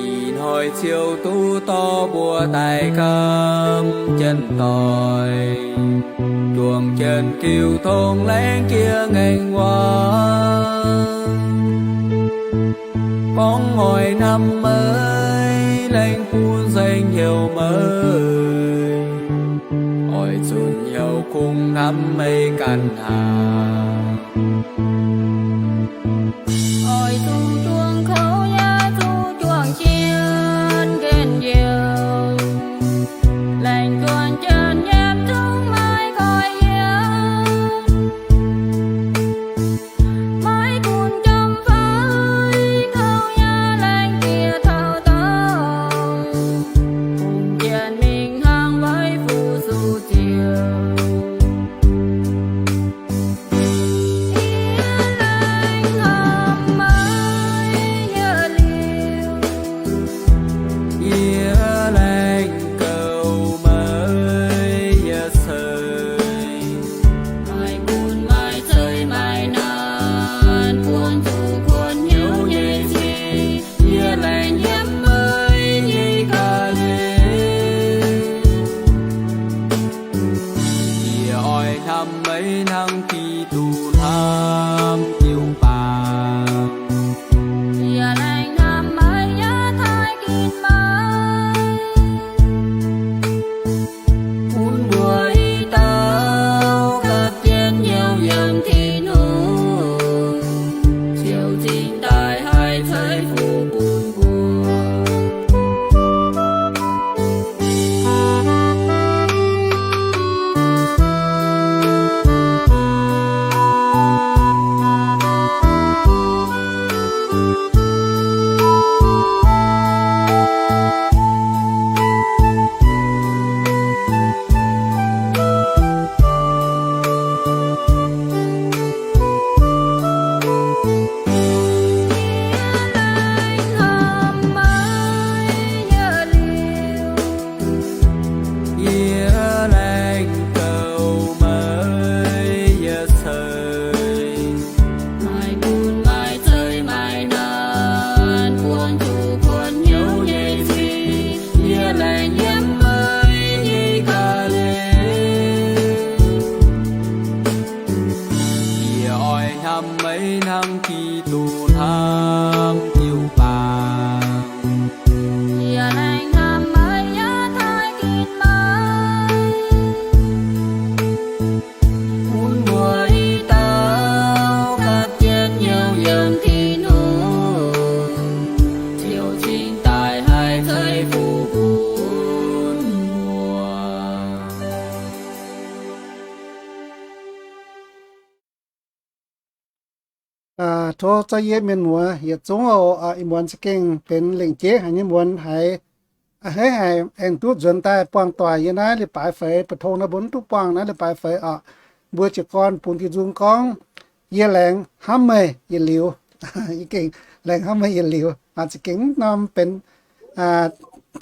Ih hnoi ziouc duqv dorh mbuo daaih gamh jienv doic, juangc jienv jiu tong laengz jiex ngaengc waac. Gorngv oix hnamv meih, laengz bun nzengc heuc meih, oix zunc heuc kungx hnamv meih ganh haic. Oix zuqc juangc kouv yaac zuqc juangc jienv njien-youh, laengz juonc jienv yiem zungv maiv goiv yiem. Maiv gunv jomc fai kouv yaac laengz jiex taux dorngx, kungx jienv mingh hnangv weic fuqv suqc ziouc. Tov za'gengh yie mienh muoz yietc zungv oc, ih muonz za'gengh benx lengc jeiv haic nyei muonz haic. A'hneiv haic aengx duqv nzuonx daaih buangh doic yiem naaiv leiz-baaix feix. Mbu'ndongx naaiv mbuo mv duqv buangh naaiv leiz-baaix feix oc. Mbuo jiez gorn bungx diuh nzung gorngv, yie laengz hnamv meih yietc liuz. Yie gengh laengz hnamv meih yietc liuz. Za'gengh mv norm benx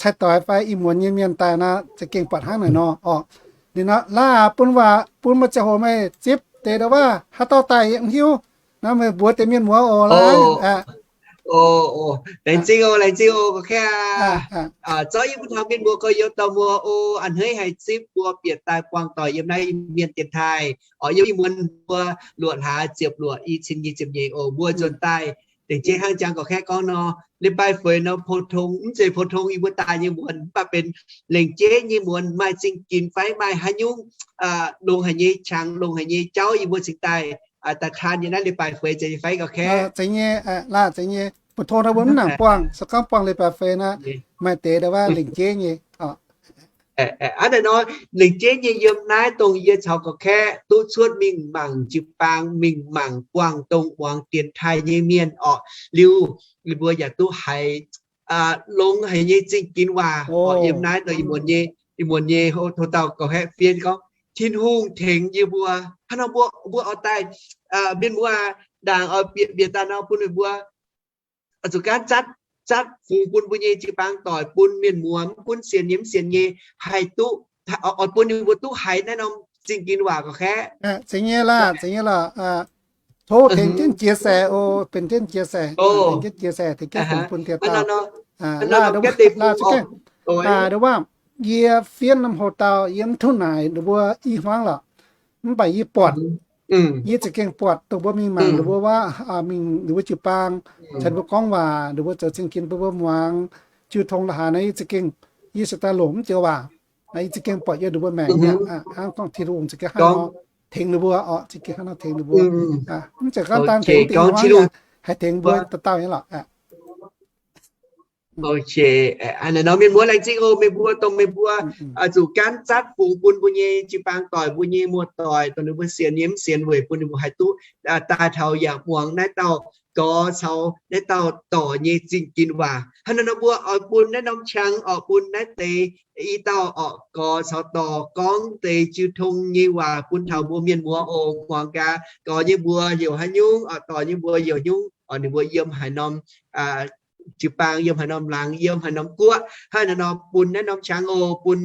cai-doix fai ih muonz nyei mienh daaih nor, za'gengh buatc hnangv naaic nor oc. Ninh nor, Laav, bun waac bun meih ziangh hoc meih zipv deix ndau-waav, haaix dauh daaih yie mv hiuv. Naaiv meih mbuox deix mienh muoz oc, Laav. Laengz zingh oc, laengz zingh oc, gorx-kaeqv. Zorqv yie mbuo taux mienh muoz gorx-youz dauh muoz oc, a'hneiv haic zipv mbuo bieqc daaih buangh doic yiem naaiv Iu-Mienh dienx taaih oc. Yiem ih muonz mbuo luoqc hlaax ziepc luoqc, i cin nyic ziepc nyeic oc. Mbuo nzuonx daaih lengc jeiv hnangv jangx gorx-kaeqv gorngv nor, leiz-baaix feix nor pou-tong, mv zeiz pou-tong yie mbuo daaih nyei muonz, mv baac benx lengc jeiv nyei muonz, maaih zingh ginx fai maaih haaix nyungc longx haic nyei qangx, longx haic nyei jauv yie mbuo cingx daaih, daaih taan yiem naaiv leiz-baaix feix zeiz nyei fai gorx-kaeqv? Zeiz nyei, Laav, zeiz nyei. Mbu'ndongx naaiv mbuo mv nangc buangh, se gorngv buangh leiz-baaix feix naaiv, maaih deix ndau-waav lengc jeiv nyei. Aa, naaiv nor, lengc jeiv nyei yiem naaiv dongh yie caux gorx-kaeqv duqv cuotv mingh mangc jiu-baang, mingh mangc buangh dongh muangx dienx taaih nyei mienh orqc. Liuz, yie mbuo yaac duqv haiz longx haic nyei zingh ginx waac orqc. Yiem naaiv dongh ih muonz nyei, ih muonz nyei houx dauh gorx-kaeqv fien gorngv, Tin-Hungh tengx yie mbuo. Hnangv nor mbuo, mbuo oix daaih, mienh muoz ndaangc oix bieqc, bieqc daaih nor bun meih mbuo zuqc gaanv zatv, zatv fungx bun mbuo nyei jiu-baang doic, bun mienh muoz mv gunv sienx nyei mv sienx nyei haih duqv, oix bun ninh mbuo duqv haiz naaiv norm zingh ginx waac gorx-kaeqv. Zeiz nyei Laav, zeiz nyei lorqc. Tov tengx jienv chia sẻ oc, benx jienv chia sẻ, tengx jienv chia sẻ, tengx jienv fungx bun dieh dauh. Laav, Laav za'gengh, ndau-waav, yie fien norm houx dauh yie mv duqv naaic ninh mbuo i hmuangv lorqc. Mv baac yie buatc, yie za'gengh buatc dongh mbuo mingh mangc ninh mbuo waac, mingh ninh mbuo jiu-baang, caux ninh mbuo gorngv waac, ninh mbuo zoux zingh ginx bun mbuo muangx, jiu tong la'haaix nor, yie za'gengh, yie se daaih longc mv joux waac. Yie za'gengh buatc yiem ninh mbuo maengc aqv, hnangv gorngv Tin-Hungh za'gengh hnangv nor tengx ninh mbuo orqc, za'gengh hnangv nor tengx ninh mbuo. Mv zeiz gorngv daan tengx dingh hmuangv, haih tengx mbuo dauh dauh nyei lorqc. Naaiv nor mienh muoz laengz zingh oc, meih mbuo dongh meih mbuo zuqc gaanv zatv fungx bun mbuo nyei jiu-baang doic, mbuo nyei muoz-doic, dongh ninh mbuo sienx nyei mv sienx weic bun ninh mbuo haih duqv daaih taux yaac muangx naaiv dauh gorx caux naaiv dauh dorc nyei zingh ginx waac. Hnangv naaiv nor mbuo oix bun naaiv norm qangx orqc, bun naaiv deix i dauh orqc gorx caux dorc gorngv deix jiu tong nyei waac bun taux mbuo mienh muoz oc. Muangx gaax gorx nyei mbuox heuc haaix nyungc orqc, dorc nyei mbuox heuc haaix nyungc orqc, ninh mbuo yiem haaix norm jiu-baang, yiem haaix norm laangz, yiem haaix norm guoqv. Hnangv naaiv nor bun naaiv norm qangx oc, bun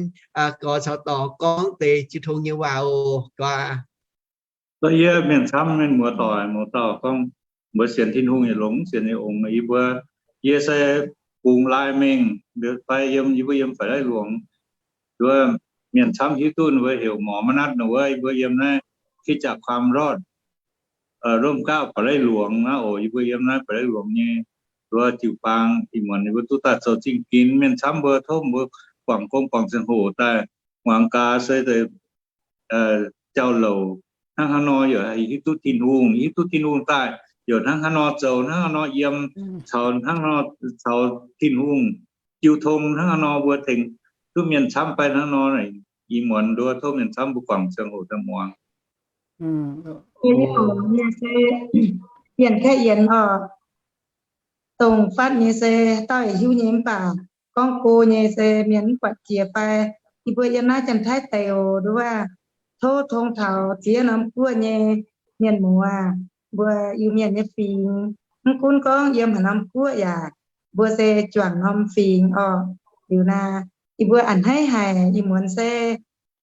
gorx caux dorc gorngv deix jiu tong nyei waac oc. Gorx, yie mienh camv mienh muoz doic, muoz dauh gorngv mbuo sienx Tin-Hungh yietc longx, sienx yietc ongx. Yie mbuo, yie se bungx lai mengh fai yiem, yie mbuo yiem Faix Laiv Luangx. Nduov mienh camv hiuv duqv ninh mbuo heuc Morz Ma'natv nor wuov, yie mbuo yiem naaiv Kritstaqv Kuaam Lortv, Romv Gauv Faix Laiv Luangx naaiv oc. Yie mbuo yiem naaiv Faix Laiv Luangx nyei nduov jiu-baang ih muonz ninh mbuo duqv daaih zoux zingh ginx. Mienh camv mbuo tov mbuo guangc gong guangc ziangh hoc daaih muangx gaax se jauv-louc hnangv haaix nor yaac hiuv duqv Tin-Hungh, hiuv duqv Tin-Hungh daaih yaac hnangv haaix nor zoux, hnangv haaix nor yiem, caux hnangv nor caux Tin-Hungh jiu tong hnangv haaix nor mbuo tengx duqv mienh camv fai hnangv nor. Ih muonz nduov tov mienh camv mbuo guangc ziangh hoc daaih muangx. Mienh kaeqv yienx oc, dongh fatv nyei se dauh hiuv nyei mv baac gorngv go nyei se mienh mv buatc jiex fai. Yie mbuo yiem naaiv Janx-Taiv deic oc, nduov tov tong taux ziex norm guoqv nyei mienh muoz, mbuo Iu-Mienh nyei fingx, mv gunv gorngv yiem haaix norm guoqv yaac mbuo se juangc norm fingx orqc. Liuz naaiv yie mbuo a'hneiv haic, ih muonz se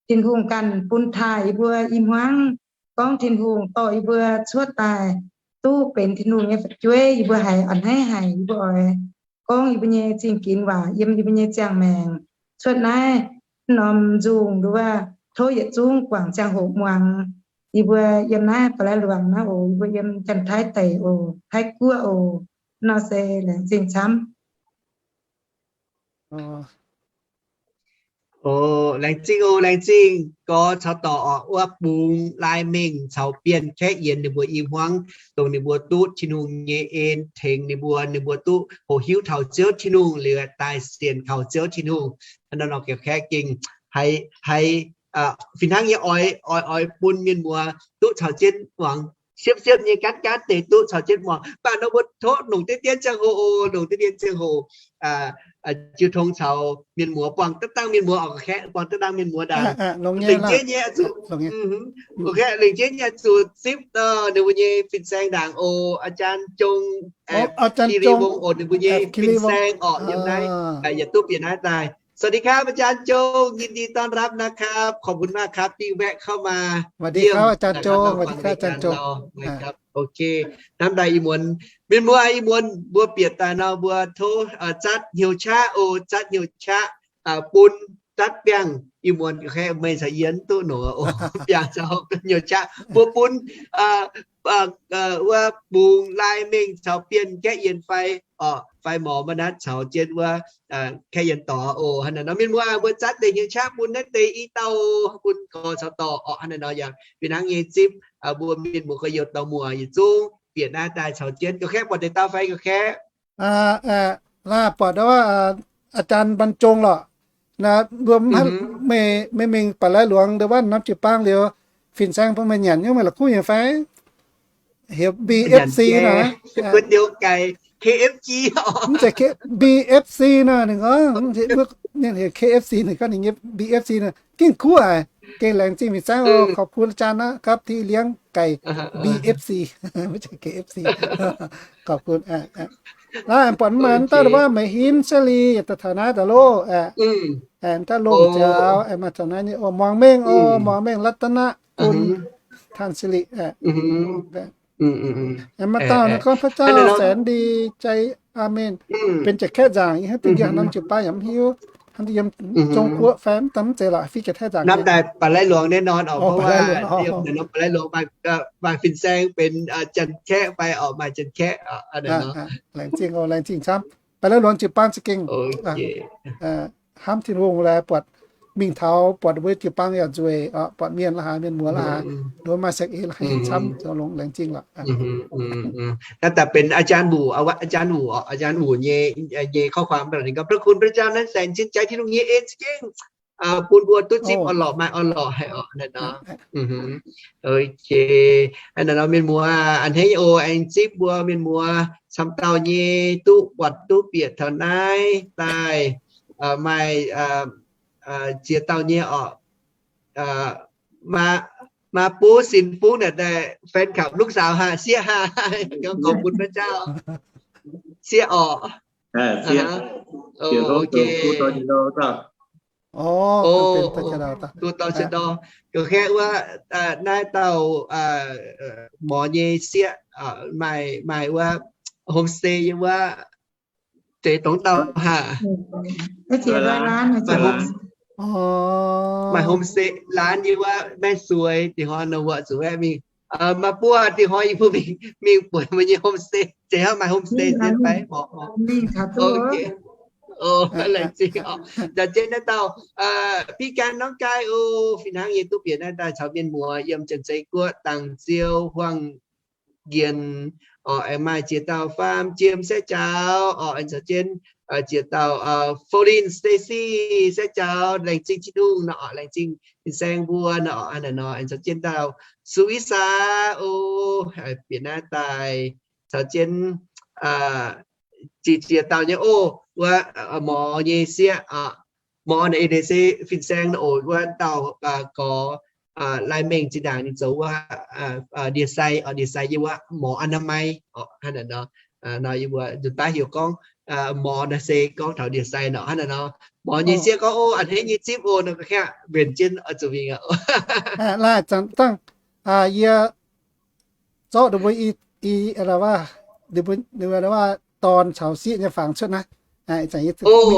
Tin-Hungh ganh bun taaih yie mbuo i hmuangv, gorngv Tin-Hungh dorh yie mbuo cuotv daaih duqv benx Tin-Hungh nyei fu'jueiv. Yie mbuo haiz a'hneiv haic, yie mbuo oix gorngv yie mbuo nyei zingh ginx waac yiem yie mbuo nyei ziangh maengc. Cuotv naaiv norm nzungh nduov, tov yietc zungv guangc ziangh hoc muangx. Yie mbuo yiem naaiv Faix Laiv Luangx naaiv oc, yie mbuo yiem Janx-Taiv deic oc, Taiv guoqv oc. Nor se laengz zingh camv. Laengz zingh oc, laengz zingh gorx caux dorc oc, wuov bungx lai mengh caux bienh kaeqv yienx ninh mbuo i hmuangv, dongh ninh mbuo duqv Tin-Hungh nyei en tengx ninh mbuo, ninh mbuo duqv hoqc hiuv taux Ziouv Tin-Hungh liuz daaih sienx kaux Ziouv Tin-Hungh. Hnangv nor nor gorx-kaeqv gengh haiz, haiz fih hnangv nyei oix, oix, oix bun mienh muoz duqv caux jienv muangx. siepv-siepv nyei gaatv-gaatv deix duqv caux jienv muangx. Mv baac nor mbuo tov longc deix dien ziangh hoc oc, longc deix dien ziangh hoc jiu tong caux mienh muoz, buangh daaih dangh mienh muoz oc, kaeqv buangh daaih dangh mienh muoz ndaangc. Lengc jeiv nyei zuqc, lengc jeiv nyei zuqc zipv ninh mbuo nyei fin-saeng ndaangc oc. อาจารย์จง Kiri Wong oc, ninh mbuo nyei fin-saeng oc, yiem naaiv yietc duqv bieqc naaiv daaih. สวัสดีครับ อาจารย์จง ยินดีต้อนรับนะครับ ขอบคุณมากครับที่แวะเข้ามาเยี่ยมนะครับ Ok, hnamv daaih ih muonz mienh muoz, ih muonz mbuo bieqc daaih nor mbuo tov zatv hnyouv qaqv oc, zatv hnyouv qaqv bun zatv biangh. Ih muonz meih caux yie duqv nor oc, biangh caux hnyouv qaqv mbuo bun wuov bungx lai mengh caux bienh kaeqv yienx fai oc, fai morz maiv natv caux jienv wuov kaeqv yienx dorc oc. Hnangv naaiv nor mienh muoz, mbuo zatv deix hnyouv qaqv bun naaiv deix i dauh, bun gorx caux dorc oc. Hnangv naaiv nor yaac fih hnangv nyei zipv mbuo mienh muoz gorx-youz dorh muoz yietc zungv bieqc naaiv daaih caux jienv. Ga'kaeqv buatc deix dauh fai ga'kaeqv? Laaih buatc wuov อาจารย์บรรจง lorqc. Mbuo meih mingh Baaix Lai Luangx ndeic-waanv norm jiu-baang liuz, fin-saeng bun meih nyanc nyei, meih la'kuqv nyei fai? Heuc BFC nor, BFC nor, ninh gorngv, ninh heuc KFC, ninh gorngv ninh nyei BFC nor, gengh kuv aqv. Gengh laengz zingh fin-saeng oc, ขอบคุณอาจารย์นะครับที่เลี้ยงไก่ BFC, maiv zeiz KFC. ขอบคุณ Naaiv buatc maaih dauh waac Meih Hinv Seli yaac daaih taux naaiv daaih loh. Daaih loh nziaaux maaih taux naaiv nyei oc. Muangx mengh oc, muangx mengh รัตนกุล Tan Seli. Maaih dauh naaiv gorngv พระเจ้าแสนดีใจ อาเมน benx jiex kaeqv nzaangc, yie hnamv duqv yie haaix norm jiu-baang yaac mv hiuv, hnamv duqv yiem Zong-Guoqv fai mv daaih mv zeiz lorqc, fiev jiex kaeqv nzaangc. Hnamv daaih Baaix Lai Luangx naaiv norm oc, เพราะว่า Baaix Lai Luangx maaih fin-saeng benx janx-kaeqv fai oc, maaih janx-kaeqv. Laengz zingh oc, laengz zingh camv. Baaix Lai Luangx jiu-baang za'gengh hnamv Tin-Hungh laaix buatc mingh taux buatc mbuo jiu-baang yaac nzueic, buatc mienh la'haaix, mienh muoz la'haaix, nduov maaih saeng-eix la'haaix camv, zoux longx laengz zingh lorqc. Naaiv daaih benx อาจารย์ Wu, อาจารย์ Wu, อาจารย์ Wu nyei, nyei ข้อความ ninh gorngv พระคุณพระเจ้านั้นแสนชื่นใจ Tin-Hungh nyei en za'gengh bun mbuo duqv zipv orn-lorqc, maaih orn-lorqc haic oc. Naaiv nor, ok, naaiv nor mienh muoz a'hneiv oc, aengx zipv mbuo mienh muoz camv dauh nyei duqv buatc duqv bieqc taux naaiv daaih maaih ziex dauh nyei oc. Maa Buv Sin Fungv naaic daaih แฟนคลับ ลูกสาว haic, sieqv haic, gorngv ขอบคุณพระเจ้า sieqv oc. Ok, duqv dorh, duqv dorh, ga'kaeqv wuov naaiv dauh morz nyei sieqv maaih, maaih wuov homestay yiem wuov, deix dongh dauh haic. Maaih homestay ร้าน yiem wuov แม่สวย dingc hnoi nor, wuov zuqc aeqv mingh, maaih buov dingc hnoi yie mbuo mingh, mingh buatc mbuo nyei homestay, zeiz hnangv maaih homestay zien fai? Laengz zingh oc. Nzauh jienv naaiv dauh พี่การ น้องกาย oc, fih hnangv nyei duqv bieqc naaiv daaih caux mienh muoz yiem Janx-Zei Guoqv dangh ziou huangh njienx oc. Aengx maaih ziex dauh faam Jiem แซ่จ๋าว oc, aengx caux jienv ziex dauh Folin, Stacy แซ่จ๋าว, laengz zingh Tin-Hungh nor oc, laengz zingh fin-saeng mbuo nor oc. Hnangv naaic nor aengx caux jienv dauh Su Isa oc, bieqc naaiv daaih caux jienv ziex, ziex dauh nyei oc, wuov morz nyei sieqv oc. Morz naaic eix leiz se fin-saeng nor oc, wuov dauh gorx lai mengh zinh ndaangc ninh zoux wuov ndie sai oc, ndie sai yie wuov หมออนามัย oc. Hnangv naaic nor, nor yie mbuo nzunc baav heuc gorngv morz naaic se gorngv taux ndie sai nor. Hnangv naaic nor morz nyei sieqv gorngv, Ov, a'hneiv nyei zipv oc, nor ga'kaeqv mbenc jienv oix zuqc mingh aqv. Laaic zanc dangh yie zorqv ninh mbuo i, i, waac, dorn caux sieqv nyei fangx cuotv naaiv. Ih zanc yie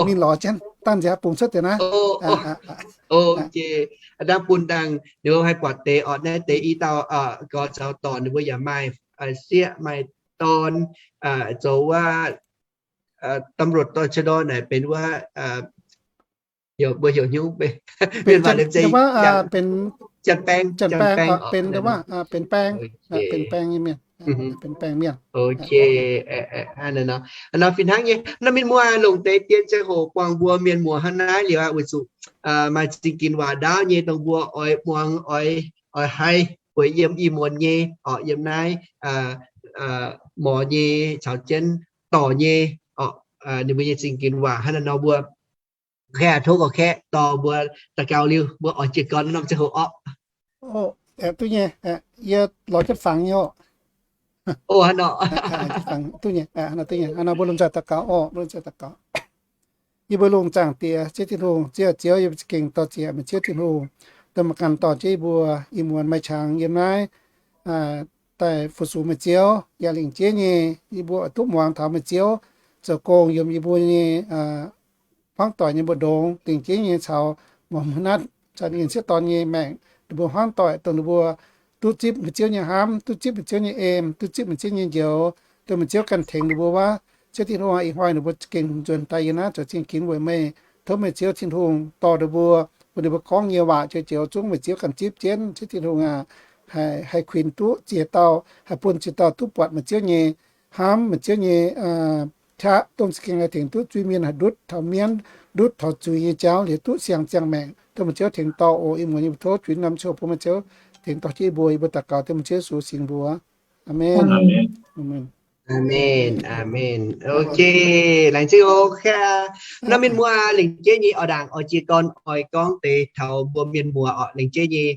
mingh lorz jienv dangh nziaaux bungx cuotv deix naaiv. Ok, dangh bun dangh ninh mbuo haih buatc deix oc. Naaiv deix i dauh gorx caux dorn ninh mbuo yaac maaih sieqv maaih dorn, zoux wuov ตำรวจ ตชด. naaic benx wuov, heuc, mbuo heuc hnyouv, mienh waac liemh zeiz, janx-baeng, janx-baeng, benx baeng nyei mienh, benx baeng mienh. Ok, nor fih hnangv nyei nor mienh muoz longc deix dien ziangh hoc buangh mbuo mienh muoz hnangv naaiv liuz aqv, weic zuqc maaih zingh ginx waac ndaauv nyei dongh mbuo oix muangx, oix, oix haiz bueix yiem ih muonz nyei orqc, yiem naaiv morz nyei caux jienv dorc nyei orqc, ninh mbuo nyei zingh ginx waac hnangv naaiv nor mbuo kaeqv tov gorx kaeqv dorh mbuo daux gaux liuz mbuo oix jiez gorn norm ziangh hoc orqc. Duqv nyei, yie lorz jienv fangx nyei orqc. Duqv nyei, duqv nyei, nor mbuo lomh nzoih daux gaux orqc, mbuo lomh nzoih daux gaux. Yie mbuo lungh zaangc Diex, Ziouv Tin-Hungh, Ziouv, Ziouv, yie mbuo za'gengh dor-ziec meih Ziouv Tin-Hungh, dongh meih ganh dorh jienv yie mbuo ih muonz maaih qangx yiem naaiv daaih fu-sux meih Ziouv, yaac lingc jeiv nyei yie mbuo oix duqv muangx taux meih Ziouv zoux gong yiem yie mbuo nyei hmuangv doic nyei mbu'ndongx, lingc jeiv nyei caux muangx mbuo naaiv caux ninh sieqv dorn nyei maengc, ninh mbuo hmuangv doic dongh ninh mbuo duqv zipv meih Ziouv nyei hnamv, duqv zipv meih Ziouv nyei em, duqv zipv meih Ziouv nyei njoux, dongh meih Ziouv ganh tengx ninh mbuo wuov. Ziouv Tin-Hungh aac, ih hnoi ninh mbuo za'gengh nzuonx daaih yiem naaiv zoux zingh ginx weic meih. Tov meih Ziouv Tin-Hungh dorh ninh mbuo, bun ninh mbuo gorngv nyei waac joux-joux zungv meih Ziouv ganh zipv jienv. Ziouv Tin-Hungh aac, haih kuinx duqv ziex dauh, haih bun ziex dauh duqv buatc meih Ziouv nyei hnamv, meih Ziouv nyei qaqv, dongh za'gengh haih tengx duqv zuiz-mienh haih ndutv taux mienv, ndutv taux zuiz nyei jauv liuz duqv siang-ziangh maengc. Dongh meih Ziouv tengx dorh oc. Ih muonz yie mbuo tov juix norm ziangh hoc bun meih Ziouv tengx dorh jienv yie mbuo, yie mbuo daux gaux dengh meih Ziouv Yesu singx mbuox. Aamen. Aamen. Aamen. Ok, laengz zingh oc. Norm mienh muoz lengc jeiv nyei oix ndaangc oix jiez gorn oix gorngv deix taux mbuo mienh muoz orqc, lengc jeiv nyei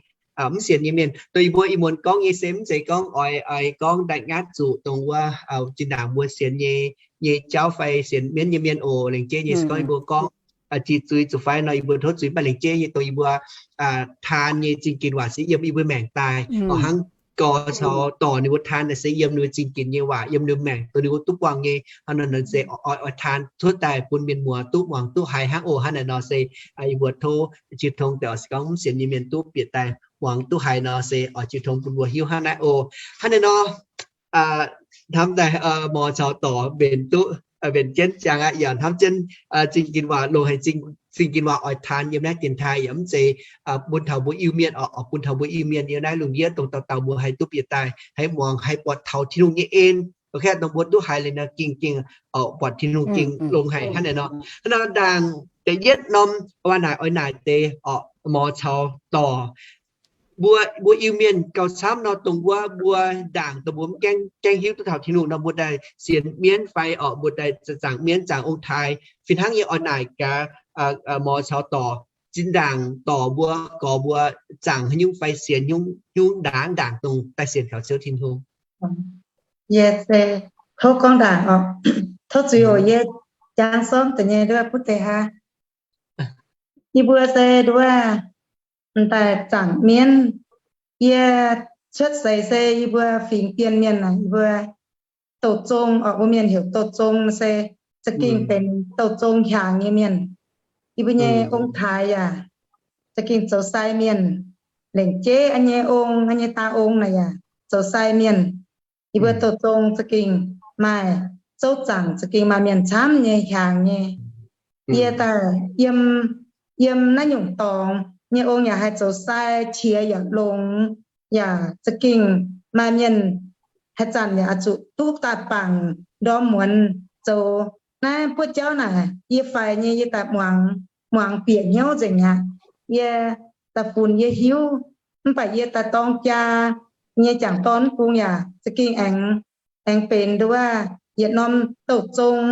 mv sienx nyei mienh. Dongh yie mbuo ih muonz gorngv nyei se mv zeiz gorngv oix, oix gorngv ndaatv ngaatv zuqc dongh wuov zinh ndaangc mbuo sienx nyei, nyei jauv fai sienx mienv nyei mienh oc. Lengc jeiv nyei se gorngv yie mbuo gorngv jiex zuiz zuqc fai nor yie mbuo tov zuiz, mv baac lengc jeiv nyei dongh yie mbuo taan nyei zingh ginx waac se yiem yie mbuo maengc daaih oc. Hnangv gorx caux dorc ninh mbuo taan naaic se yiem ninh mbuo zingh ginx nyei waac, yiem ninh mbuo maengc dongh ninh mbuo duqv buangh nyei hnangv nor se oix, oix taan cuotv daaih bun mienh muoz duqv muangx duqv haiz hnangv oc. Hnangv naaic nor se yie mbuo tov jiu tong deix oc. Se gorngv mv sienx nyei mienh duqv bieqc daaih muangx duqv haiz nor se oix jiu tong bun mbuo hiuv hnangv naaiv oc. Hnangv naaiv nor hnamv daaih morz caux dorc mbenc duqv, mbenc jienv ziangx aqv, yaac hnamv jienv zingh ginx waac longc haic, zingh ginx waac oix taan yiem naaiv dienx taaih yaac mv zeiz bun taux mbuo Iu-Mienh oc, bun taux mbuo Iu-Mienh yiem naaiv lungh ndiev dongh dauh dauh mbuo haih duqv bieqc daaih haih muangx haih buatc taux Tin-Hungh nyei en. Oc, dongh mbuo duqv haiz liuz nor gengh, gengh buatc Tin-Hungh gengh longx haic hnangv naaic nor. Hnangv naaic ndaangc da'yietv norm waac naaic oix naaic deix oc, morz caux dorc. Mbuo, mbuo Iu-Mienh gauh camv nor dongh wuov mbuo ndaangc dongh mbuo mv gaengh, gaengh hiuv duqv taux Tin-Hungh nor mbuo daaih sienx mienv fai oc, mbuo daaih zaangc mienv zaangc ong-taaix fih hnangv nyei. Oix naaic gaax morz caux dorc, zinh ndaangc dorc mbuo, gorx mbuo zaangc haaix nyungc fai sienx nyungc, nyungc ndaangc, ndaangc dongh daaih sienx kaux Ziouv Tin-Hungh. Yie se tov gorngv ndaangc oc. Tov zuiz oc, yie jangx sormv deix nyei nduov butv deix haa. Yie mbuo se nduov m'daaih zaangc mienv. Yie cuotv seix se yie mbuo fingx Bienh Mienh naaic, yie mbuo douh zong oc, mbuo Mienh heuc douh zong se za'gengh benx douh zong hiaangx nyei mienh. Yie mbuo nyei ong-taaix yaac za'gengh zoux sai mienh. Lengc jeiv an nyei ong, an nyei daa ong naaic yaac zoux sai mienh. Yie mbuo douh zong za'gengh maaih zouv zaangc, za'gengh maaih mienh camv nyei hiaangx nyei. Yie daaih yiem, yiem naaiv nyungc dorngx nyei ong yaac haih zoux sai, qiex yaac longx, yaac za'gengh maaih mienh haaix zanc yaac oix zuqc duqv daaih bangc ndorm muonz zoux naaiv buoqv jauv naaic. Yie faix nyei yie daaih muangx, muangx bieqc hnyouv nzengc aqv. Yie daaih funx yie hiuv, mv baac yie daaih dorng jaa nyei jangc dorn mv bung yaac za'gengh aengx, aengx benx nduov yietc norm douh zong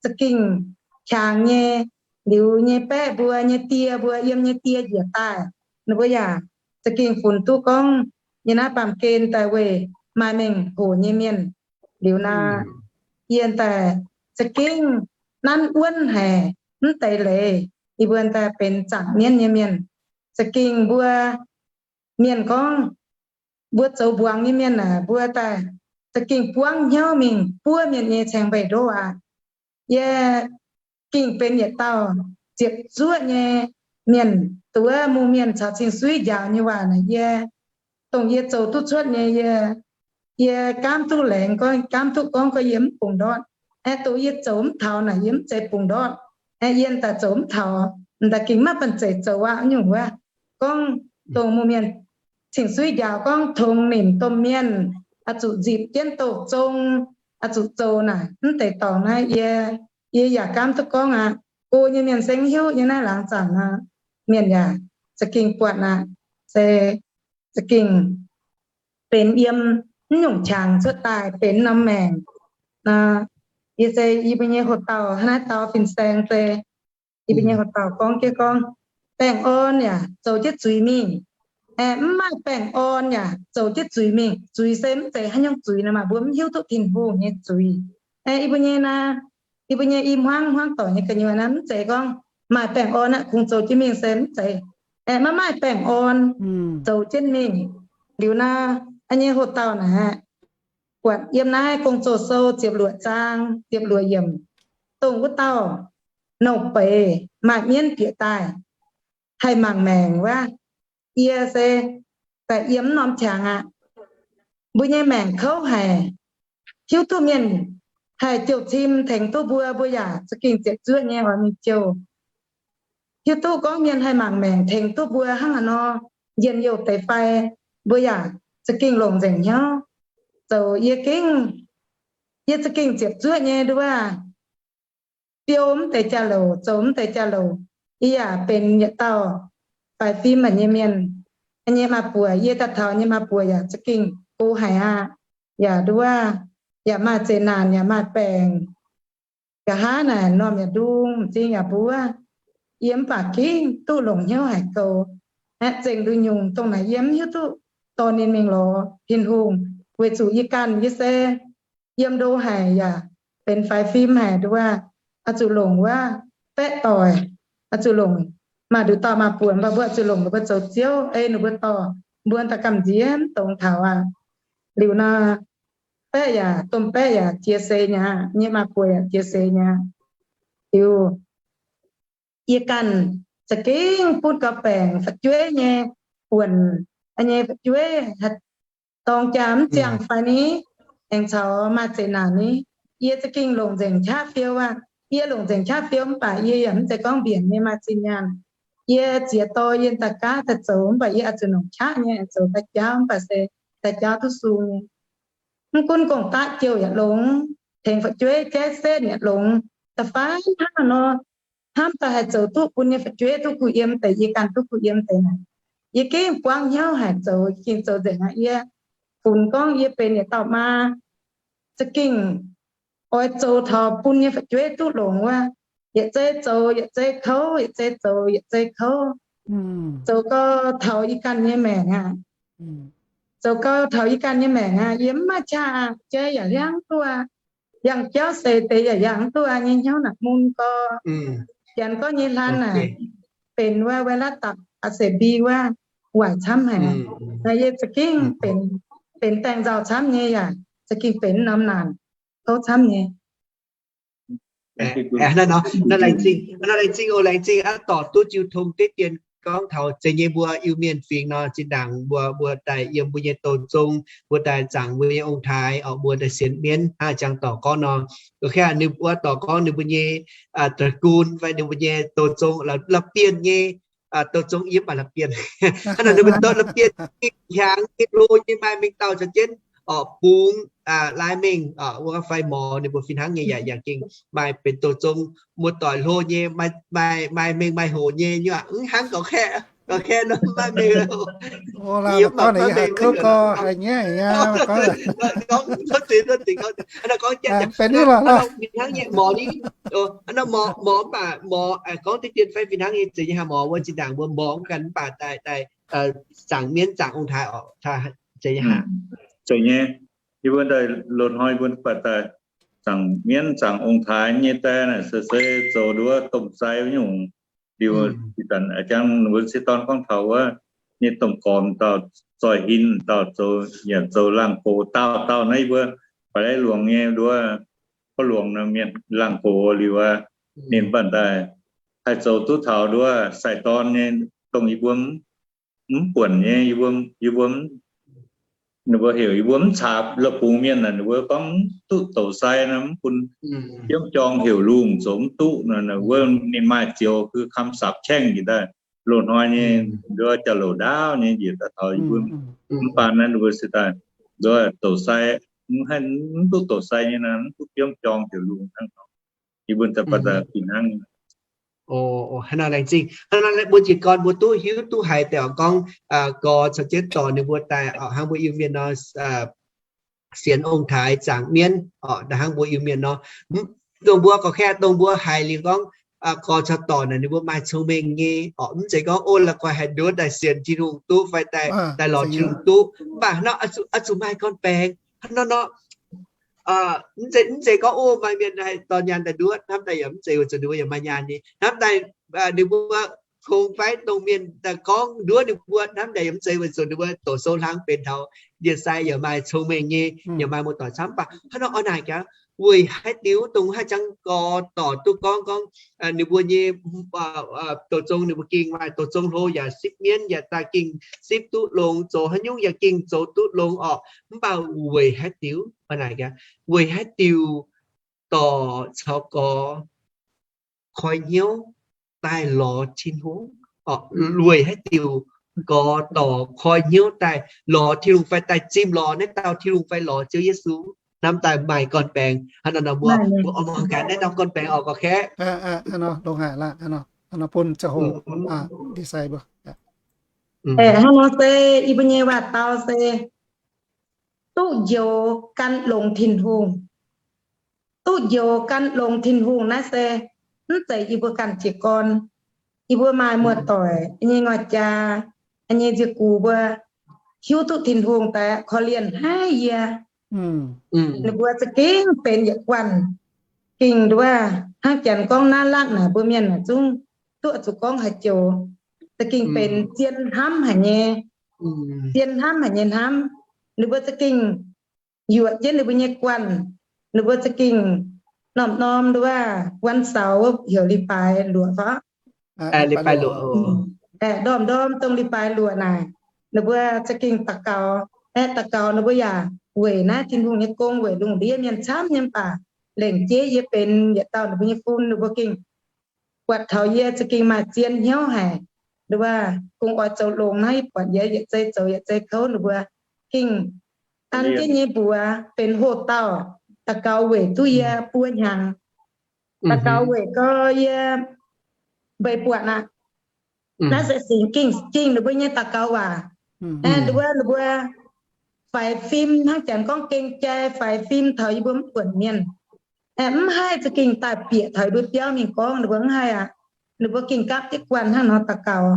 za'gengh hiaangx nyei. Liuz nyei baeqv mbuo nyei die mbuo yiem nyei die njiec daaih, ninh mbuo yaac za'gengh funx duqv gorngv yie naaiv baamh gen daaih weih maaih mengh hoc nyei mienh. Liuz naaic yie daaih za'gengh nanv wuonv haic, mv deix leiz yie mbuo daaih benx zaangc mienv nyei mienh. Za'gengh mbuo mienh gorngv mbuo zoux mbuangz nyei mienh aah, mbuo daaih za'gengh buangv hnyouv mingh buov mienh nyei caengx mbeix ndoqv aqv. Yie gengh benx yietc dauh ziepc zuoqv nyei mienh, dongh wuov mungh mienh caux cing-suiv njaaux nyei waac naaic yie, dongh yie zoux duqv cuotv nyei yie, yie gaamv duqv laengz gorngv, gaamv duqv gorngv gorngv yie mv bungx ndortv. Aeqv, dongh yie zoux mv taux naaic yie mv zeiz bungx ndortv. Aeqv, yie daaih zoux mv taux, m'daaih gengh maiv banh zeic zoux aqv nyungc wuov. Gorngv dongh mungh mienh cing-suiv njaaux gorngv tongx nimc domh mienh, oix zuqc nzipc jienv douh zong, oix zuqc zoux naaic mv deix dorngx naaiv yie, yie yaac gaamv duqv gorngv aqv. Go nyei mienh se mv hiuv nyei naaiv laangz zaangc aqv. Mienh yaac za'gengh buatc aqv. Se za'gengh benx yiem mv nyungc qangx cuotv daaih benx norm maengc. Yie se yie mbuo nyei hoc dauh hnangv naaiv dau fin-saeng se yie mbuo nyei hoc dauh gorngv jienv gorngv, baengh orn yaac zoux jienv zuiz mingh. Aeqv, mv maaih baengh orn yaac zoux jienv zuiz mingh. Zuiz se mv zeiz haaix nyungc zuiz nor, maaih mbuo mv hiuv duqv Tin-Hungh nyei zuiz. Aeqv, yie mbuo nyei naaiv, yie mbuo nyei i hmuangv hmuangv doic nyei gu'nyuoz naaiv mv zeiz gorngv maaih baengh orn aqv kungx zoux jienv mingh se mv zeiz. Aeqv, maiv maaih baengh orn zoux jienv mingh. Liuz naaiv, yie nyei hoc dauh naaiv, buatc yiem naaiv Gong-Zoh Sou ziepc luoqc zaang ziepc luoqc yiemc, dongh wuov dauh nouh beiz maaih mienv bieqc daaih haih mangc maengc wuov, yie se daaih yiem mv norm qangx aqv. Mbuo nyei maengc kouv haic, hiuv duqv mienh haih jouh cim tengx duqv mbuo, mbuo yaac za'gengh ziepc zuoqv nyei oix mingh jouh. Hiuv duqv gorngv mienh haih mangc maengc tengx duqv mbuo hnangv haaix nor, njien-youh deix fai, mbuo yaac za'gengh longc nzengc hnyouv. Zoux yie gengh, yie za'gengh ziepc zuoqv nyei nduov, biou mv deix jauv-louc, zoux mv deix jauv-louc, yie yaac benx yietc dauh faix fim haic nyei mienh. Nyei maa-buoc, yie daaih taux nyei maa-buoc yaac za'gengh go haic aqv. Yaac nduov, yaac maaih zeqc naanc, yaac maaih baengc. Nqa'haav naaic normh yaac ndung, m'zing yaac mbuov. Yie mv baac gengh duqv longc hnyouv haic goux, aeqv, zengc nduqc nyungc dongh naaic yie mv hiuv duqv dorh ninh mingh lorz Tin-Hungh, weic zuqc yie ganh yie se yiem ndo haic yaac benx faix fim haic nduov, oix zuqc longc wuov baeqv doic, oix zuqc longc maaih nduqc dauh maa-buoc, mv baac mbuo oix zuqc longc ninh mbuo zoux ziouv, ei ninh mbuo dorh mbuo daaih gamh nziex mv dongz taux aqv. Liuz nor, baeqv yaac, domh baeqv yaac jiex seix nyei aqv, nyei maa-buoc yaac jiex seix nyei aqv. Liuz yie ganh za'gengh butv gau baengc fu'jueiv nyei buonc, nyei fu'jueiv dorng jaa mv ziangh fai ni, aengx caux maaih zeqc naanc ni, yie za'gengh longc nzengc qaqv fiou aqv. Yie longc nzengc qaqv fiou mv baac yie yaac mv zeiz gorngv mbienc nyei maaih zinh nyaanh. Yie ziex dorh yie daaih gaav daaih zoux mv baac yie oix zuqc longc qaqv nyei aengx zoux daaih jaauv mv baac se daaih jaauv duqv sung nyei. Mv gunv gong-daqv jouh yaac longx, tengx fu'jueiv jaiv setv yaac longx, da'faanh hnangv nor, hnamv daaih haih zoux duqv bun nyei fu'jueiv duqv kuh yiem deix, yie ganh duqv kuh yiem deix naaic, yie gengh buangv hnyouv haic zoux, yie gengh zoux nzengc aqv. Yie funx gorngv yie benx yietc dauh maa, za'gengh oix zoux taux bun nyei fu'jueiv duqv longx wuov, yietc zei zoux yietc zei kouv, yietc zei zoux yietc zei kouv, zoux gau taux yie ganh nyei maengc aqv. Zoux gau taux yie ganh nyei maengc aqv. Yie mv maaih qaqv aqv, jaiv yaac hliangv duqv aqv. Yangh jauv seix deix yaac yangh duqv aqv. Nyei hnyouv naaic mun gau. Janx gorngv nyei hlan naaic benx wuov ไวรัสตับอักเสบบี wuov, waaic camv haic. Naaiv yie za'gengh benx, benx daengh nzauh camv nyei yaac za'gengh benx norm naanc kouv camv nyei. Naaiv laengz zingh, naaiv laengz zingh oc, laengz zingh aqv, dorc duqv jiu tong deix dien gorngv taux zeiz nyei mbuo Iu-Mienh fingx nor, zinh ndaangc mbuo, mbuo daaih yiem mbuo nyei douz zong, mbuo daaih zaangc mbuo nyei ong-taaix, orqc, mbuo daaih sienx mienv hnangv jangx dorc gorngv nor. Ninh mbuo dorc gorngv ninh mbuo nyei ตระกูล fai ninh mbuo nyei douz zong la'bienh nyei, douz zong yiem baac la'bienh. Hnangv nor ninh mbuo douz la'bienh, hnyangx nyei, hlo nyei, maaih mengh dauh caux jienv, orqc, bungx, laai mengh, orqc, wuov fai morz ninh mbuo fih hnangv nyei yaac, yaac gengh maaih benx douz zong muoz-doic hlo nyei, maaih, maaih mengh maaih hoc nyei, nyei aqv, mv hnangv gorx kaeqv, gorx kaeqv nor maaih mengh. Gorngv, gorngv, gorngv, hnangv nyei morz ni, morz, morz mv baac morz, gorngv deix dien fai fih hnangv nyei, zeiz nyei haaix morz wuov zinh ndaangc mbuo morz mv ganh mv baac daaih, daaih zaangc mienv zaangc ong-taaix orqc, zeiz nyei haaix. Zeiz nyei, yie mbuo daaih loz-hnoi yie mbuo baac daaih zaangc mienv zaangc ong-taaix nyei daaih naaic se, se zoux nduov domh sai nyungc liuz, jangx wuonx se dorn gorngv taux wuov nyei domh gormx dauh zoih hin dauh zoux, yaac zoux laangh gox dauh dauh naaiv yie mbuo baac lai luongx nyei nduov, gorx luongx nor mienh laangh gox liuz aqv, ninh mv baac daaih haih zoux duqv taux nduov sai-dorn nyei, dongh yie mbuo mv buonc nyei, yie mbuo, yie mbuo ninh mbuo heuc yie mbuo mv caax la'bungx mienh naaic, ninh mbuo gorngv mv duqv douz sai nor, mv bun biomv jorng heuc lungh zoux mv duqv nor, wuov ninh maaih zioux คือคำสาปแช่ง jiex daaih loz-hnoi nyei, nduov jauv-louc ndaauv nyei njiec daaih taux yie mbuo mv baac naaiv ninh mbuo se daaih nduov douz sai, mv haih mv duqv douz sai nyei nor, mv duqv biomv jorng heuc lungh hnangv nor. Yie mbuo daaih baac daaih fih hnangv. Hnangv nor laengz zingh. Hnangv nor mbuo jiez gorn mbuo duqv hiuv duqv haiz deix oc gorngv, gorx caux jienv dorc ninh mbuo daaih oc, hnangv mbuo Iu-Mienh nor, sienx ong-taaix zaangc mienv oc, hnangv mbuo Iu-Mienh nor. Dongh mbuo gorqv-kaeqv, dongh mbuo haiz liuz gorngv, gorx caux dorc naaic ninh mbuo maaih cong-mengh nyei oc. Mv zeiz gorngv, o, la'guaih haih nduov daaih sienx Tin-Hungh duqv fai daaih lorz Tin-Hungh duqv. Mv baac nor oix zuqc maaih gorn-baengx hnangv nor nor. Mv zeiz gorngv, o, maaih mienh haih dorh nyaanh daaih nduov, hnamv daaih yaac mv zeiz, weic zuqc ninh mbuo yaac maaih nyaanh nyei. Hnamv daaih ninh mbuo kungx fai dongh mienh daaih gorngv nduov ninh mbuo, hnamv daaih yaac mv zeiz, weic zuqc ninh mbuo doqc sou hlang benx taux ndie-sai yaac maaih cong-mengh nyei, yaac maaih muoz-doic camv. Mv baac hnangv nor oix naaic gaax, weic haaix diuc dongh haih jangx gorx dorc duqv gorngv, gorngv ninh mbuo nyei douz zong, ninh mbuo gengh maaih douz zong hlo yaac sipv mienv, yaac daaih gengh sipv duqv longx, zoux haaix nyungc yaac gengh zoux duqv longx oc. Mv baac weic haaix diuc, weic haaix diuc dorc caux gorx koi hnyouv daaih lorz Tin-Hungh? Weic haaix diuc gorx dorc koi hnyouv daaih lorz Tin-Hungh fai daaih zimh lorz naaiv dauh Tin-Hungh fai lorz Ziouv Yesu? Hnamv daaih maaih gorn-baengx hnangv nor nor, mbuo, mbuo oix muangx gaax naaiv norm gorn-baengx oc, gorqv-kaeqv. Bun ziangh hoc ndie-sai mbuo. Hnangv nor se yie mbuo nyei waac-dau se duqv njoux gan longx Tin-Hungh. Duqv njoux gan longx Tin-Hungh naaiv se mv zeiz yie mbuo ganh jiez gorn. Yie mbuo maaih muoz-doic nyei ngoi jaa, nyei nzie-gux mbuo hiuv duqv Tin-Hungh daaih korv-lienh haic yie. Ninh mbuo za'gengh benx yietc guanh, gengh nduov hnangv janx gorngv naaiv lakv naaic mbuo mienh naaic zungv duqv zuqc gorngv haaix joux, za'gengh benx zien hnamv haic nyei. Zien hnamv haic nyei hnamv. Ninh mbuo za'gengh yuoqc jienv ninh mbuo nyei guanh. Ninh mbuo za'gengh norm-norm nduov วันเสาร์ wuov heuc 礼拜六 fai? Aeqv, ndorm-ndorm dongh 礼拜六 naaic, ninh mbuo za'gengh daux gaux. Aeqv, daux gaux ninh mbuo yaac weic naaiv Tin-Hungh nyei gong, weic lungh ndiev mienh camv nyei. Mv baac lengc jeiv yie benx yietc dauh ninh mbuo nyei fun, ninh mbuo gengh buatc taux yie za'gengh maaih zien hnyouv haic. Nduov, kungx oix zoux longx naaiv, yie buatc yie yietc zei zoux yietc zei kouv, ninh mbuo gengh an jienv nyei mbuox benx hoh dauh daux gaux weic duqv yie buo hnyangx. Daux gaux weic gorx yie mbeix buatc aqv. Naaiv se singx gengh ninh mbuo nyei daux gaux waac. Aeqv, nduov, ninh mbuo faix fim hnangv janx gorngv gengh jai, faix fim taux yie mbuo mv buonc mienh. Aeqv, mv haih za'gengh daaih bieqc taux yie mbuo biauv mingh gorngv, ninh mbuo mv haih aqv. Ninh mbuo gengh gapv jienv guanh hnangv nor daux gaux.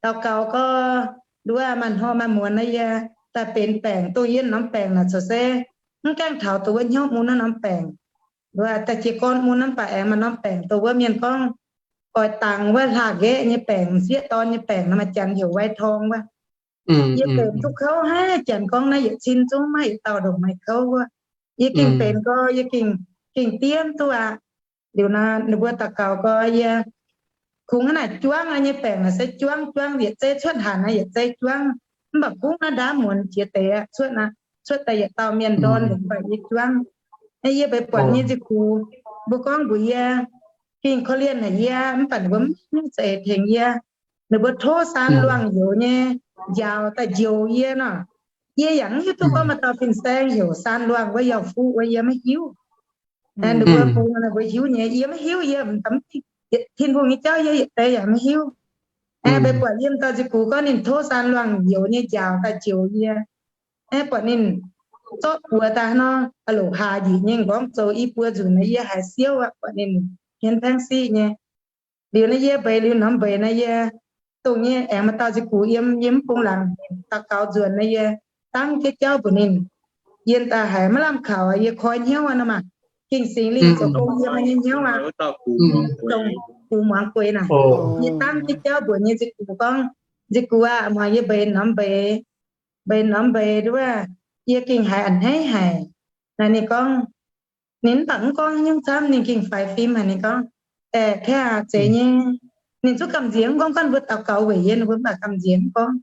Daux gaux gorx, nduov, maaih hnoi maaih muonz naaiv yie daaih benx baengc, dongh yie norm baengc naaic corc se mv gaengh taux dongh wuov hnyouv mun naaiv norm baengc. Nduov, daaih jiez gorn mun naaiv mv baac aengx maaih norm baengc, dongh wuov mienh gorngv oix dangx wuov hlaax-nqaeqv nyei baengc, m'sieqv dorn nyei baengc nor, maaih janx heuc ไวทอง wuov. Yie benx duqv kouv haic, janx gorngv naaiv yietc cin zungv maiv yietc dauh ndongc meih kouv wuov. Yie gengh benx gorx, yie gengh, gengh diev duqv aqv. Liuz nor ninh mbuo daux gaux gorx yie kungx hnangv naaic juangv nyei baengc naaic se juangv, juangv yietc zei cuotv hanc naaic yietc zei juangv. Mv baac kungx naaiv ndaamv muonz jiex deix aqv, cuotv aqv, cuotv daaih yietc dauh mienh ndorn, mv baac yie juangv. Yie mbeix buatc nyei nzie-gux mbuo gorngv mbuox yie, gengh korv-lienh haic yie, mv baac ninh mbuo mv za'eix tengx yie. Ninh mbuo tov saan luangh youz nyei njaaux daaih njoux yie nor. Yie yaac mv hiuv duqv gorngv maaih dauh fin-saeng heuc saan luangh wuov, yauh fuqv wuov, yie maiv hiuv. Ninh mbuo bung ninh mbuo hiuv nyei, yie maiv hiuv, yie Tin-Hungh nyei jauv yie yietc deix yaac maiv hiuv. Aeqv, mbeix buatc yiem dauh nzie-gux gorngv ninh tov saan luangh youz nyei njaaux daaih njoux yie. Aeqv, buatc ninh zorqv buoz daaih nor, a'loc hlaax njiec nyei m'nqorngv zoux i buo nzunc nor, yie haiz siouv aqv, buatc ninh hmien paengv siqv nyei. Liuz naaiv yie mbeix liuz norm mbeix naaiv yie dongh nyei aengx maaih dauh nzie-gux yiem, yie mv bung laangz daux gaux nzuonx naaiv yie dangv jienv jauv mbuox ninh. Yie daaih haiz maiv lamh kaux, yie koi hnyouv aqv nor maah. Ging-Singx Lingh zoux gong yiem nyei hnyouv aqv. Dongh gux muangx gueix naaic, yie dangv jienv jauv mbuox nyei nzie-gux gorngv, nzie-gux aac, muangx yie mbeix norm mbeix, mbeix norm mbeix nduov, yie gengh haiz a'hneiv haic. Naaic ninh gorngv, ninh mv baac mv gorngv nyungc camv, ninh gengh faix fim haic. Ninh gorngv, aeqv, kaav aac, zeiz nyei. Ninh zungv gamh nziex mv gorngv, gorngv mbuo daux gaux weic yie, ninh mbuo mv baac gamh nziex mv gorngv,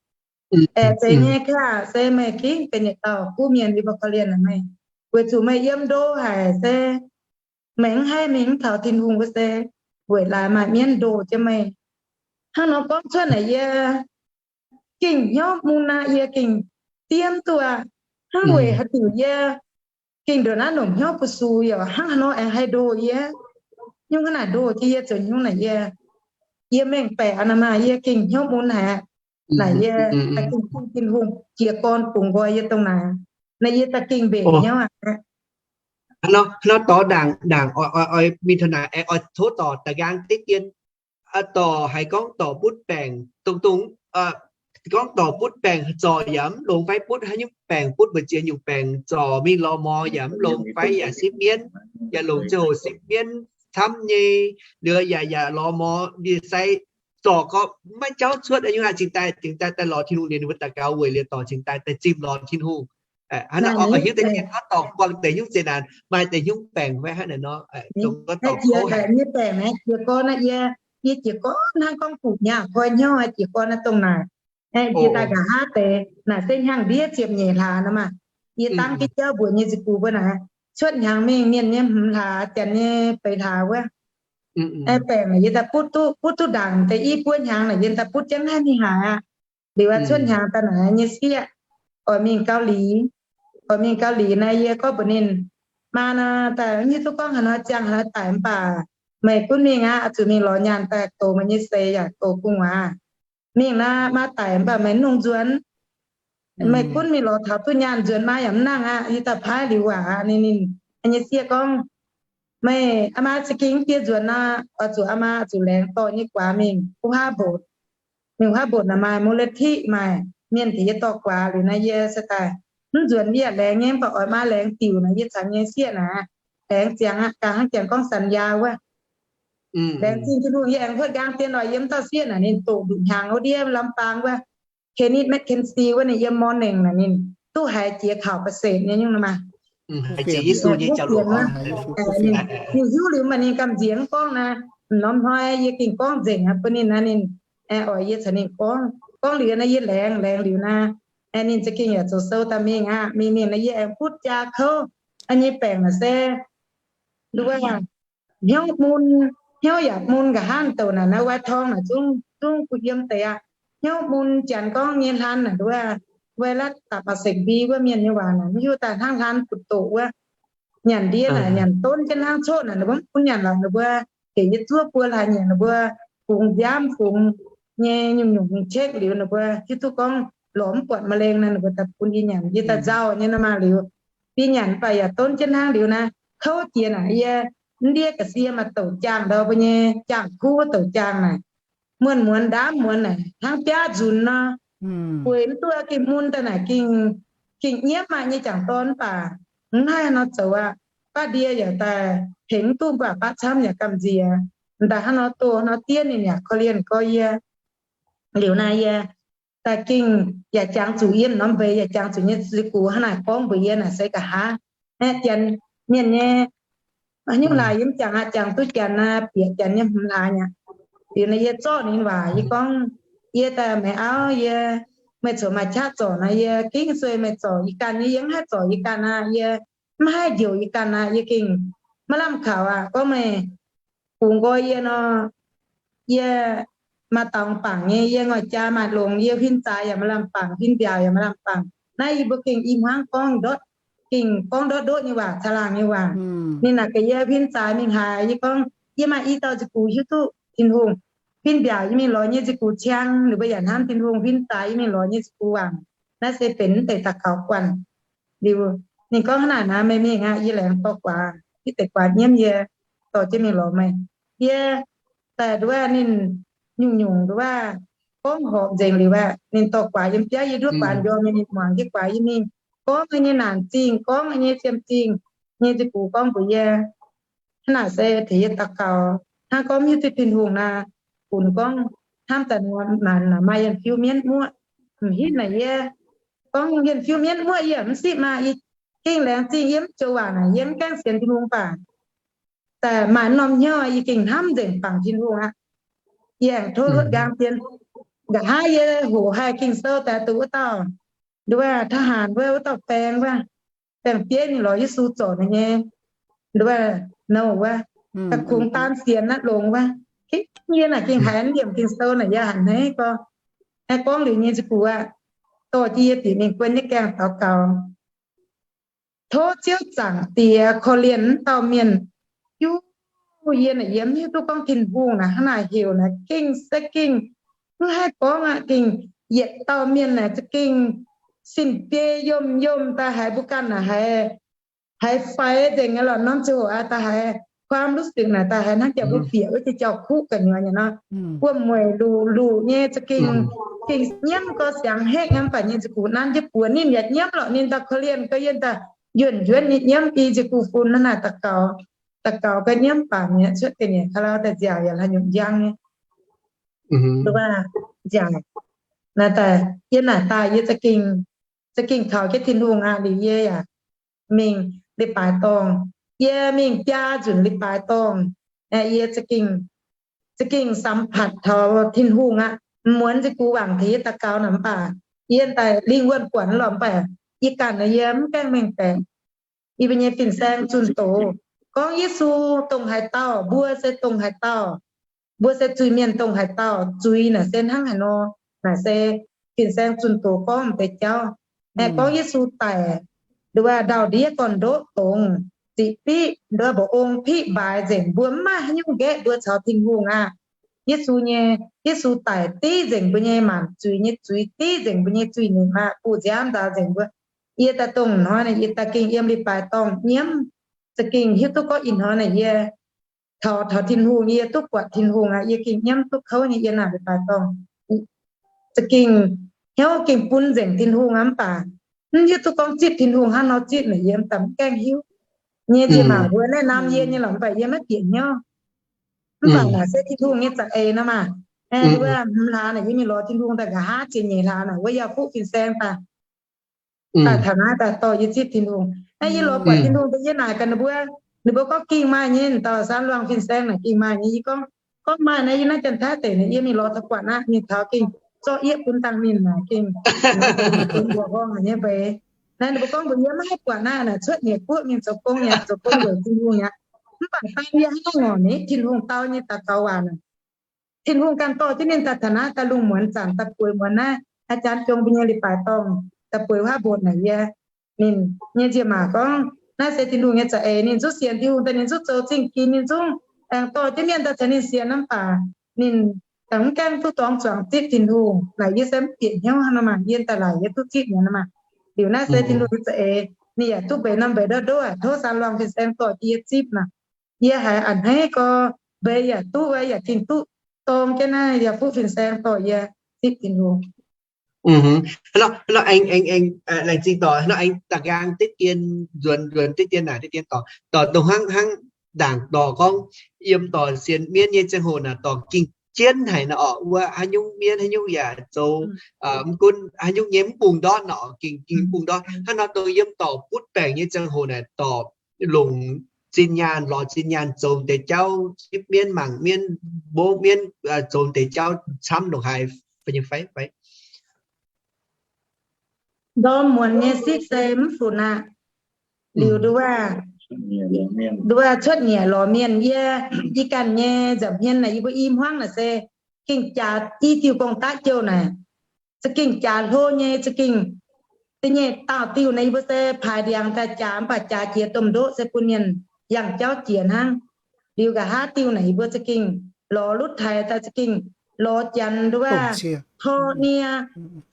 aeqv, zeiz nyei, kaav aac, se meih gengh benx yietc dauh guv mienh, yie mbuo korv-lienh meih, weic zuqc meih yiem ndo haic se meih mv haih mingh mv taux Tin-Hungh wuov se weic laaix maaih mienv ndoh jienv meih. Hnangv nor gorngv cuotv naaic yie gengh hnyouv mungh naaic yie gengh diev duqv aqv. Hnangv weic haaix diuc yie gengh ndongc naaiv longc hnyouv bu sux yaac hnangv haaix nor aengx haih ndoh yie. Nyungc hnangv naaic ndoh jienv yie zoux nyungc naaic yie yie mengh baeqc nor maah, yie gengh hnyouv mun haic aqv. Naaic yie da'gengh bun Tin-Hungh jiez gorn bungx nqoi yie dongh naaic. Naaiv yie da'gengh mbenc hnyouv aqv. Hnangv nor dorh ndaangc, ndaangc oix, oix, oix mingh taux naaic aengx oix tov dorc da'nqaang deix dien, dorc haiz gorngv dorc butv baengc dongh, dongh, gorngv dorc butv baengc zorc yaac mv longx fai butv haaix nyungc baengc, butv mbu'ziex nyungc baengc zorc mingh lorz mor yaac mv longx fai yaac sipv mienv, yaac longc ziangh hoc sipv mienv camv nyei, liuz yaac, yaac lorz mor ndie-sai zorc gorqv maiv jauv cuotv nyungc aqv. Cingx daaih, cingx daaih daaih lorz Tin-Hungh liuz, ninh mbuo daux gaux weic liuz dorc cingx daaih daaih zimh lorz Tin-Hungh. Hnangv naaiv oix hiuv deix mienh gorngv dorc buangh deix hnyouv zeqc naanc, maaih deix hnyouv baengc fai hnangv naaic nor, dongh gorngv dorc kouv haic. Nyei baengc naaiv jiez gorn naaiv yie, yie jiez gorn hnangv gorngv guqc nyaah koi hnyouv jiez gorn naaiv dongh naaic. Jiex daaih nqa'haav deix naaic se hnyangx-ndiev ziepc nyeic hlaax nor maah. Yie dangv jienv jauv mbuox nyei ziqc gux mbuo naaic, cuotv hnyangx mingh mienh nyei hmz hlaax, janx nyei feix hlaax wuov. Baengc yie daaih butv duqv, butv duqv ndaangc deix i buo hnyangx naaic yie daaih butv jienv naaiv mingh haaix aqv. Liuz cuotv hnyangx daaih naaic nyei sieqv oix mingh Gau Lix, oix mingh Gau Lix naaic yie gorngv mbuox ninh, maa nor daaih mv hiuv duqv gorngv haaix nor ziangh haaix nor daic mv baac meih gunv mingh aqv, oix zuqc mingh lorz nyaanh daaih goux meih nyei seix yaac goux gu'nguaaz. Mingh naaic maa daic mv baac meih mv nungx nzuonx. Meih gunv mingh lorz taux duqv nyaanh nzuonx maa yaac mv nangh aqv. Yie daaih paaiv liuz waac aqv. Ninh, ninh nyei sieqv gorngv, meih aa maa za'gengh mv diev nzuonx nor, oix zuqc aa maa zuqc laengz dorh nyei guaax mingh wuov haav mbotc. Mingh wuov haav mbotc naaic maaih มูลนิธิ maaih mienh tengx yie dorh guaax liuz naaic yie se daaih mv nzuonx yie yaac laengz nyei, mv baac oix maa laengz diuc naaic yie caux nyei sieqv naaic laengz ziangx aqv. Gaax hnangv janx gorngv สัญญา wuov. Laengz zingh Tin-Hungh yie aengx hluotv nqaang dien oix yiem dauh sieqv naaic ninh doqc nduqc hnyangx wuov ndiev lamh baang wuov, Kenneth McKenzie wuov ninh yiem ม.หนึ่ง naaic ninh duqv haiz jiex ข่าวเกษตร nyei nyungc nor maah. Ninh hiuv liuz maaih ninh gamh nziex mv gorngv naaic, m'normh hnoi yie gengh gorngv nzengc aqv bun ninh naaic, ninh aengx oix yie caux ninh gorngv. Gorngv liuz naaic yie laengz, laengz liuz naaic, ninh za'gengh yaac zoux sou daaih mingh aqv. Mingh mingh naaic yie aengx butv jaa kouv nyei baengc naaic se nduov hnyouv mun, hnyouv yaac mun nqa'haav douc naaic, naaiv วัณทอง naaic zungv, zungv bun yiem deix aqv. Hnyouv mun janx gorngv nyei hlan naaic nduovไวรัสตับอักเสบบี wuov mienh nyei waac naaic, mv hiuv daaih hnangv hlan butv doqc wuov. Nyanc ndie naaic nyanc donv jienv hnangv coqv naaic, ninh mbuo mv bun nyanc lorqc, ninh mbuo heuc yie zuov buo hlaax nyanc, ninh mbuo fungx nziaamv fungx nyei nyungc-nyungc cekv liuz, ninh mbuo hiuv duqv gorngv lorz mv buatc มะเร็ง naaic, ninh mbuo daaih bun yie nyanc. Yie daaih nzauh nyei nor maah liuz, yie nyanc mv baac yaac donv jienv hnangv liuz naaic, kouv jiex naaic, yie mv ndiev ga'sie maaih douc jaangh ndau mbuo nyei jaangh kuv wuov douc jaangh naaic, muonz muonz ndaamv muonz naaic hnangv biaav nzunc nor. Weic mv duqv gengh mun daaih naaic gengh, gengh nyiemv maaih nyei jangc dorn mv baac mv haih nor zoux aqv. Baav ndie yaac daaih tengx mv duqv mv baac baav camv yaac gamh nziex. M'daaih hnangv nor doh nor diev ninh yaac korv-lienh gorx yie. Liuz naaic yie daaih gengh yaac jangx zuqc yie m'norm mbeix, yaac jangx zuqc nyei ziqc gux hnangv naaic gorngv mbuox yie naaic se nqa'haav aeqv, janx mienh nyei hnyouv laaix yie mv jangx aqv, jangx duqv janx aqv, bieqc janx nyei hmz hlaax aqv. Liuz naaic yie zorqv ninh waac yie gorngv, yie daaih meih auv yie, meih corc maaih qaqv zorc naaic yie gengh sueih meih zorc yie ganh nyei, yie mv haih zorc yie ganh aqv, yie mv haih njoux yie ganh aqv, yie gengh maiv lamh kaux aqv. Gorngv meih bungx nqoi yie nor, yie maaih daux bangc nyei, yie ngoic jaa maaih longx, yie huin zaaix yaac maaih lamh bangc, huin mbiaauc yaac maaih lamh bangc. Naaiv yie mbuo gengh i hmuangv gorngv ndortv, gengh gorngv ndortv ndoqv nyei waac, caangh laangh nyei waac. Ninh naaic gaax yie, huin zaaix mingh haaix? Yie gorngv, yie maaih i dauh ziqc gux hiuv duqv Tin-Hungh. Huin mbiaauc yie mingh lorz nyei ziqc gux ciang, ninh mbuo yaac hnamv Tin-Hungh. Huin zaaix yie mingh lorz nyei ziqc gux wangc. Naaiv se benx deix daux gaux guanh. Liuz ninh gorngv hnangv naaic naaic, meih mingh aqv, yie laengz dorh guaax, hitv deix guaax nyiemv yie, dorh jienv mingh lorz meih. Yie daaih nduov ninh nyungc-nyungc nduov gorngv horpc nzengc liuz aqv, ninh dorh guaax yiem biauv, yie nduov guaax njoh mingh, ninh muangx jienv guaax yie mingh gorngv nyei naanc zingh, gorngv nyei fiem zingh nyei ziqc gux gorngv mbuox yie, hnangv naaic se tengx yie daux gaux. Hnangv gorngv mv hiuv duqv Tin-Hungh naaic, funx gorngv hnamv daaih nor, maanc maaih yienh fiuv mienv muoqv. M'hitv naaic yie gorngv yienh fiuv mienv muoqv yie mv sipv maah. Yie gengh laengz zingh, yie mv joux waac naaic yie mv gaengh sienx Tin-Hungh baac daaih maaih norm hnyouv yie gengh hnamv nzengc bangc Tin-Hungh aqv. Yie aengx tov hluotv nqaang dien, nqa'haav yie hoqc haih Ging-Sou daaih duqv wuov dauh, nduov ทหาร wuov, wuov dauh baeng wuov, baeng-bieiv mingh lorz Yesu zorc ninh nyei, nduov nouh wuov, da'kungx daan sienx aqv longx wuov. Yie naaic gengh haiz liemh Ging-Sou naaic yie hanc hneiv gorx. Aengx gorngv liuz nyei ziqc gux aqv, dorh jienv yie bieqc mingh guon nyei gaengh daux gaux. Tov Ziouv Zaangc Diex korv-lienh wuov dauh mienh, yie Yie naaic yie mv hiuv duqv gorngv Tin-Hungh naaic hnangv naaic heuc naaic gengh se gengh mv haih gorngv aqv. Gengh yietc dauh mienh naaic za'gengh sin biei yomh-yomh daaih haiz mbuo ganh naaic haiz, haiz faix nzengc nyei lorqc. Norm ziangh hoc aqv daaih haiz ความรู้สึก naaic daaih haiz hnangv jauv mbuo bieqc wuov jiex jauv-kuqv ga'nyuoz nyei nor. Wuom-mueic luc luc nyei za'gengh, gengh nyiemv gorx siangx hekv nyei mv baac nyei nza'gux nanv jienv buoz ninh yaac nyiemv lorqc. Ninh daaih korv-lienh ga'yienh daaih njuonc njuonc nyei nyiemv i nza'gux fun hnangv naaic daux gaux, daux gaux ga'yienh nyiemv baac mi'aqv. Cuotv ga'nyiec ka'lauh daaih nziaauc yaac hlaax nyungc njang nyei. Nziaauc naaic daaih yie naaic daaih yie za'gengh, za'gengh kaux jienv Tin-Hungh aqv liuz yie yaac mingh leiz-baaix dorngh. Yie mingh biaa nzunc leiz-baaix dorngh, yie za'gengh, za'gengh สัมผัส taux Tin-Hungh aqv. Muonz nziex gux wangc taux yie daux gaux naaic mv baac yie daaih lingh wuonh buatc lorqc mv baac yie ganh naaic yie mv gaengh mengh baeqc. Yie mbuo nyei fin-saeng zunh doz gorngv Yesu dongh haaix dauh, mbuo se dongh haaix dauh, mbuo se zuiz-mienh dongh haaix dauh, zuiz naaic se hnangv haaix nor. Naaic se fin-saeng zunh doz gorngv m'deix jauv. Aengx gorngv Yesu daic, nduov ndau-ndiev gorn-ndoqv dongz ziqc fiqv, nduov mba'ong piqv mbaaix nzengc, mbuo mv maaih haaix nyungc nqaeqv mbuo caux Tin-Hungh aqv. Yesu nyei, Yesu daic div nzengc mbuo nyei maanc zuiz nyei zuiz, div nzengc mbuo nyei zuiz-nipc aqv, buoz-nziaamv nzaaux nzengc mbuo. Yie daaih dongh hnoi naaic yie daaih gengh yiem leiz-baaix dorngh nyiemv, za'gengh hiuv duqv gorngv ih hnoi naaic yie taux, taux Tin-Hungh, yie duqv buatc Tin-Hungh aqv. Yie gengh nyiemv duqv kouv nyei yie naaic leiz-baaix dorngh. Za'gengh hnyouv gengh bun nzengc Tin-Hungh aqv mv baac mv hiuv duqv gorngv zipv Tin-Hungh hnangv nor zipv naaic yie mv baac mv gaengh hiuv. Nyei nziex mangc mbuo naaiv naamh yie nyei lorqc mv baac yie maiv bieqc hnyouv. Mv baac naaic se Tin-Hungh nyei za'eix nor maah. Wuov hmz hlaax naaic yie mingh lorz Tin-Hungh daaih nqa'haav ziepc nyeic hlaax naaic wuov yaac fuqv fin-saeng daaih daaih taux naaiv daaih dorh yie zipv Tin-Hungh. Naaiv yie lorz buatc Tin-Hungh daaih yie naaic gaax ninh mbuo, ninh mbuo gorngv ging maaih nyei, dauh San Luangh fin-saeng naaic ging maaih nyei. Yie gorngv, gorngv maaih naaiv yie naaiv Janx-Taiv deic naaic yie mingh lorz taux buatc aqv, mingh taux gengh zorqv yieqv bun dangh ninh naaic gengh mbuoqc horngh nyei mbeix. Naaiv ninh mbuo gorngv mbuox yie maiv haih buatc naaiv naaic cuotv nyeic guoqv mingh zoux gong yaac zoux gong weic Tin-Hungh aqv. Mv baac dangh yie hnangv naaiv ngorc ninh Tin-Hungh dau nyei daux gaux waac naaic, Tin-Hungh ganh dorh jienv ninh daaih taux naaiv daaih lungh muonz zanc daaih bueix muonz naaiv, aa, janx jong mbuo nyei leiz-baaix dorngh daaih bueix wuov haav mbotc naaic yie, ninh nyei nziemc maac gorngv naaiv se Tin-Hungh nyei za'eix. Ninh zungv sienx Tin-Hungh daaih ninh zungv zoux zingh ginx, ninh zungv aengx dorh jienv mienh daaih caux ninh sienx mv baac ninh dangh mv gaengh duqv dorngx zuangx zipv Tin-Hungh. Naaic yie se mv bieqc hnyouv hnangv nor maah, yie daaih laaic yie duqv zipv nyei nor maah. Liuz naaiv se Tin-Hungh nyei za'eix, ninh yaac duqv mbeix norm mbeix ndov ndov aqv. Tov San Luangh fin-saeng dorh yie zipv naaic. Yie haiz a'hneiv gorx mbeix yaac duqv, yaac gengh duqv dorng jienv naaiv yaac fuqv fin-saeng dorh yie zipv Tin-Hungh. Aengx, aengx, aengx laengz zingh dorc, aengx da'nqaang diqv dien, nzuonx, nzuonx diqv dien naaic, diqv dien dorc, dorc dongh hnangv, hnangv ndaangc dorc gorngv, yiem dorc sienx mienv nyei ziangh hoc naaic dorc gengh jienv haic nor orqc. Wuov haaix nyungc mienv haaix nyungc yaac zoux, mv gunv haaix nyungc nyei mv bungx ndortv nor, gengh, gengh mv bungx ndortv. Hnangv nor dongh yiem dorc butv baengc nyei ziangh hoc naaic dorc longc zinh nyaanh, lorz zinh nyaanh zoux deix jauv, zipv mienv, mangc mienv, mboqv mienv, zoux deix jauv camv longc haaix fai nyei fai? Ndorm muonz nyei sipv se mv funx aqv. Liuz nduov, nduov cuotv nyieqc lorz mienh, yie, yie ganh nyei nza'hmien naaic, yie mbuo i hmuangv naaic se gengh jaax i diuh gong-daqv jouh naaic, za'gengh jaax hlo nyei, za'gengh da'nyeic dauh diuh naaic yie mbuo se paaix ndiangx daaih jaax, mv baac jaax jiex domh ndoqv se bun mienh yangh jauv jiex hnangv. Liuz nqa'haav diuh naaic yie mbuo za'gengh lorz lutv taaix daaih, za'gengh lorz janx nduov, tor nie,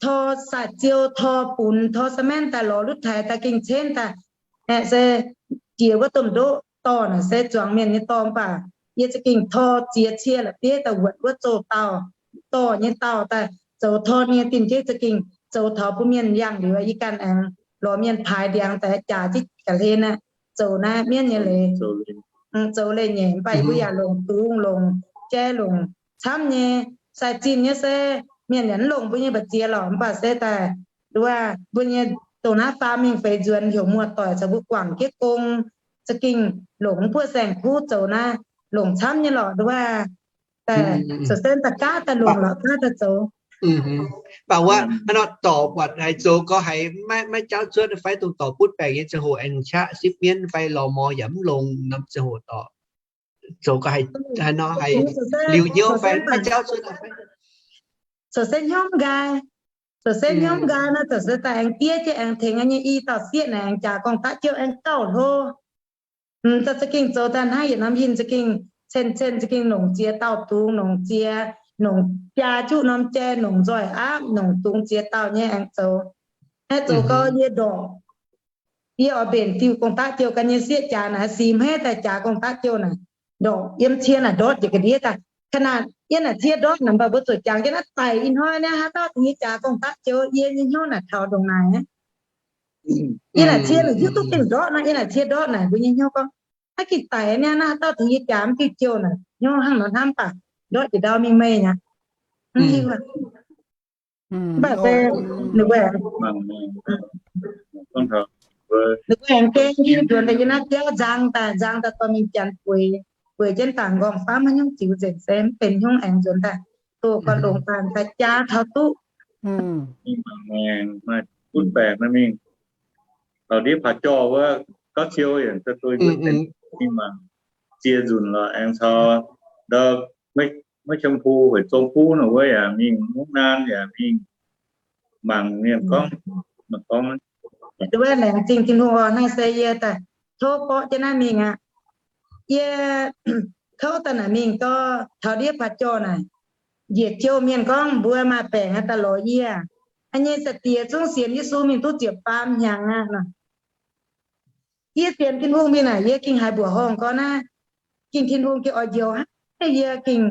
tor sai-ziou, tor bunx, tor ซีเมนต์ daaih lorz lutv taaix daaih gengh cenv daaih, aeqv, se jiex wuov domh ndoqv dorh naaic se zuangx mienh nyei dorh, mv baac yie za'gengh tor ziex cie la'bieiv daaih wuotc wuov zoh dauh, dorh nyei dauh daaih zoux tor nie, din-jeiv za'gengh zoux taux bun mienh yangh liuz, yie ganh aengx lorz mienh paaix ndiangx daaih jaax jienv ga'hlen aqv, zoux naaiv mienv nyei leiz, zoux leih nyeic, mv baac yie mbuo yaac longc dungz, longc jai, longc camv nyei. Sai zinh nyei se mienh yaac mv longc mbuo nyei mba'ziex lorqc, mv baac se daaih nduov mbuo nyei dongh naaiv faam mingh feix nzuonx heuc muoz-doic caux mbuo guangc jienv gong, za'gengh longc mv buoqv saeng-kuv zoux naaiv, longc camv nyei lorqc nduov. Daaih zoux se daaih gaav daaih longc lorqc, gaav daaih zoux. Mv baac wuov hnangv nor dorc buatc haiz zoux gau haiz maiv, maiv jaauv cuotv fai? Dongh dorc butv baengc nyei ziangh hoc aengx qaqv sipv mienv fai lorz mor yaac mv longx norm ziangh hoc dorc zoux gau haiz, haaix nor haiz liuz hnyouv fai maiv jaauv cuotv fai? Zoux se hnyouv nqaai, zoux se hnyouv nqaai nor, zoux se daaih aengx diev jienv aengx tengx nyei i dauh sieqv naaic aengx jaax gong-daqv jouh aengx gauh hlo. Daaih za'gengh zoux daaih hnangv yietc norm yinh za'gengh cen-cen za'gengh nongc ziex dauh dungz, nongc ziex, nongc jaa juqv norm jai, nongc nzoih aapv, nongc dungz ziex dauh nyei aengx zoux. Aengx zoux gau yie ndorqc, yie oix mbenc diuh gong-daqv jouh ganh nyei sieqv jaax naaic, six hmeiv daaih jaax gong-daqv jouh naaic, ndorqc yiem cie naaic ndortv njiec ga'ndiev daaih. Ka'naaic yie naaic cie ndortv naaic, mv baac mbuo zuqc jangx jienv naaiv daic ih hnoi niaa, haaix dauh tengx yie jaax gong-daqv jouh, yie nyei hnyouv naaic taux ndongc naaic. Yie naaic cie naaic hiuv duqv gengh ndortv nor, yie naaic cie ndortv naaic mbuo nyei hnyouv gorngv, naaiv gengh daic niaa, naaiv haaix dauh tengx yie jaax mv diuh jouh naaic, hnyouv hnangv nor hnamv baac ndortv jiex ndau mingh meih aqv. Mv hiuv aqv. Mv baac se ninh mbuo, ninh mbuo aengx gengh yie nzuonx daaih yie naaiv biauv nzang daaih, nzang daaih dorh mingh janx bueix, bueix jienv dangc nqorngv-famv haaix nyungc ziux nzengc se mv benx hnyungv aengx nzuonx daaih doh gorn longx daaih daaih jaa taux duqv. Mingh mangc maengc, maaih butv baengc nor mingh taux ndiev Paac Jorh wuov, gauv ziou yaac za'dui mbuo mingh mangc, ziex nzunc lorqc aengx caux ndau maiv Qiemx Pu Hueic Zong Buv nor wuov yaac mingh, Mungv Naan yaac mingh mangc mienh gorngv, mangc gorngv. Wuov laengz zingh Tin-Hungh oc, naaiv se yie daaih tov borqv jienv naaiv mingh aqv. Yie kouv daaih naaic mingh gorngv taux ndiev Paac Jorh naaic, njiec jouh mienh gorngv mbuo maaih baengc aqv daaih lorz yie. A'nyei sai-diex zungv sienx Yesu mingh duqv ziepc faam hnyangx aqv nor. Yie sienx Tin-Hungh mingh naaic, yie gengh haiz mbuoqc horngh gorn naaiv, gengh Tin-Hungh gengh oix njoux hnangv, yie gengh,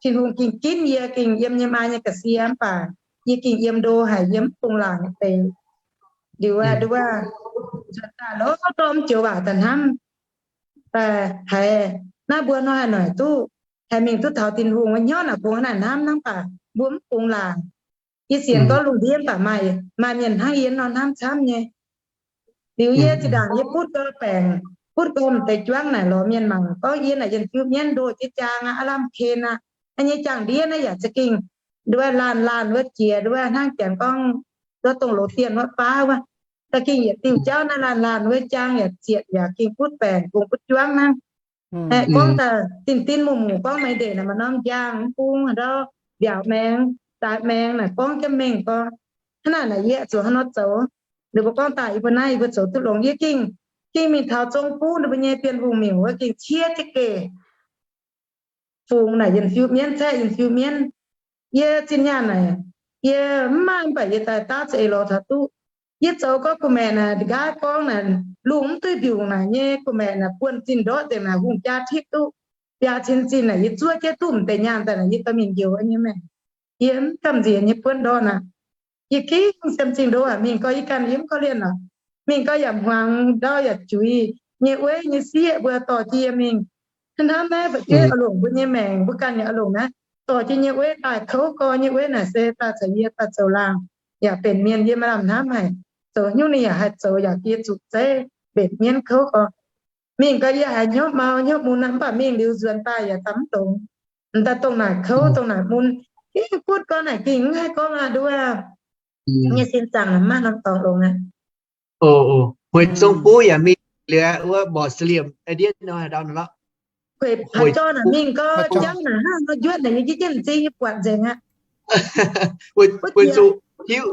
Tin-Hungh gengh ginv yie, gengh yiem nyei maa nyei ga'sie mv baac yie gengh yiem ndo haic, yie mv bung laangc deix. Liuz wuov, nzuonx daaih lorz dorh mv joux waac daaih hnamv, haiz naaiv mbuo nor haih noic duqv, haih mingh duqv taux Tin-Hungh wuov hnyouv naaic, bung naaic hnamv hnangv baac mbuo mv bung laangc. Yie sienx gorngv lungh ndiev mv baac maaih, maaih mienh hnangv yie nor hnamv camv nyei. Liuz yie zinh ndaangc yie butv gau baengc, butv gau m'deix juangv naaic lorz mienh mangc gorngv yie naaic yietc fiuv mienv ndoh jiex jaang aqv, aav lamh ken aqv. A'nyei jaang-ndiev naaiv yaac za'gengh nduov laanh laanh wuov jiex nduov hnangv janx gorngv nduov dongh loz dien wuov baav wuov, za'gengh yietc diuh jauv naaiv laanh laanh wuov jaang yaac zietc yaac gengh butv baengc bung butv juangv hnangv. Aeqv, gorngv daaih din-din muqv-muqc gorngv maaih ndeic naaic maaih norm njang mv bung haaix ndau mbiaauc maengx, daaih maengx naaic gorngv jienv mengh gorngv, hnangv naaic naaic yie zuqc haaix nor zoux. Ninh mbuo gorngv daaih yie mbuo naaiv yie mbuo zoux duqv longx. Yie gengh, gengh mingh taux Zong Buv ninh mbuo nyei Bienh Hungh miuc wuov gengh cie jienv geh fungx naaic yietc fiuv mienv caeqv yietc fiuv mienv. Yie zinh nyaanh naaic, yie mv maaih mv baac yie daaih daav za'eix lorz taux duqv. Yie zoux gorngv kuh maeqc naaic nqaaiv gorngv naaic lungh mv duih mbiungc naaic nyei kuh maeqc naaic buonv-zinh ndortv nzengc naaic hungh jaa tipv duqv biaa cin zinh naaic yie zuov jienv duqv m'deix nyaanh daaih naaic yie dorh mingh njoux nyei maengc. Yie mv gamh nziex nyei buonv ndortv naaic. Yie gengh siemv zingh ndo aqv, mingh gau yie ganh yie mv korv-lienh lorqc. Mingh gau yaac hmuangx ndau yaac juix nyei weiv nyei sieqv mbuo dorh jienv yie mingh. Hnamv naaiv fu'jueiv oix longc mbuo nyei maengc, mbuo ganh yaac oix longc naaiv. Dorh jienv nyei weiv daaih kouv gau nyei weiv naaic se daaih caux yie daaih zoux laangh, yaac benx mienh yie maaih lamh hnamv haic. Zoux haaix nyungc ninh yaac haih zoux yaac yie zuqc zeiv mbenc mienv kouv gau. Mingh gau yie haiz hnyouv mau hnyouv mun aqv, mv baac mingh liuz nzuonx daaih yaac daaih mv dongz. M'daaih dongh naaic kouv dongh naaic mun. Gengh butv gorngv naaic gengh mv haih gorngv aqv nduov. Nyei sin zaangc maiv norm dorngx longx aqv. Hueic Zong Buv yaac mingh liuz wuov mborqc slim ai ndiev nor haaix ndau nor lorqc. Hueic Paac Jorh naaic mingh gorngv jauv naaic hnangv nor njuotv naaic yie jienv jienv m'zing nyei buatc nzengc aqv. Weic zuqc hiuv,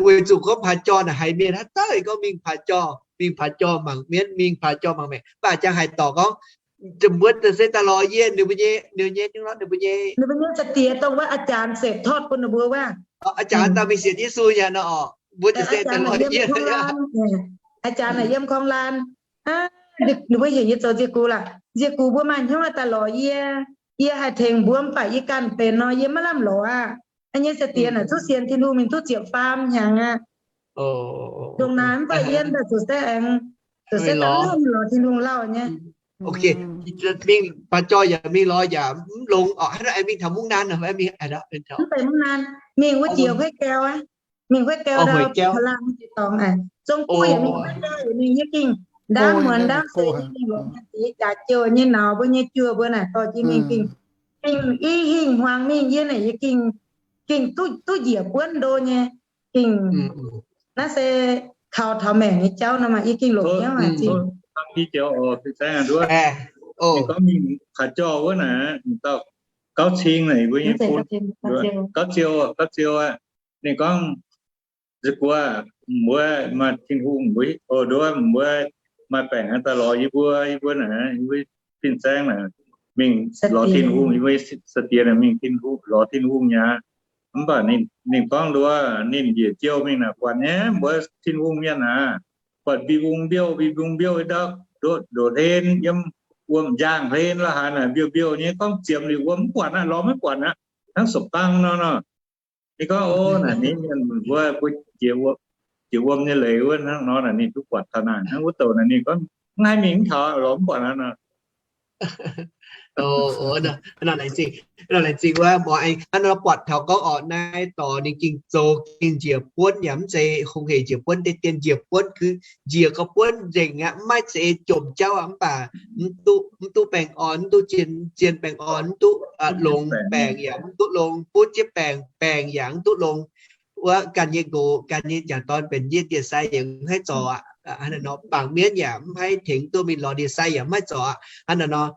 weic zuqc gorngv Paac Jorh naaic haiz mienh haaix dauh gorngv mingh Paac Jorh, mingh Paac Jorh mangc mienv, mingh Paac Jorh mangc maengc, mv baac jangx haaix dorngx gorngv, mbuo se daaih lorz yie, ninh mbuo nyei, ninh nyei, ninh mbuo nyei, ninh mbuo nyei sai-diex dongh wuov อาจารย์ สืบทอด bun ninh mbuo wuov. อาจารย์ dauh mingh sienx Yesu nyei nor, mbuo se daaih lorz yie. อาจารย์ naaic yiem korng laan. Ninh mbuo heuc yie zoux nzie gux laac, nzie gux mbuo maaih hnyouv daaih lorz yie. Yie haih tengx mbuo mv baac yie ganh benx nor yie maiv lamh lorz aqv. Yie nyei sai-diex naaic zuqc sienx Tin-Hungh mingh duqv ziepc faam hnyangx aqv. Ndongc naaic mv baac yie daaih zuqc se aengx, zuqc se aengx lorz Tin-Hungh lauh nyei. Mingh Paac Jorh yaac mingh lorz yaac mv longx orqc, haaix nor aengx mingh taux Mungv Naan nor, mv baac Mungv Naan mingh wuov jiex Hueiv Gau aqv. Mingh Hueiv Gau ndau, Hueiv Gau laanh jiex dorngx aqv. Zong Buv yaac mingh Hueiv Gau yaac mingh, yie gengh ndaamv muonz ndaamv seix nyei mingh longc jiex jaax jouh nyei nauz mbuo nyei juoh mbuo naaic dorh jiex mingh gengh, gengh i hingh hmuangx mingh yie naaic yie gengh, gengh duqv njiec buonv ndo nyei, gengh naaiv se kaux taux maengc nyei jauv nor maah, yie gengh longc hnyouv haic zingh. Gorngv mingh Paac Jorh wuov naaic, dauh Gauv Cing naaic, mbuo nyei bun, Gauv Ziou, Gauv Ziou aqv. Ninh gorngv, nziex guoqv, mbuo maaih Tin-Hungh, mbuo, o, nduov, mbuo maaih baengc daaih lorz yie mbuo, yie mbuo naaic, yie mbuo fin-saeng naaic, mingh lorz Tin-Hungh, mbuo sai-diex mingh Tin-Hungh, lorz Tin-Hungh mi'aqv. Mv baac ninh gorngv nduov, ninh njiec jouh mingh naaic buatc nyei mbuo Tin-Hungh mienh aac, buatc mbi bung mbiouh, mbi bung mbiouh ndortv ndoqc hlen yiem wuom-njaangh hlen la'haaix naaic mbiouh mbiouh nyei, gorngv ziemx liuz wuom mv buatc aqv, lorz maiv buatc aqv, hnangv sopv-bang nor nor. Ninh gorngv, o, naaic ninh mienh mbuo, mbuo jiex wuom nyei leiz wuov hnangv nor, naaic ninh duqv buatc taux naaic. Hnangv wuov douc naaic ninh gorngv, mv haih mingh mv taux, lorz mv buatc aqv nor. Laengz zingh, laengz zingh wuov mbuo aengx hnangv nor buatc taux gorngv orqc, naaiv dorc ninh gengh zoux gengh njiec buonv yaac mv zeiz hungh hec njiec buonv, deix dien njiec buonv, njiec gau buonv nzengc aqv, mv maaih za'eix jomc jauv aqv, mv baac mv duqv, mv duqv baengh orn, mv duqv zien, zien baengh orn, mv duqv longx baengc yaac mv duqv longx, butv jienv baengc, baengc yaac mv duqv longx. Wuov ganh nyei nqox, ganh nyei jangc dorn benx ndie-sai yaac mv haih zorc aqv. Hnangv naaic nor, mangc mienv yaac mv haih tengx duqv mingh lorz ndie-sai yaac mv haih zorc aqv. Hnangv naaic nor,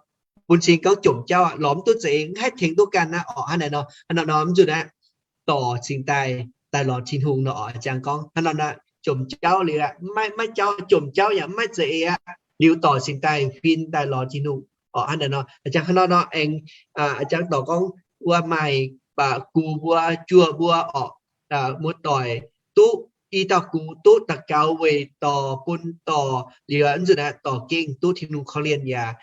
bun cing gorngv jomc jauv aqv, lorz mv duqv za'eix, mv haih tengx duqv ganh aqv orqc. Hnangv naaic nor, hnangv naaic nor mv zuqc aqv, dorc cingx daaih, daaih lorz Tin-Hungh nor orqc, jangx gorngv hnangv naaic nor, jomc jauv liuz aqv, maiv, maiv jauv, jomc jauv yaac mv maaih za'eix aqv, liuz dorc cingx daaih huin daaih lorz Tin-Hungh orqc. Hnangv naaic nor, jangx hnangv naaiv nor aengx, jangx dorc gorngv wuov maaih, baac gux mbuo, juoh mbuo orqc, muoz-doic duqv, i dauh gux duqv daux gaux weic dorc bun dorc liuz, mv zuqc aqv, dorc gengh duqv Tin-Hungh korv-lienh yaac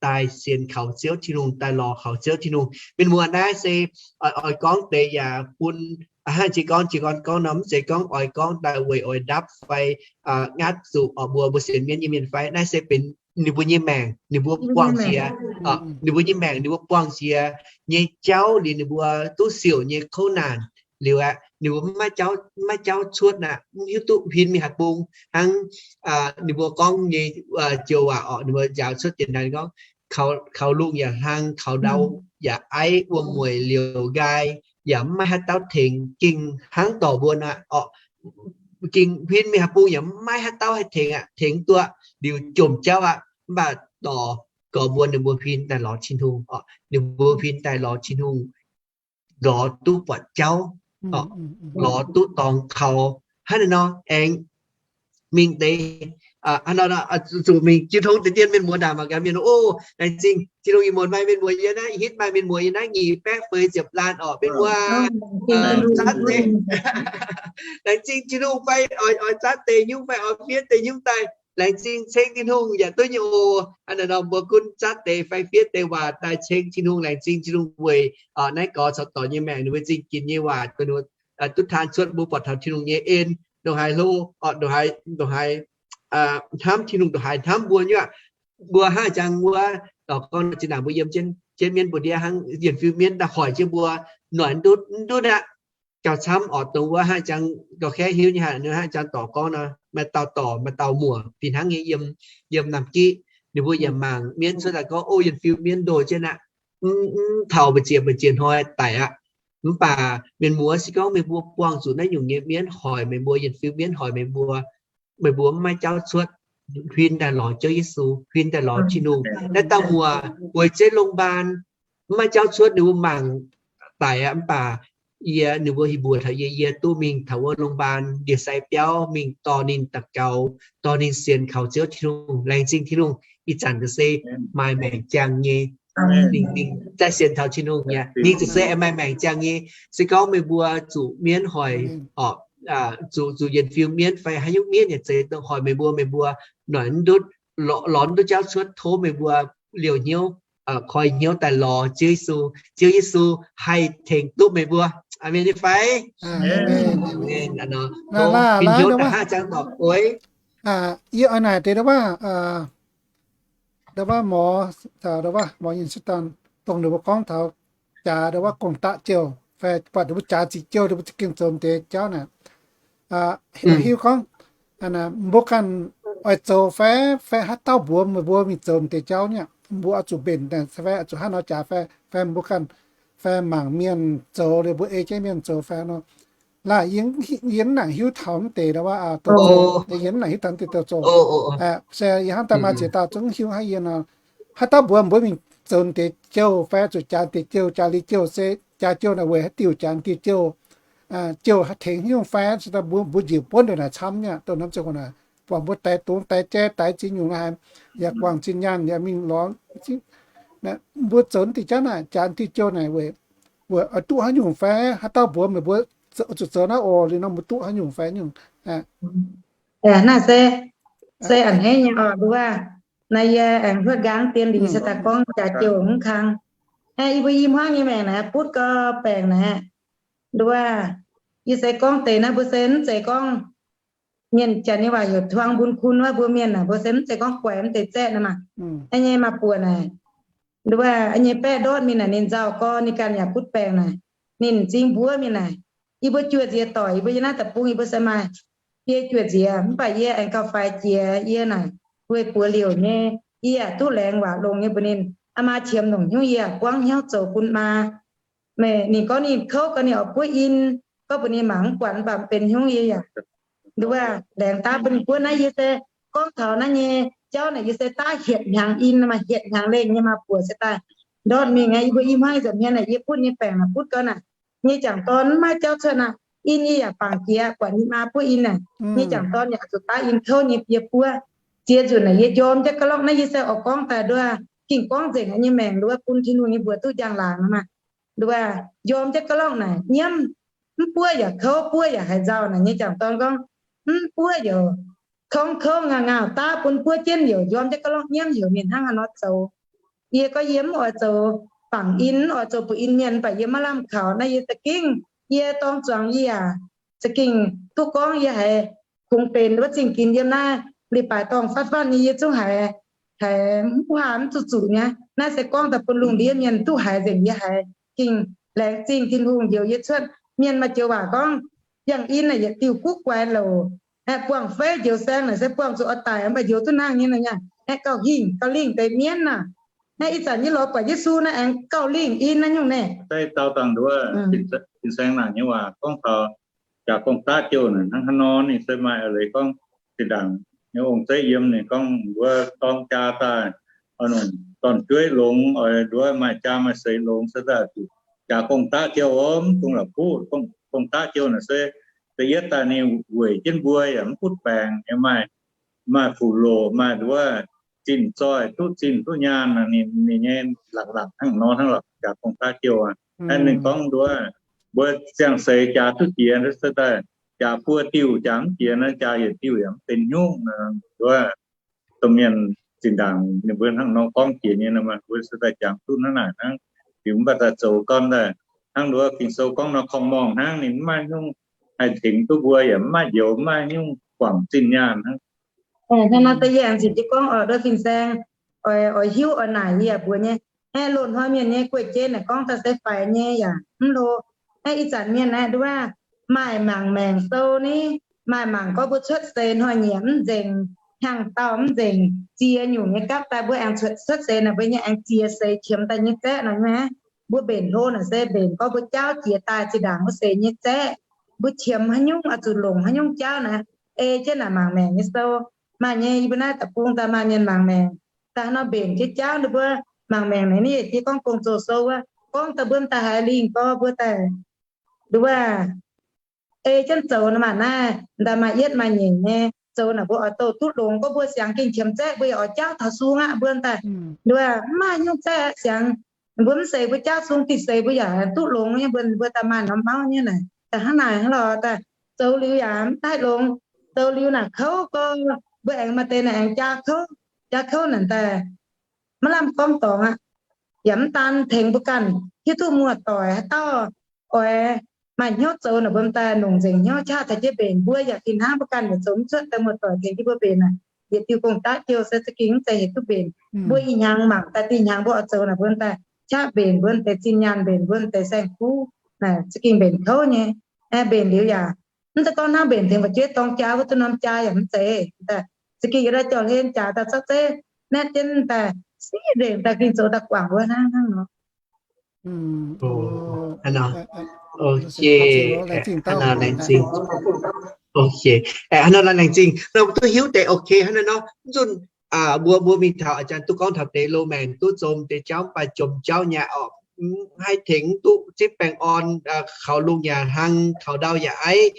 daaih sienx kaux Ziouv Tin-Hungh, daaih lorz kaux Ziouv Tin-Hungh. Mienh muoz, naaiv se oix gorngv deix yaac bun, hnangv jiex gorngv, jiex gorngv, gorngv nor mv zeiz gorngv oix gorngv daaih weic oix ndapv fai ngatv zuqc orqc mbuo, mbuo sienx mienv nyei mienh fai. Naaiv se benx ninh mbuo nyei maengc, ninh mbuo buangh jiex, ninh mbuo nyei maengc ninh mbuo buangh jiex nyei jauv liuz ninh mbuo duqv siouc nyei kouv naanc liuz aqv, ninh mbuo maiv, maiv jauv cuotv aqv, mv hiuv duqv huin mingh haaix bung. Hnangv ninh mbuo gorngv nyei joux waac orqc, ninh mbuo njaaux cuotv dienx naaic gorngv, kaux lungh yaac hlang, kaux ndau yaac aiv, wuom-mueic liouc nqaai yaac mv maaih haaix dauh tengx, gengh hnangv dorc mbuo aqv orqc, gengh huin mingh haaix bung yaac mv maaih haaix dauh haih tengx aqv, tengx duqv liuz jomc jauv aqv. Mv baac dorc gorx mbuo ninh mbuo huin daaih lorz Tin-Hungh orqc, ninh mbuo huin daaih lorz Tin-Hungh, lorz duqv buatc jauv orqc, lorz duqv dorngx kaux. Hnangv naaic nor aengx mingh deix, hnangv naaic nor zuqc mingh jiu tong deix dien mienh muoz ndaangc mangc gaax mienh, o, laengz zingh Tin-Hungh, ih muonz maaih mienh muoz yiem naaiv, ih hitv maaih mienh muoz yiem naaiv nyic baeqv feix ziepc laanh orqc, mienh muoz, zatv deix. Laengz zingh Tin-Hungh fai oix, oix zatv deix nyungc fai oix fiev deix nyungc daaih, laengz zingh ceng Tin-Hungh yaac duqv nyei oc. Hnangv naaic nor mbuo gunv zatv deix fai fiev deix waac daaih ceng Tin-Hungh. Laengz zingh Tin-Hungh weic naaiv gorx caux dorc nyei maengc, ninh mbuo zingh ginx nyei waac, duqv taan cuotv mbuo buatc taux Tin-Hungh nyei en, ndongc haaix hlo, ndongc haaix, ndongc haaix hnamv Tin-Hungh, ndongc haaix hnamv mbuo nyei aqv. Mbuo hnangv jangx wuov dorc gorngv nor, zinh ndaangc mbuo yiem jienv mienv mbuo ndiev hnangv, yienc fiu mienv daaih hoic jienv mbuo noic ndutv, ndutv aqv. Gauh camv orqc, dongh wuov hnangv jangx gauh kaeqv hiuv nyei haic, hnangv jangx dorc gorngv nor, maaih dauh dorc maaih dauh muoc fih hnangv nyei yiem, yiem Naamh Giqv. Ninh mbuo yaac mangc mienv cuotv daaih gorngv, o, yienc fiu mienv ndoh jienv aqv, mv taux mbu'ziex, mbu'ziex hnoi daic aqv. Mv baac mienh muoz, se gorngv meih mbuo buangh zuqc naaiv nyungc nyei mienv hoic meih mbuo, yienc fiu mienv hoic meih mbuo, meih mbuo mv maaih jauv cuotv, huin daaih lorz Ziouv Yesu, huin daaih lorz Tin-Hungh. Naaiv dauh muoc weic zeiv longh mbaan, mv maaih jauv cuotv, ninh mbuo mangc daic aqv. Mv baac yie, ninh mbuo hih mbuox taux yie, yie duqv mingh taux wuov longh mbaan ndie-sai biauv mingh dorh ninh daux gaux, dorh ninh sienx kaux Ziouv Tin-Hungh. Laengz zingh Tin-Hungh, ih zanc se maaih maengc ziangh nyei. Ninh, ninh zaaih sienx taux Tin-Hungh nyei, ninh ziouc se maaih maengc ziangh nyei. Se gorngv meih mbuo zuqc mienv hoic orqc, zuqc, zuqc yienc fiu mienv fai haaix nyungc mienv yaac zeiz, dongh hoic meih mbuo, meih mbuo noic ndutv, lorz ndutv jauv cuotv, tov meih mbuo liouh hnyouv, koi hnyouv daaih lorz Ziouv Yesu. Ziouv Yesu haih tengx duqv meih mbuo. Aamen nyei fai? Aamen. Tov fin-hnyouv daaih hnangv jangx dorc oix. Yie oix naaic deix ndau wuov, ndau wuov morz, ndau wuov morz Yinh Sieqv Daan, dongh ninh mbuo gorngv taux jaax ndau wuov gong-daqv jouh fai buatc ninh mbuo jaax ziqc jouh, ninh mbuo za'gengh zoux deix jauv naaic. Hiuv gorngv mbuo ganh oix zoux fai, fai haaix dauh mbuox meih mbuo mingh zoux deix jauv nyei, mbuo oix zuqc mbenc fai oix zuqc hnangv nor jaax fai, fai mbuo ganh, fai mangc mienh zoux liuz mbuo ei jienv mienh zoux fai nor. Laaix yie mv nangc hiuv taux mv deix ndau wuov, yie mv nangc hiuv taux mv deix douh zoux. Se yie hnamv daaih maaih ziex dauh zungv hiuv hnangv yie nor. Haaix dauh mbuox mbuo mingh zoux deix jouh fai zuqc jaax deix jouh, jaax liuz jouh se jaax jouh naaic weic haaix diuc jaax diuh jouh, jouh tengx haaix nyungc fai, se daaih mbuo njiec buonv ndongc naaic camv nyei, dongh norm ziangh hoc naaic, buatc mbuo daix dungz daix jai daix ziex nyungc naaiv haic, yaac guangc zinh nyaanh yaac mingh lorz Mbuo zoux diuh jauv naaic, jaax diuh jouh naaic weic, weic oix duqv haaix nyungc fai? Haaix dauh mbuox meih mbuo zuqc zoux naaiv oc, liuz nor mbuo duqv haaix nyungc fai nyungc? Naaiv se, se a'hneiv nyei oc, nduov. Naaiv yie aengx hluotv nqaang dien liuz se daaih gorngv jaax jouh mv kang. Aeqv, yie mbuo i hmuangv nyei maengc naaiv butv gau baengc naaiv. Nduov, yie se gorngv deix naaiv mbuo se mv zeiz gorngv mienh janx nyei waac heuc ทวงบุญคุณ wuov, mbuo mienh naaic mbuo se mv zeiz gorngv guaix mv deix zaeqv naaiv maah. Naaiv nyei maaz-buoc naaic, nduov, nyei baeqv ndortv mingh naaic ninh nzauh gorn ninh ganh yaac butv baengc naaic, ninh m'zing mbuov mingh naaic. Yie mbuo juoz nziex doic, yie mbuo yiem naaiv deic-bung yie mbuo se maaih biei juoz nziex, mv baac yie aengx gauh faix jiex yie naaic, weic buoz liouc nyei, yie yaac duqv laengz waac longx nyei mbuox ninh, aa maa qiemx longc hnyouv yie yaac buangv hnyouv zoux bun maa. Meih, ninh gorngv ninh kouv gau ninh oix buov in, gorngv mbuox ninh mangc mv buatc, mv baac benx hnyouv yie yaac nduov, laengz daav bun ninh buov. Naaiv yie se gorngv taux naaiv nyei jauv naaic, yie se daav hietc hnyangx in, maaih hietc hnyangx lengh nyei maaz-buoc se daaih ndortv mingh aqv. Yie mbuo i hmuangv nza'hmien naaic yie butv nyei baengc naaic butv gau naaic, nyei jangc dorn mv maaih jauv cuotv aqv. In yie yaac bangc jiex, buatc ninh maa buov in naaic, nyei jangc dorn yaac zuqc daav in kouv nyei bie buov. Ziex nzunc naaic yie njorm jienv ga'lorngv naaiv, yie se oix gorngv daaih nduov, ging gorngv nzengc nyei maengc nduov bun Tin-Hungh nyei mbuox duqv njang-laangc nor maah. Nduov, njorm jienv ga'lorngv naaic nyiemv, mv buov yaac kouv, buov yaac haiz nzauh naaic. Nyei jangc dorn gorngv, mv buov yaac kouv, kouv ngaauh ngaauh daav bun buov jienv, yaac njorm jienv ga'lorngv nyiemv heuc ninh hnangv haaix nor zoux. Yie gorngv yie mv oix zoux bangc in, mv oix zoux buoz in mienh, mv baac yie maiv lamh kaux. Naaiv yie za'gengh, yie dorng zuangx yie yaac za'gengh duqv gorngv yie haiz kungx benx wuov zingh ginx yiem naaiv leiz-baaix dorngh fatv fatv nyei, yie zungv haiz, haiz mv buatc mv zuqc zuqc nyei. Naaiv se gorngv daaih bun lungh ndiev mienh duqv haiz nzengc yie haiz gengh laengz zingh Tin-Hungh njoux yie cuotv. Mienh maaih joux waac gorngv, yangh in naaic yietc diuh guv guaix louc, aeqv, buangh feiv njoux saeng naaic se buangh zuqc oix daic, mv baac njoux duqv nangh nyei nor, aeqv, gauh hingh gauh lingh deix mienv naaic. Aeqv, ih zanc yie lorz buatc Yesu naaiv aengx gauh lingh in naaiv nyungc naaic. Daaih dau dangh nduov, fin-saeng naaic nyei waac gorngv taux jaax gorngv-daqv jouh naaic hnangv haaix nor, ninh se maaih eix leiz gorngv zinh ndaangc nyei ong-zeiv yiem, ninh gorngv wuov dorng jaa daaih, dorn-jueiv longx, oix nduov maaih jaa maaih seix longx, se daaih zuqc jaax gorngv-daqv jouh, mv dungx la'kuqv gorngv-daqv jouh naaic se da'yietv daaih ninh weic jienv mbuo yaac mv butv baengc, yaac maaih, maaih fuqv-loqc, maaih nduov zinh zoih, duqv zinh duqv nyaanh, ninh, ninh nyei la'langc hnangv nor hnangv lorqc, jaax gorngv-daqv jouh aqv. Ninh gorngv nduov, mbuo ziangh seix jaax duqv jiex se daaih jaax buo diuh, jaax mv jiex naaiv jaax yietc diuh yaac mv benx hnyouv. Nduov, domh mienh zinh ndaangc ninh mbuo hnangv nor gorngv jiex nyei nor, mbuo se daaih jangx duqv hnangv naaic hnangv. Liuz mv baac daaih zoux gorn daaih hnangv nduov Ging-Sou gorngv nor, korngh-morngh hnangv, ninh mv maaih haaix nyungc haih tengx duqv mbuo, yaac mv maaih njoux, mv maaih haaix nyungc guangc zinh nyaanh hnangv. Hnangv naaiv da'yietv aengx ziouc jiez gorngv oix nduov fin-saeng, oix, oix hiuv oix naaic yie yaac mbuox nyei. Aeqv, loz-hnoi mienh nyei guei-jeiv naaic gorngv daaih se faix nyei yaac mv hlo. Aeqv, ih zanc mienh aeqv, nduov, maaih mangc maengc sou ni, maaih mangc gorngv mbuo cuotv seix hnoi-nyieqc mv nzengc, hnyangx-daauh mv nzengc, ziex nyungc nyei gapv daaih mbuo aengx cuotv, cuotv seix naaic mbuo nyei aengx ziex seix qiemx daaih nyei zaeqv naaic nyei. Mbuo mbenc hlo naaic se mbenc gorngv mbuo jaauv jiex daaih zinh ndaangc wuov seix nyei zaeqv. Mbuo qiemx haaix nyungc oix zuqc longc haaix nyungc jaauv naaic, ei jienv naaic mangc maengc nyei sou. Maaih nyei, yie mbuo naaiv deic-bung daaih maaih mienh mangc maengc. Daaih nor mbenc jienv jaauv, ninh mbuo mangc maengc naaic, ninh yietc diuh gorngv gong-zoh sou wuov, gorngv daaih mbuo daaih haiz lingh gorx mbuo daaih, nduov, ei jienv zoux nor maah naaiv, daaih maaih yietv maaih nyeic nyei zoux naaic, mbuo oix douh duqv longx gorngv mbuo siangx gengh qiemx zaeqv, mbuo yaac oix jaauv taux sung aqv, mbuo daaih, nduov, mv maaih nyungc zaeqv siangx. Mbuo mv seix mbuo jaauv sung, diuh seix mbuo yaac duqv longx nyei, mbuo, mbuo daaih maaih norm mauv nyei naaic, daaih hnangv naaic hnangv lorqc daaih. Zoux liuz yaac mv haih longx. Zoux liuz naaic kouv gorx, mbuo aengx maaih deix naaic aengx jaa kouv, jaa kouv naaic daaih maiv lamh gorngv dorngx aqv. Yaac mv daan tengx mbuo ganh, hiuv duqv muoz-doic haaix dauh oix maaih hnyouv zoux naaic, mbuo daaih longc nzengc hnyouv qaqv taux jienv mbenc. Mbuo yaac fih hnangv, mbuo ganh yaac zoux mv cuotv, daaih muoz-doic tengx jienv mbuo mbenc naaic. Yietc diuh gong-daqv jouh se za'gengh mv zeiz hietc duqv mbenc. Mbuo ih hnyangx mangc daaih, dih hnyangx mbuo oix zoux naaic, mbuo daaih qaqv mbenc, mbuo deix zinh nyaanh mbenc, mbuo deix saeng-kuv, za'gengh mbenc kouv nyei. Aeqv, mbenc liuz yaac mv zeiz gorngv hnangv mbenc tengx fu'jueiv dorng jaa wuov, duqv norm jaa yaac mv zeiz. Za'gengh yie daaih jauv-hlen jaax daaih zorqv zeiv naetv jienv daaih, siqv nzengc daaih gengh zoux daaih guangc wuov hnangv hnangv nor. Hnangv nor, laengz zingh. Hnangv nor laengz zingh. Nor duqv hiuv deix ok hnangv nor. Nzunc mbuo, mbuo mingh taux a'jangc duqv gorngv taux deix loz-maengc duqv zomx deix jauv, mv baac jomc jauv nyei orqc, mv haih tengx duqv zipv baengh orn, kaux lungh yaac hlang, kaux ndau yaac aiv,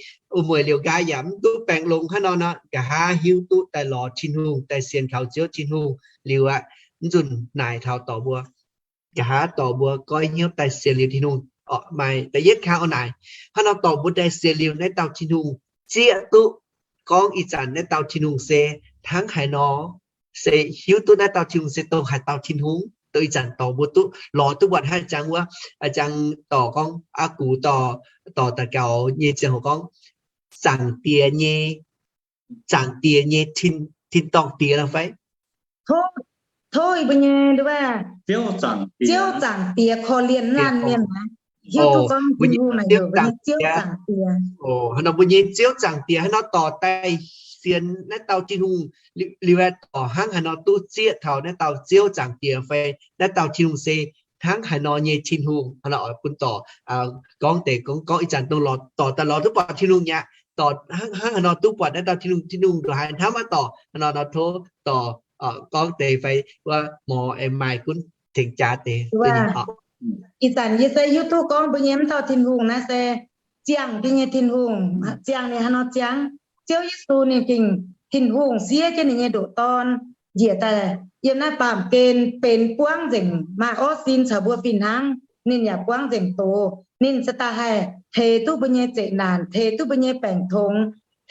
mueic liouc nqaai yaac mv duqv baengh longx hnangv nor nor, nqa'haav hiuv duqv daaih lorz Tin-Hungh, daaih sienx kaux Ziouv Tin-Hungh liuz aqv, nzunc naaic taux dorc mbuo. nqa'haav dorh mbuo goiv hnyouv daaih sienx liuz Tin-Hungh. Maaih da'yietv kang oix naaic, hnangv nor dorh mbuo daaih sienx liuz naaiv dauh Tin-Hungh zieqv duqv gorngv ih zanc naaiv dauh Tin-Hungh se hnangv haaix nor, se hiuv duqv naaiv dauh Tin-Hungh se dongh haaix dauh Tin-Hungh, dongh ih zanc dorh mbuo duqv lorz duqv buatc hnangv ih zanc wuov, ih zanc dorh gorngv aa gux dorh, dorh daux gaux nyei ziangh hoc gorngv, Zaangc Diex nyei, Zaangc Diex nyei tin, tin-dorngh Diex fai? Tov, tov mbuo nyei, Ziouv Zaangc Diex korv-lienh laanh mienh. Hiuv duqv gorngv Tin-Hungh naaic heuc mbuo nyei Ziouv Zaangc Diex. Hnangv nor mbuo nyei Ziouv Zaangc Diex hnangv nor dorh daaih sienx naaiv dauh Tin-Hungh liuz, dorh hnangv haaix nor duqv zieqv taux naaiv dauh Ziouv Zaangc Diex fai naaiv dauh Tin-Hungh se hnangv haaix nor nyei Tin-Hungh. Hnangv nor oix bun dorh gorngv deix gorngv, gorngv ih zanc dongh lorz, dorh daaih lorz duqv buatc Tin-Hungh aqv, dorh hnangv, hnangv haaix nor duqv buatc naaiv dauh Tin-Hungh, Tin-Hungh ndongc haaix hnamv maiv dorh, hnangv nor nor tov dorh gorngv deix fai wuov mor aengx maaih gunv tengx jaax deix. Ih zanc yie se hiuv duqv gorngv mbuo nyei mv dauh Tin-Hungh naaiv se ziangh jienv nyei Tin-Hungh. Ziangh ninh hnangv nor ziangh, Ziouv Yesu ninh gengh Tin-Hungh siev jienv ninh nyei ndoqc Dorn njiec daaih yiem naaiv baamh gen benx buangv nzengc, maaih orv sin caux mbuo fih hnangv. Ninh yaac buangv nzengc doz. Ninh se daaih haih teix duqv mbuo nyei zeqc naanc, teix duqv mbuo nyei baengc tongx,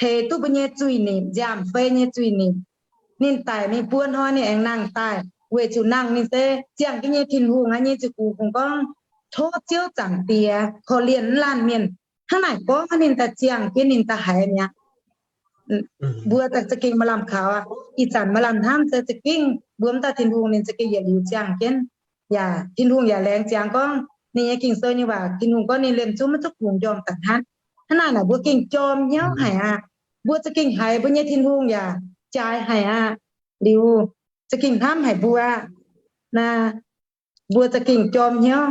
teix duqv mbuo nyei zuiz-nipc, nziaamv-fei nyei zuiz-nipc. Ninh daic mingh buo hnoi ninh aengx nangh daaih weic zuqc nangh ninh se ziangh jienv nyei Tin-Hungh aqv. Nyei ziqc gux kungx gorngv, tov Ziouv Zaangc Diex korv-lienh laanh mienh. Hnangv naaic gorngv ninh daaih ziangh jienv ninh daaih haiz mi'aqv. Mbuo za'gengh maaih lamh kaux aqv. Ih zanc maaih lamh hnamv se za'gengh mbuo mv dauh Tin-Hungh ninh za'gengh yietc liuz ziangh jienv. Yaac Tin-Hungh yaac laengz ziangx gorngv ninh nyei Ging-Sou nyei waac, Tin-Hungh gorngv ninh liemh zungv maiv duqv kungx njormh da'hnangv hnangv. Hnangv naaic naaic mbuo gengh jorm hnyouv haic aqv. Mbuo za'gengh haiz mbuo nyei Tin-Hungh yaac jaaix haic aqv. Liuz za'gengh hnamv haic mbuo aqv. Naaic mbuo za'gengh jorm hnyouv.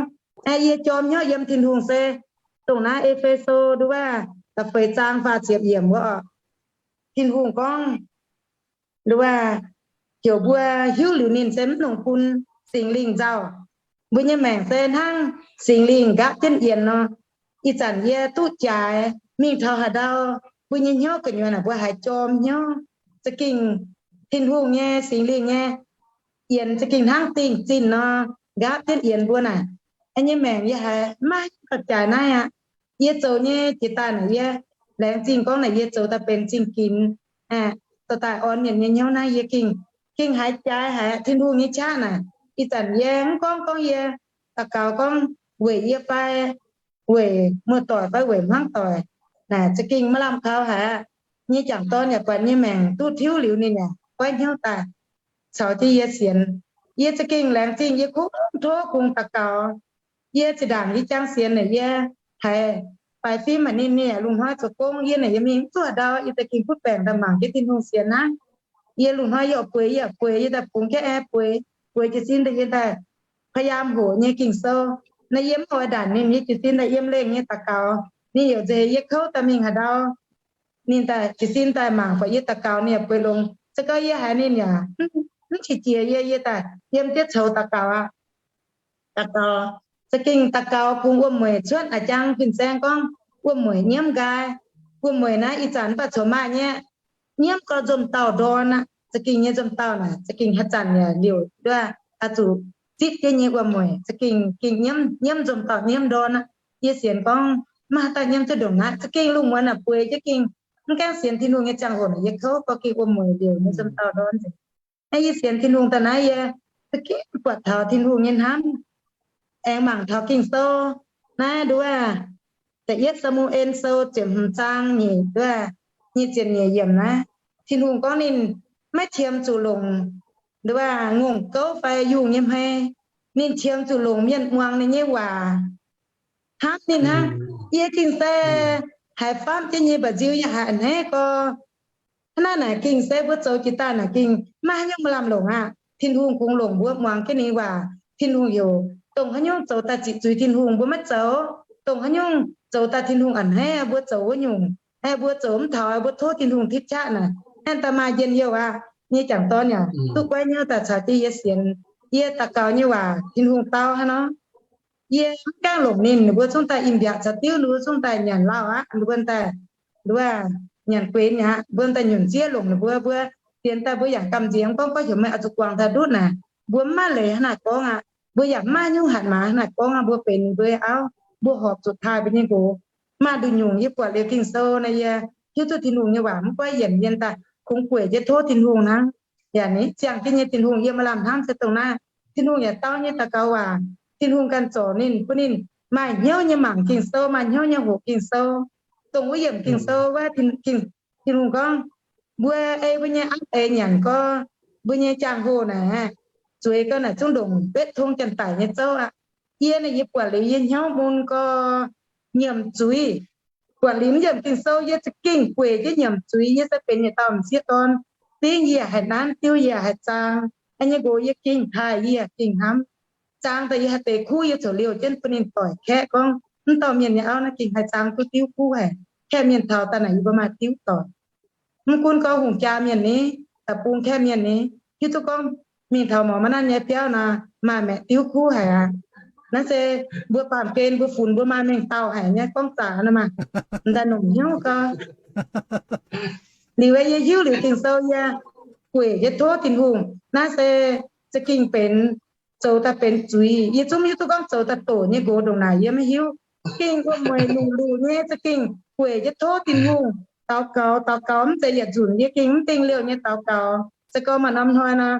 Aeqv, yie jorm hnyouv yiem Tin-Hungh se dongh naaiv E^fe^so nduov da'feix zaang faah ziepc yiemc wuov oc. Tin-Hungh gorngv nduov, heuc mbuo hiuv liuz ninh se mv longc bun Singx Lingh nzauh. Mbuo nyei maengc se hnangv Singx Lingh nqaapv jienv yienx nor. Ih zanc yie duqv jaaix mingh taux haaix ndau, mbuo nyei hnyouv gu'nyuoz naaic mbuo haiz jorm hnyouv. Za'gengh Tin-Hungh nyei Singx Lingh nyei yienx za'gengh hnangv dingh zinh nor, nqaapv jienv yienx mbuo naaic. Yie nyei maengc yie haiz maiv maaih jaaix naaiv aqv. Yie zoux nyei jiex daaih naaic yie laengz zingh gorngv naaic yie zoux daaih benx zingh ginx, zoux daaih orn mienh nyei hnyouv naaiv yie gengh, gengh haiz jaaix haic Tin-Hungh nyei qaqv naaic. Ih zanc yie mv gorngv gorngv yie daux gaux gorngv weic yie fai weic muoz-doic fai weic hmuangv doic naaic za'gengh maaih lamh kaux haic aqv. Nyei jangc dorn yaac buatc nyei maengc duqv tiuv liuz ninh yaac goiv hnyouv daaih caux jienv yie sienx. Yie za'gengh laengz zingh yie kungx tov kungx daux gaux. Yie zinh ndaangc yie jangx sienx naaic yie haiz faix fim haic ninh, ninh yaac lungh hnoi zoux gong, yie naaic yie mingh mv zuqc haaix ndau, yie za'gengh butv baengc daaih mangc jienv Tin-Hungh sienx hnangv. Yie lungh hnoi yie oix bueix yie yaac bueix, yie daaih bungx jienv aeqv bueix, bueix jiez sin daaih yie daaih พยายาม hoqc nyei Ging-Sou. Naaiv yie mv oix ndaanc ninh, yie jiez sin daaih yiem lengh nyei daux gaux. Ninh yaac nzengc yie kouv daaih mingh haaix ndau, ninh daaih jiez sin daaih mangc buatc yie daux gaux ninh yaac bueix longx. Se gorngv yie haiz ninh yaac mv qiex jiez yie, yie daaih yiem jienv coux daux gaux aqv. Daux gaux, za'gengh daux gaux bun wuom-mueic cuotv a'jang fin-saeng gorngv wuom-mueic nyiemv nqaai. Wuom-mueic naaiv ih zanc mv baac corc maaih nyei, nyiemv gau nzomh dauh ndorn aqv. Za'gengh nyei nzomh dauh naaic za'gengh haaix zanc yaac liouc nduov, oix zuqc zipv jienv nyei wuom-mueic za'gengh gengh nyiemv, nyiemv nzomh dauh nyiemv ndorn aqv. Yie sienx gorngv maiv haaix dauh nyiemv duqv ndongc naaiv. Za'gengh lungh muonz naaic bueix jienv gengh mv gaengh sienx Tin-Hungh nyei ziangh hoc naaic yie kouv gorngv gengh wuom-mueic liouc nyei nzomh dauh ndorn nzengc. Naaiv yie sienx Tin-Hungh daaih naaiv yie za'gengh buatc taux Tin-Hungh nyei hnamv. Aengx mangc taux Ging-Sou naaiv nduov, da'yietv Saa^mu^en Sou ziepc hmz zaang nyic nduov, nyic ziepc nyeic yiemc naaiv, Tin-Hungh gorngv ninh maiv qiemx zuqc longc nduov ngongh gouv fai yungh nyei hmei. Ninh qiemx zuqc longc mienh muangx ninh nyei waac hnamv ninh hnangv. Yie gengh se haiz famv jienv nyei mba'nziu yie haiz a'hneiv gorx. Hnangv naaic gengh se mbuo zoux jiex daaih naaic gengh maiv haaix nyungc maaih lamh longc aqv. Tin-Hungh kungx longc mbuo muangx jienv ninh waac. Tin-Hungh heuc dongh haaix nyungc zoux daaih ziqc zuiz Tin-Hungh mbuo maiv zoux. Dongh haaix nyungc zoux daaih Tin-Hungh a'hneiv mbuo zoux wuov nyungc, aeqv, mbuo zoux mv taux, mbuo tov Tin-Hungh tipv qaqv naaic, aeqv, daaih maaih njien-youh aqv. Nyei jangc dorn yaac duqv guaiv hnyouv daaih caux jienv yie sienx. Yie daux gaux nyei waac Tin-Hungh dau hnangv nor. Yie mv gaengh longc ninh, ninh mbuo zungv daaih im mbiaauc caux diuv, ninh mbuo zungv daaih nyanc lauh aqv, ninh mbuo daaih nduov nyanc gueix mi'aqv, mbuo daaih nyunc zieqv longc ninh mbuo. Mbuo sienx daaih mbuo yaac gamh nziex gorngv, gorngv heuc meih oix zuqc guangc daaih ndutv naaic, mbuo mv maaih leiz hnangv naaic gorngv aqv. Mbuo yaac mv maaih nyungc hatc maaz naaic gorngv aqv, mbuo benx ninh mbuo nyei auv, mbuo horpc zuqc taaih mbuo nyei nqox. Maaih nduqc nyungc yie buatc liuz Ging-Sou naaic, yie hiuv duqv Tin-Hungh nyei waac mv goiv yienc yienh daaih, kungx gueic jienv tov Tin-Hungh hnangv. Yaac ninh ziangh jienv nyei Tin-Hungh, yie maaih lamh hnamv se dongh naaiv. Tin-Hungh yaac dau nyei daux gaux waac, Tin-Hungh ganh zorc ninh, bun ninh maaih hnyouv nyei mangc Ging-Sou, maaih hnyouv nyei hoqc Ging-Sou. Dongh wuov yiemc Ging-Sou wuov, Tin-Hungh gorngv, mbuo ei mbuo nyei aapv eix nyanc gau, mbuo nyei jaang-hoh naaic, zueiz gau naaic zungv ndongc betv tong janx-daic nyei zouv aqv. Yie naaic yie buatc liuz yie hnyouv mun gau, nyiemc zuiz. Buatc liuz mv yiemc Ging-Sou yie za'gengh gueic jienv nyiemc zuiz. Yie se benx yietc dauh m'sieqv dorn, dingv yie haih nanv diuv, yie haih zaang. Aa, nyei nqox yie gengh taaih, yie gengh hnamv. Zaang daaih yie haih deix kuv, yie ziouc liouh jienv bun ninh doic kaeqv gorngv, mv dauh mienh nyei auv naaiv gengh haih zaang duqv diuv kuv haic. Kaeqv mienh taux daaih naaic yie mbuo maaih diuv doic. Mv gunv gorngv hungh jaa mienh ni, da'bung kaeqv mienh ni, hiuv duqv gorngv mingh taux morz maiv nanv nyei biauv nor, maaih maeqc diuv kuv haic aqv. Naaiv se mbuo baamh gen mbuo funx mbuo maaih mengh dauh haic nyei gorngv zaqc nor maah. M'daaih nongc hnyouv gau. Liuz yie hiuv liuz Ging-Sou yie gueic jienv tov Tin-Hungh. Naaiv se za'gengh benx zoux daaih benx zuiz. Yie zungv hiuv duqv gorngv zoux daaih doqc nyei nqox ndongc naaic yie maiv hiuv. Gengh wuom-mueic lungh luc nyei za'gengh gueic jienv tov Tin-Hungh. Daux gaux, daux gaux mv zeiz yietc nzunc, yie gengh mv dingh liouh nyei daux gaux. Se gorngv maaih norm hnoi nor,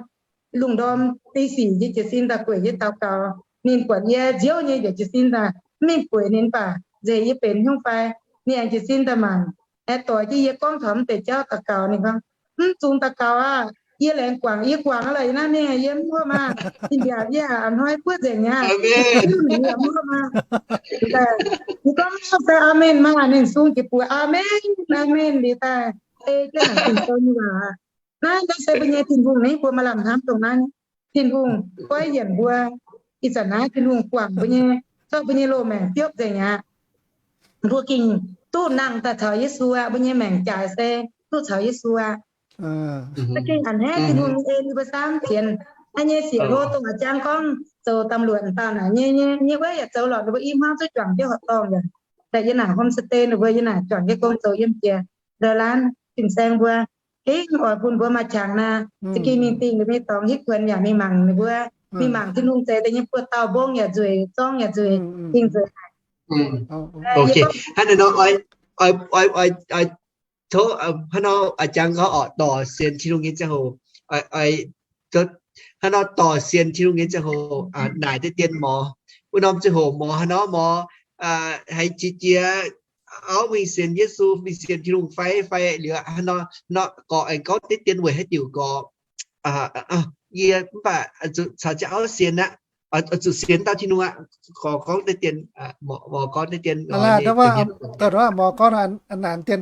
lungh ndorm di sic yie jiez sin daaih gueic jienv daux gaux. Ninh buatc yie nziouv nyei yaac jiez sin daaih mv mingh gueic ninh, mv baac nzengc yie benx hnyouv fai, ninh aengx jiez sin daaih mangc. Aengx doix jienv yie gorngv taux mv deix jauv daux gaux, ninh gorngv, mv zungx daux gaux aqv. Yie laengz guangc, yie guangc aqv lorqc. Yie naaiv mingh yie mv wuov maah. Ninh mbiaauc yie a'hnoi buov nzengc aqv. Yie mv wuov maah. Yie gorngv mv se aamen maah. Ninh sung jiex buoz aamen, aamen liuz daaih ei jienv naaic Ging-Sou nyei waac. Naaiv, naaiv se mbuo nyei Tin-Hungh ni, mbuo maaih lamh hnamv dongh naaiv. Tin-Hungh goiv yienc mbuo ih zanc naaiv, Tin-Hungh guangc mbuo nyei, zorqv mbuo nyei loz-maengc biopv nzengc aqv. Mbuo gengh duqv nangh daaih caux Yesu aqv. Mbuo nyei maengc jaaix se duqv caux Yesu aqv. Za'gengh a'hneiv Tin-Hungh nyei en mbuo samv fienx. Naaiv nyei sieqv hlo dongh a'jang gorngv zoux ตำรวจ dauh naaic nyei, nyei wuov yaac zoux lorqc, ninh mbuo i hmuangv zuqc juangc jienv horqc dorngh yaac. Daaih yie naaic homestay ninh mbuo yie naaic juangc jienv gong zoux yiem jiex ndau laanh fin-saeng mbuo. Gengh oix bun mbuo maaih qangx naaic, za'gengh mingh dingh ninh mbuo nyei dorngx hitv kuonx yaac mingh mangc ninh mbuo, mingh mangc Tin-Hungh zeix deix nyei buoz-dauh mbong yaac nzueic, zorng yaac nzueic, gengh nzueic haic. Hnangv naaiv nor, oix, oix, oix, oix tov hnangv nor a'jang gorngv orqc, dorc sienx Tin-Hungh nyei ziangh hoc, oix, hnangv nor dorc sienx Tin-Hungh nyei ziangh hoc naaic deix dien mor, wuov norm ziangh hoc mor hnangv nor mor, haiz qiex jiez, auv mingh sienx Yesu, mingh sienx Tin-Hungh fai, fai liuz hnangv nor, nor gorqv aengx gorngv deix dien weic haaix diuc gorqv, yie mv baac caux ziangh auv sienx aqv, zuqc sienx dauh Tin-Hungh aqv. Gorngv, gorngv deix dien, mor gorngv deix dien, mor gorngv naaic dien,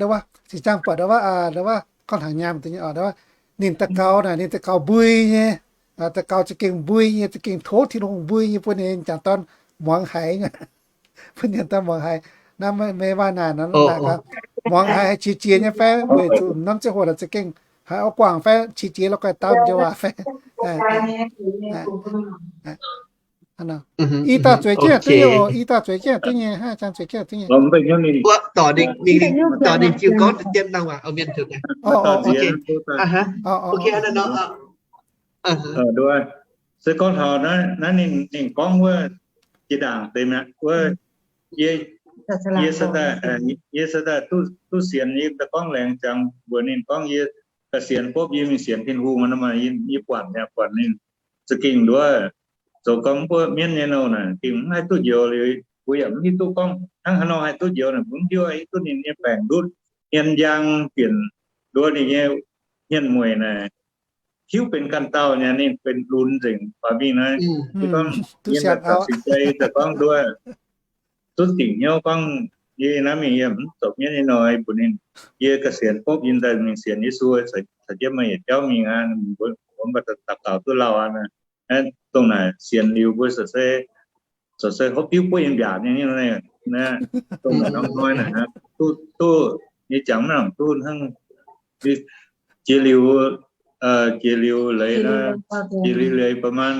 gorngv hnangv nyaam deix nyei, ninh daux gaux naaic, ninh daux gaux mbui nyei, daux gaux za'gengh mbui nyei, za'gengh tov Tin-Hungh mbui nyei bun ninh jangc dorn muangx haiz, bun ninh dorn muangx haiz. Naaiv meih waac naaic, muangx haiz, haiz qiex jiez nyei fai, weic zuqc norm ziangh hoc naaic za'gengh haiz oix guangc fai qiex jiez la'guaih dau joux waac fai. I dauh zueiz jienv duqv nyei oc, i dauh zueiz jienv duqv nyei, hnangv jang zueiz jienv duqv nyei. Dorc ninh jiu gorngv deix dien dangh waac, mienh, se gorngv taux naaiv ninh, ninh gorngv wuov jiex ndaangc deix mi'aqv, wuov, yie, yie se daaih duqv sienx, yie daaih gorngv laengz ziangx mbuox ninh gorngv yie ga'sienx bopv yie mingh sienx Tin-Hungh nor, yie buatc, yie buatc ninh za'gengh nduov, zoux gorngv mbuo mienv nyei nouh naaic gengh mv haih duqv njoux liuz, mbuo yaac mv hiuv duqv gorngv hnangv haaix nor haih duqv njoux naaic, mbuo mv hiuv, hiuv duqv ninh nyei baengc ndutv hmien njang, bieqc nduov ninh nyei hmien mueic naaic, hiuv benx ganh dauh nyei, ninh benx lunx nzengc. Baac mingh naaiv, yie gorngv, yie daaih cingx daaih gorngv nduov, duqv dingc hnyouv gorngv, yie naaiv mingh yie mv zoux mienv nyei nouh mbuox ninh, yie ga'sienx bopv yie daaih mingh sienx Yesu, caux jienv meih yietc jauv mingh aqv, mbuo mv baac daux gaux duqv lauh aqv. Dongh naaic sienx liuz mbuo corc se, corc se hopv diuv buov yiem mbiaauc nyei, dongh naaic norm hnoi naaic, duqv, duqv, yie jangx mv nangc duqv hnangv, jiex liuz, jiex liuz leiz, jiex liuz leiz ประมาณ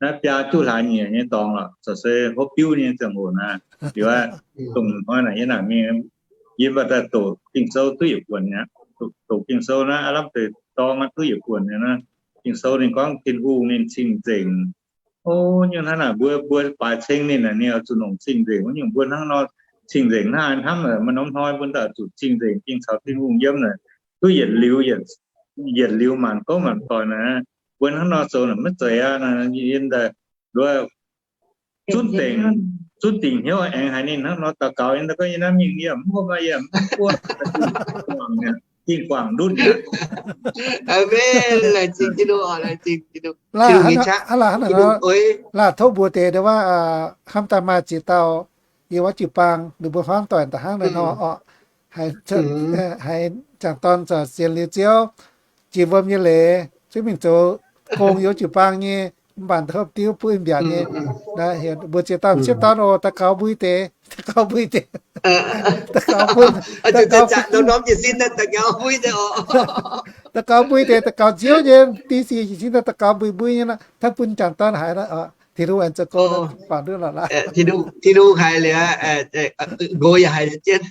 naaiv biaa juqv hlaax nyieqc nyei dorngx lorqc, corc se hopv diuv nyei ziangh hoc naaic. Liuz aqv, dongh hnoi naaic yie naaic mingh, yie mv baac daaih doqc Ging-Sou duqv yietc buonc aqv. Doqc Ging-Sou naaiv aav lamh deix dorng aqv, duqv yietc buonc nyei naaiv. Ging-Sou ninh gorngv Tin-Hungh ninh cing-nzengc, O, nyungc hnangv naaic mbuo, mbuo baaix ceng ninh naaic, ninh oix zuqc longc cing-nzengc wuov nyungc. Mbuo hnangv nor cing-nzengc hnangv haaix hnamv, maaih norm hnoi mbuo daaih zuqc cing-nzengc, gengh caux Tin-Hungh yiem naaic, duqv yietc liuz, yietc liuz maanc gouv maanc doic naaic. Mbuo hnangv nor zoux naaic maiv zeiz aqv. Yie daaih nduov zunv dingc, zunv dingc hnyouv aengx haiz ninh hnangv nor daux gaux, yie daaih gorngv yie naaiv mingh yie mv buov, yie mv buov, dingh guangc ndutv mi'aqv. Laengz zingh Tin-Hungh, laengz zingh Tin-Hungh. Laah tov mbuox deix nduov, hnamv daaih maaih ziex dauh yiem wuov jiu-baang, ninh mbuo hmuangv doic da'hnangv naaiv nor oc. Haiz jangc dorn sienx liuz Ziouv, jiex wuom nyei leiz, zuqc mingh zoux gong yiem jiu-baang nyei, mv baac hopv diuv buov mbiaauc nyei. Mbuo ziex dauh, ziex dauh oc, daux gaux mbui deix, daux gaux mbui deix, daux gaux mbui deix, daux gaux mbui deix, daux gaux Ziouv nyei, div sic jiez sin daaih daux gaux mbui mbui nyei nor, hnangv bun jangc dorn haiz nor, Tin-Hungh aengx zoux gong, baac nduov lorqc laaix. Tin-Hungh haiz liuz, nqox yaac haiz jienv.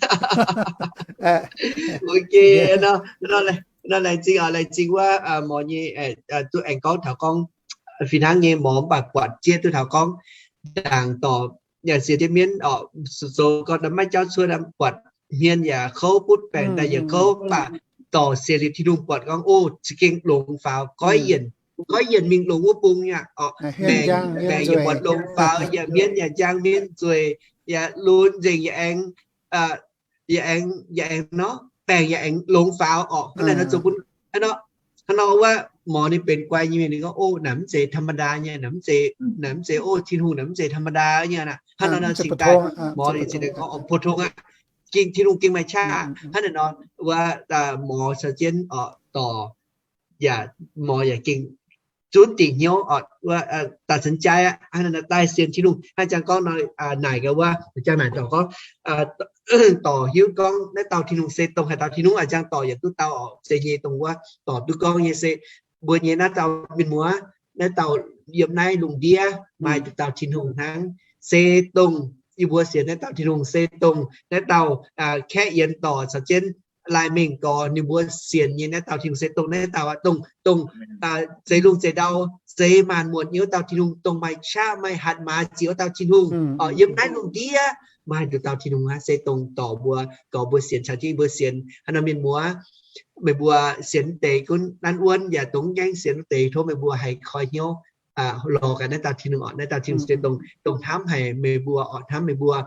Ok, nor laengz zingh oc, laengz zingh wuov morz nyei, duqv aengx gorngv taux gorngv fih hnangv nyei morz mv baac buatc jieqv duqv taux gorngv ndaangc dorc yaac sienx jienv mienv oc, zoux gau maiv jauv cuotv, buatc hmien yaac kouv, butv baengc daaih yaac kouv, mv baac dorc sienx liuz Tin-Hungh buatc gorngv, o, za'gengh longx faaux, goiv yienc, goiv yienc mingh longx wuov bung yaac oc, baengc yaac buatc longx faaux, yaac mienv yaac njang, mienv nzueic, yaac lunx nzengc, yaac aengx, yaac aengx, yaac aengx nor, baengc yaac aengx longx faaux oc. Hnangv naaic nor zoux bun, hnangv nor, hnangv nor wuov morz ninh benx guai nyei mienh ninh gorngv, o, naaic mv zeiz ธรรมดา nyei, naaic mv zeiz, naaic mv zeiz, o, Tin-Hungh naaic mv zeiz ธรรมดา nyei aqv. Hnangv nor nor cingx daaih morz ninh zinh gorngv 普通 aqv. Gengh Tin-Hungh gengh maaih qaqv. Hnangv naaic nor wuov morz caux jienv oc dorc yaac, morz yaac gengh zunv dingc hnyouv oc, wuov ตัดสินใจ aqv. Hnangv naaic nor daaih sienx Tin-Hungh. Hnangv jang gorngv nor, naaic gaax wuov, jang naaic dorc gorngv, dorc hiuv gorngv naaiv dauh Tin-Hungh se dongh haaix dauh Tin-Hungh, a'jang dorc yaac duqv dau oc, se nyei dongh wuov dorc duqv gorngv nyei se mbuo nyei naaiv dauh mienh muoz, naaiv dauh yiem naaiv lungh ndiev maaih dauh Tin-Hungh hnangv. Se dongh yie mbuo sienx naaiv dauh Tin-Hungh se dongh naaiv dauh kaeqv yienx dorc caux jienv lai mengh gorx ninh mbuo sienx nyei naaiv dauh Tin-Hungh se dongh naaiv dauh aqv, dongh, dongh zeix lungh zeix ndau, zeix maanc muotc nyei wuov dauh Tin-Hungh, dongh maaih qaqv maaih hatc maaz jiex wuov dauh Tin-Hungh. Yiem naaiv lungh ndiev maaih nduqc dauh Tin-Hungh aqv, se dongh dorc mbuo, dorc mbuo sienx caux jienv yie mbuo sienx. Hnangv nor mienh muoz, meih mbuo sienx deix gunv nanv wuonv yaac dongh gaengh sienx deix, tov meih mbuo haih koi hnyouv lorz gaax naaiv dauh Tin-Hungh oc. Naaiv dauh Tin-Hungh se dongh, dongh hnamv haic meih mbuo oc, hnamv meih mbuo,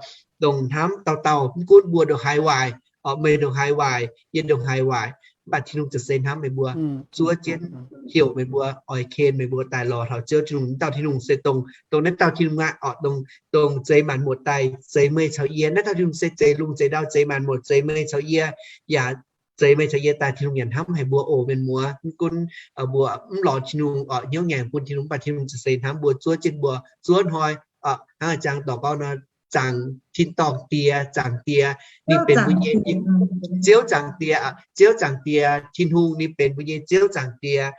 dongh hnamv dauh dauh, mv gunv mbuo ndongc haaix waaic oc, meih ndongc haaix waaic, yie ndongc haaix waaic, mv baac Tin-Hungh za'gengh hnamv meih mbuo, zuov jienv heuc meih mbuo, oix ken meih mbuo daaih lorz taux Ziouv Tin-Hungh. Naaiv dauh Tin-Hungh se dongh, dongh naaiv dauh Tin-Hungh aqv oc, dongh, dongh zeix maanc muotc daaih, zeix meih caux yie. Naaiv dauh Tin-Hungh se zeix lungh zeix ndau, zeix maanc muotc, zeix meih caux yie, yaac zeix meih caux yie daaih. Tin-Hungh yaac hnamv haic mbuo oc mienh muoz. Mv gunv mbuo mv lorz Tin-Hungh oc, hnyouv ngaengc bun Tin-Hungh, mv baac Tin-Hungh za'gengh hnamv mbuo zuov jienv mbuo zuov hnoi. Hnangv a'jang dorc gorngv nor, zaangc tin-dorngh Die, zaangc Die, ninh benx mbuo nyei Ziouv zaangc Die, Ziouv zaangc Die, Tin-Hungh ninh benx mbuo nyei Ziouv zaangc Die.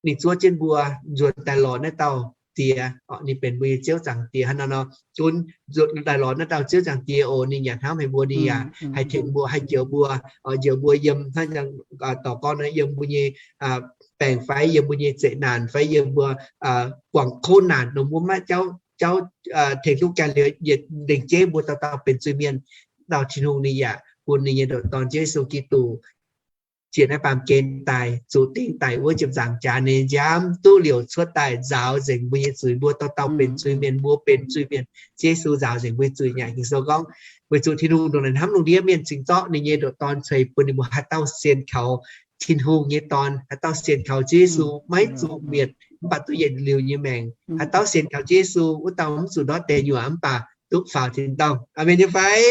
Ninh zuov jienv mbuo nzuonx daaih lorz naaiv dauh Die, ninh benx mbuo nyei Ziouv zaangc Die. Hnangv nor nor, gunv nzuonx daaih lorz naaiv dauh Ziouv zaangc Die oc, ninh yaac hnamv haic mbuo, ninh yaac haih tengx mbuo, haih njoux mbuo, njoux mbuo yiem hnangv dorc gorngv nor, yiem mbuo nyei baengc fai yiem mbuo nyei zeqc naanc fai yiem mbuo guangc kouv naanc nor, mbuo maiv jauv, jauv tengx duqv ganh liuz, yietc lengc jeiv mbuo dauh dauh benx zuiz mienh. Dauh Tin-Hungh ninh yaac bun ninh nyei ndoqc Dorn Ziouv Yesu Giduc ziec naaiv baamh gen daaih, zuqc dingh daic wuov ziepc nzaangc jaax nyei nziaamv duqv liouc cuotv daaih nzaaux nzengc mbuo nyei zuiz. Mbuo dauh dauh benx zuiz mienh, mbuo benx zuiz mienh, Ziouv Yesu nzaaux nzengc mbuo nyei zuiz. Nyanc Ging-Sou gorngv, weic zuqc Tin-Hungh ndongc naaic hnamv lungh ndiev mienh cingx zorqv ninh nyei ndoqc Dorn ceix bun ninh mbuo. Haaix dauh sienx kaux Tin-Hungh nyei Dorn, haaix dauh sienx kaux Ziouv Yesu maiv zuqc mietc, mv baac duqv yietc liuz nyei maengc. Haaix dauh sienx kaux Ziouv Yesu, wuov dauh mv zuqc ndortv deic nyuoqc, mv baac duqv faaux tin-dorngh. Aamen nyei fai?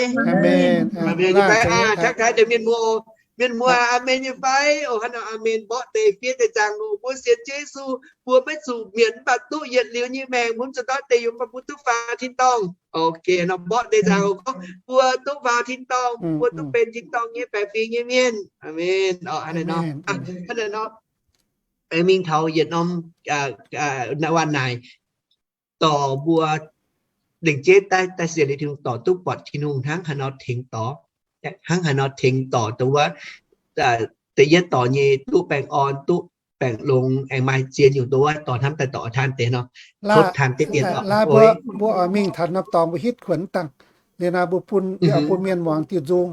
Aamen nyei fai? Aa, ทักทาย deix mienh muoz. Mienh muoz, aamen nyei fai? Oc, hnangv nor aamen mborqv deix fiev deix zaangc oc. Mbuo sienx Ziouv Yesu, mbuo maiv zuqc mietc, mv baac duqv yietc liuz nyei maengc. Mbuo mv zuqc ndortv deic nyuoqc, mv baac mbuo duqv faaux tin-dorngh. Ok, nor mborqv deix zaangc oc, gorngv mbuo duqv faaux tin-dorngh, mbuo duqv benx tin-dorngh nyei baeqc fingx nyei mienh. Aamen. Oc, hnangv naaiv nor, hnangv naaiv nor, aengx mingh taux yietc norm waac naaic, dorc mbuo lengc jeiv daaih, daaih sienx liuz Tin-Hungh, dorc duqv buatc Tin-Hungh hnangv haaix nor tengx dorc, hnangv haaix nor tengx dorc dongh wuov da'yietv dorc nyei duqv baengh orn, duqv baengh longx aengx maaih zien nyungc nduov dorh hnamv daaih dorh taan deix nor, tov taan deix dien. Laaix mbuo, mbuo oix mingh taux norm dorngx mbuo hitv kuonx dangh. Liuz naaiv mbuo bun, bun mienh muangx diuh nzung.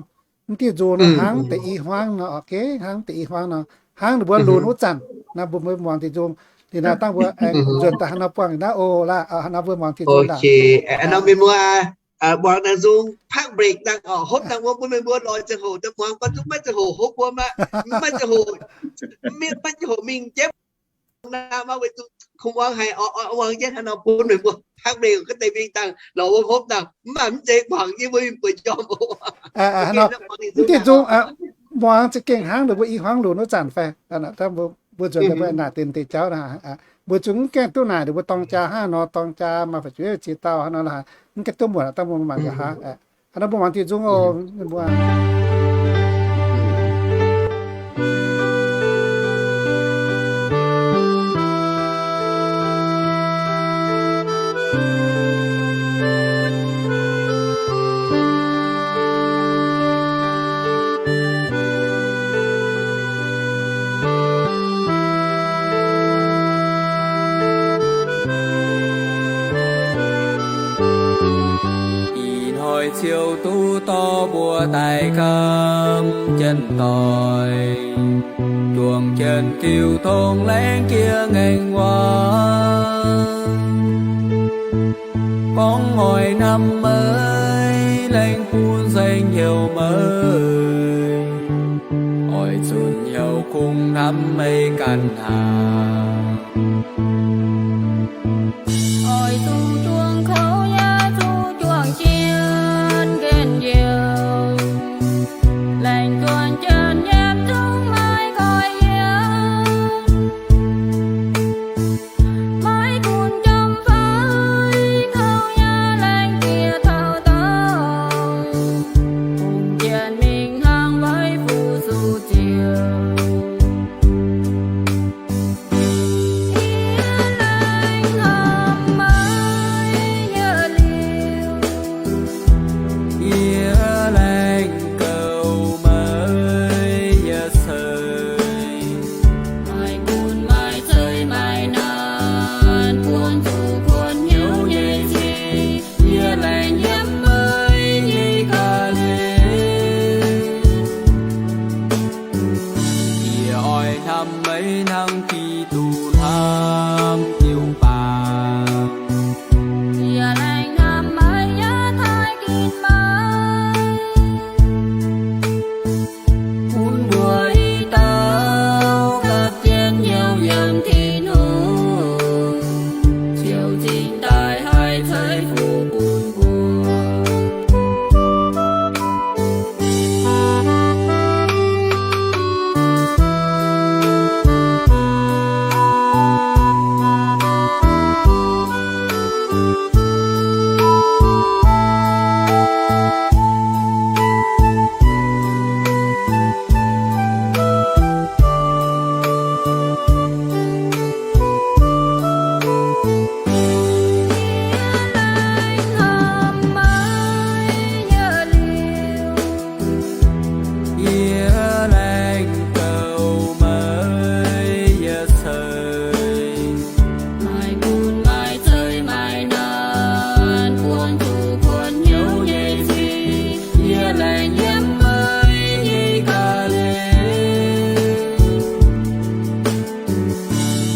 Mv diuh nzung nor hnangv deix i hmuangv nor, oc, hnangv deix i hmuangv nor, hnangv ninh mbuo lunx wuov zanc naaiv mbuo muangx diuh nzung. Liuz naaiv dangh mbuo aengx nzuonx daaih haaix nor buangh naaiv oc. Laaix haaix nor mbuo muangx diuh nzung daaih. Nor mienh muoz, muangx naaiv nzung, pak break dangh oc, hopv dangh wuov bun mienh mbuo lorz ziangh hoc daaih muangx, gorngv zungv maiv ziangh hoc hopv wuov maah, maiv ziangh hoc, mienh maiv ziangh hoc mingh jienv naaiv maah, weic zuqc kungx muangx haic, muangx jienv haaix nor bun mienh mbuo pak break ga'deix mingh dangh lorz wuov hopv dangh, mv baac mv zeiz muangx jienv mbuo mingh bueix njormh oc. Mv diuh nzung muangx za'gengh hnangv ninh mbuo i hmuangv lunx wuov zanc fai? Mbuo nzuonx daaih mbuo naaic deix deix jauv, mbuo zungv mv gaengh duqv naaic ninh mbuo dorng jaa hnangv nor, dorng jaa maaih fu'jueiv ziex dauh hnangv nor, mv gaengh duqv muonc dangh mbuo mangc gaax hnangv. Hnangv nor mbuo muangx diuh nzung oc. Ih hnoi ziouc duqv dorh mbuo daaih gamh jienv doic, juangc jienv diuh tong laengz jiex ngaengc waac. Gorngv oix hnamv meih, laengz bun nzengc hnyouv meih, oix zunc hnyouv kungx hnamv meih ganh hnangv. Oix zuqc juangc kouv yaac zuqc juangc jienv njien-youh, laengz juonc jienv yiem zungv maiv goiv yiem. Maiv gunv jomc fai kouv yaac laengz jiex taux dorngx, kungx jienv mingh hnangv weic fuqv zuqc ziouc. Yie laengz hnamv meih nyei liuz, yie laengz goux meih nyei seix. Maaih gunv maaih zeiz maaih naanc, buonc zuqc kuonx hnyouv nyei sic, yie laengz nyiemv meih nyei ga'hlen. Yie oix hnamv meih hnangv Giduc hnamv jiu-baang. Yie laengz hnamv meih yaac taaih ginx meih, bun mbuo i dauh gapv jienv hnyouv yiem Tin-Hungh, ziouc cingx daaih haih ceix fuqv bun mbuo. Yie laengz goux meih nyei seix. Maaih gunv maaih zeiz maaih naanc, buonc zuqc kuonx hnyouv nyei sic, yie laengz nyiemv meih nyei ga'hlen.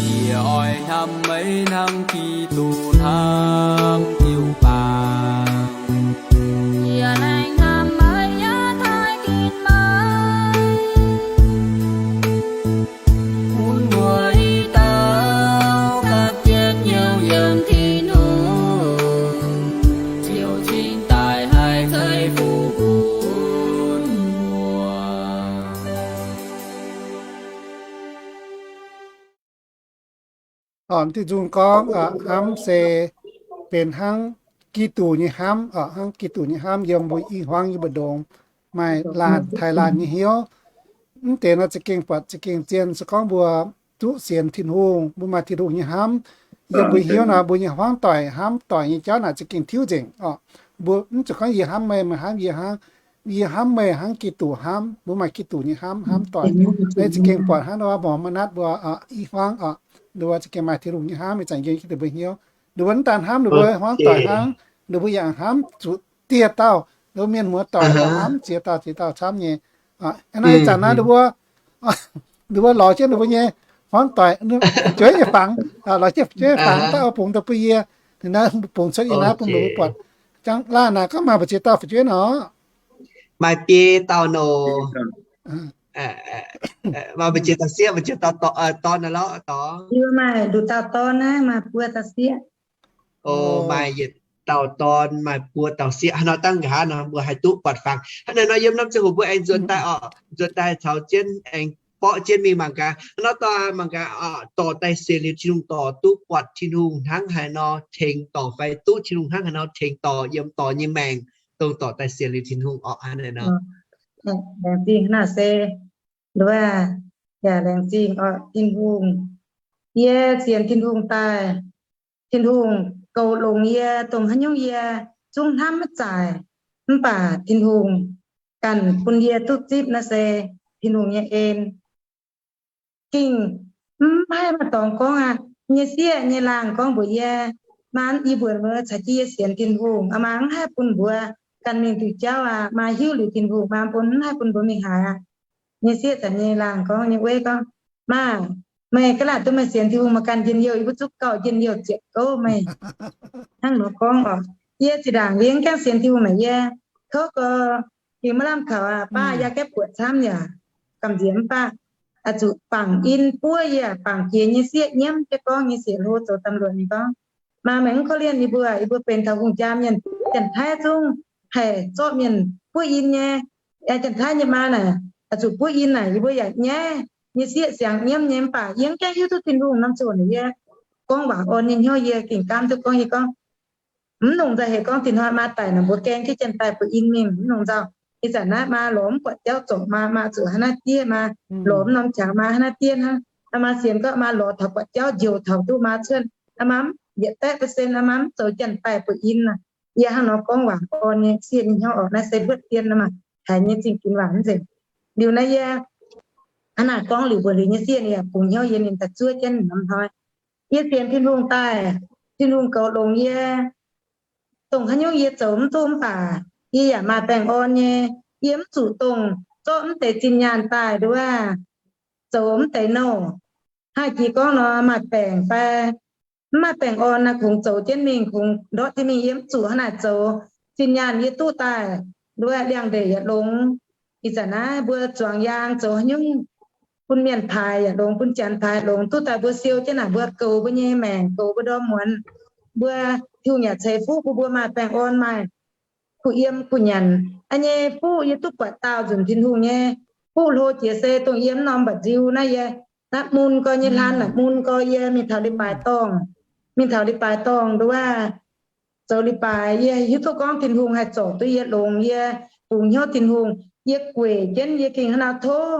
Yie oix hnamv meih hnangv Giduc hnamv jiu-baang. Yie laengz hnamv meih yaac taaih ginx meih, bun mbuo i dauh gapv jienv hnyouv yiem Tin-Hungh, ziouc cingx daaih haih ceix fuqv bun mbuo. Diuh nzung gorngv, hnamv se benx hnangv Giduc nyei hnamv, hnangv Giduc nyei hnamv yiem mbuo i hmuangv nyei mbu'ndongx maaih laanh taaih laanh nyei hnyouv. Mv deix nor za'gengh buatc za'gengh zien. Se gorngv mbuo duqv sienx Tin-Hungh, mbuo maaih Tin-Hungh nyei hnamv yiem mbuo hnyouv nor, mbuo nyei hmuangv doic hnamv doic nyei jauv naaic za'gengh tiuv nzengc oc. Mbuo mv zuqc gorngv yie hnamv meih, meih hnamv yie hnangv. yie hnamv meih hnangv Giduc hnamv, mbuo maaih Giduc nyei hnamv, hnamv doic. Naaiv za'gengh buatc hnangv nor mbuo Mormon naaiv mbuo i hmuangv oc, ninh mbuo za'gengh maaih Tin-Hungh nyei hnamv, ih zanc yie Giduc mbuo hnyouv. Ninh mbuo mv daan hnamv ninh mbuo hmuangv doic hnangv, ninh mbuo yaac hnamv zuqc dieh dauh, ninh mbuo mienh muoz doic hnamv ziex dauh ziex dauh camv nyei. Naaiv ih zanc naaiv ninh mbuo, ninh mbuo lorz jienv ninh mbuo nyei hmuangv doic fu'jueiv nyei fangx, lorz jienv fu'jueiv fangx daaih oix bungx daaih bun yie. Ninh naaiv bungx cuotv yie naaiv bun mbuo buatc. Jangx laanh naaic gorngv maaih mbu'ziex dauh fu'jueiv nor. Maaih biei dauh nor. Maaih mbu'ziex dauh sieqv, mbu'ziex dauh dorn, dorn naaiv lorqc, dorn. Maaih nduqc dauh dorn naaiv, maaih buo dauh sieqv. O, maaih yietc dauh dorn, maaih buo dauh sieqv. Haaix nor dangh nqa'haav nor mbuo haih duqv buatc fangx. Hnangv naaiv nor yiem norm ziangh hoc mbuo aengx nzuonx daaih oc, nzuonx daaih caux jienv aengx borqv jienv mingh mangc gaax. Hnangv nor dorh mangc gaax, dorh daaih sienx liuz Tin-Hungh dorh duqv buatc Tin-Hungh hnangv haaix nor tengx dorh fai duqv Tin-Hungh hnangv haaix nor tengx dorh yiem dorh nyei maengc, dongh dorh daaih sienx liuz Tin-Hungh oc. Hnangv naaiv nor. Laengz zingh naaiv se, nduov, yaac laengz zingh oc Tin-Hungh. Yie sienx Tin-Hungh daaih, Tin-Hungh goux longx yie, dongh haaix nyungc yie zungv hnamv maiv zaaic, mv baac Tin-Hungh ganh bun yie duqv zipv naaiv se Tin-Hungh nyei en. Gengh mv haih maaih dorngx gorngv aqv. Nyei sieqv nyei laangh gorngv mbuox yie, maa, yie mbuox mbuo caux jienv yie sienx Tin-Hungh aqv, maa mv haih bun mbuo ganh mingh diuh jauv aqv, maa hiuv liuz Tin-Hungh maa bun mv haih bun mbuo mingh haaix aqv. Nyei sieqv caux nyei laangh gorngv, nyei weiv gorngv, maa, meih ga'naaiv duqv meih sienx Tin-Hungh maaih ganh njien-youh, yie mbuo zungv gauh njien-youh ziepc gouv meih. Hnangv nor gorngv oc. Yie zinh ndaangc yie mv gaengh sienx Tin-Hungh naaic yie kouv gau, gengh maiv lamh kaux aqv, baav yaac gaeqv buoqc camv yaac gamh nziex mv baac oix zuqc bangc in buov yie, bangc jiex nyei sieqv nyiemv jienv gorngv nyei sieqv hlo zoux ตำรวจ ninh gorngv, maa, meih mv korv-lienh yie mbuo, yie mbuo benx taux hungh jaa mienh, Janx-Taiv zungv haih zorqv mienh buov in nyei. Janx-Taiv nyei maa naaic, oix zuqc buov in naaic, yie mbuo yaac nyaiv. Nyei sieqv siangx nyiemv nyei mv baac yie mv gaengh hiuv duqv Tin-Hungh norm ziangh hoc naaic yie gorngv waac orn nyei hnyouv yie gengh gaamv duqv gorngv, yie gorngv, mv nongc nzauh hec gorngv tin hnoi maa daic naaic mbuo gaeng jienv Janx-Taiv buov in mingh, mv nongc nzauh. Ih zanc naaiv maa lorz mv buatc jauv zorc maa, maa zuqc hnangv naaiv diev, maa lorz mv norm qangx maa hnangv naaiv diev hnangv. Maa sienx gorngv maa lorz taux buatc jauv njoux taux duqv maa cuotv, maa mv yietc baeqv percent, maa mv zoux Janx-Taiv buov in aqv. Yie hnangv nor gorngv waac orn nyei sieqv nyei hnyouv oc. Naaiv se hluotv dien nor maah, haiz nyei zingh ginx waac mv nzengc. Liuz naaiv yie hnangv naaic gorngv liuz mbuox liuz nyei sieqv ninh yaac bungx hnyouv yie, ninh daaih zuov jienv norm hnoi. Yie sienx Tin-Hungh daaih, Tin-Hungh goux longx yie. Dongh haaix nyungc yie zoux mv duqv mv baac yie yaac maaih baengh orn nyei. Yie mv zuqc dongh zorqv mv deix zinh nyaanh daaih nduov, zoux mv deix nouh. Haih jiex gorngv nor maaih baengc fai mv maaih baengh orn naaic, kungx zoux jienv mingh, kungx ndortv jienv mingh. Yie mv zuqc hnangv naaic zoux. Zinh nyaanh yie duqv daaih nduov, liangx-ndeic yaac longx. Ih zanc naaiv mbuo zuangx yaang zoux haaix nyungc bun mienh paaix yaac longx, bun Janx paaix longx. Duqv daaih mbuo siou jienv naaic, mbuo goux mbuo nyei maengc, goux mbuo ndorm muonz. Mbuo Tin-Hungh yaac ceix fuqv bun mbuo maaih baengh orn, maaih kuh yiem kuh nyanc. A'nyei fuqv yie duqv buatc daauh nzunc Tin-Hungh nyei fuqv hlo jiex se dongh yie mv norm mba'nziu naaiv, yie naaiv mun gau nyei hlan naaic, mun gau yie mingh taux leiz-baaix dorngh, mingh taux leiz-baaix dorngh nduov, zoux leiz-baaix yie hiuv duqv gorngv Tin-Hungh haih zorc duqv yie longx, yie bungx hnyouv Tin-Hungh, yie gueic jienv yie gengh hnangv nor tov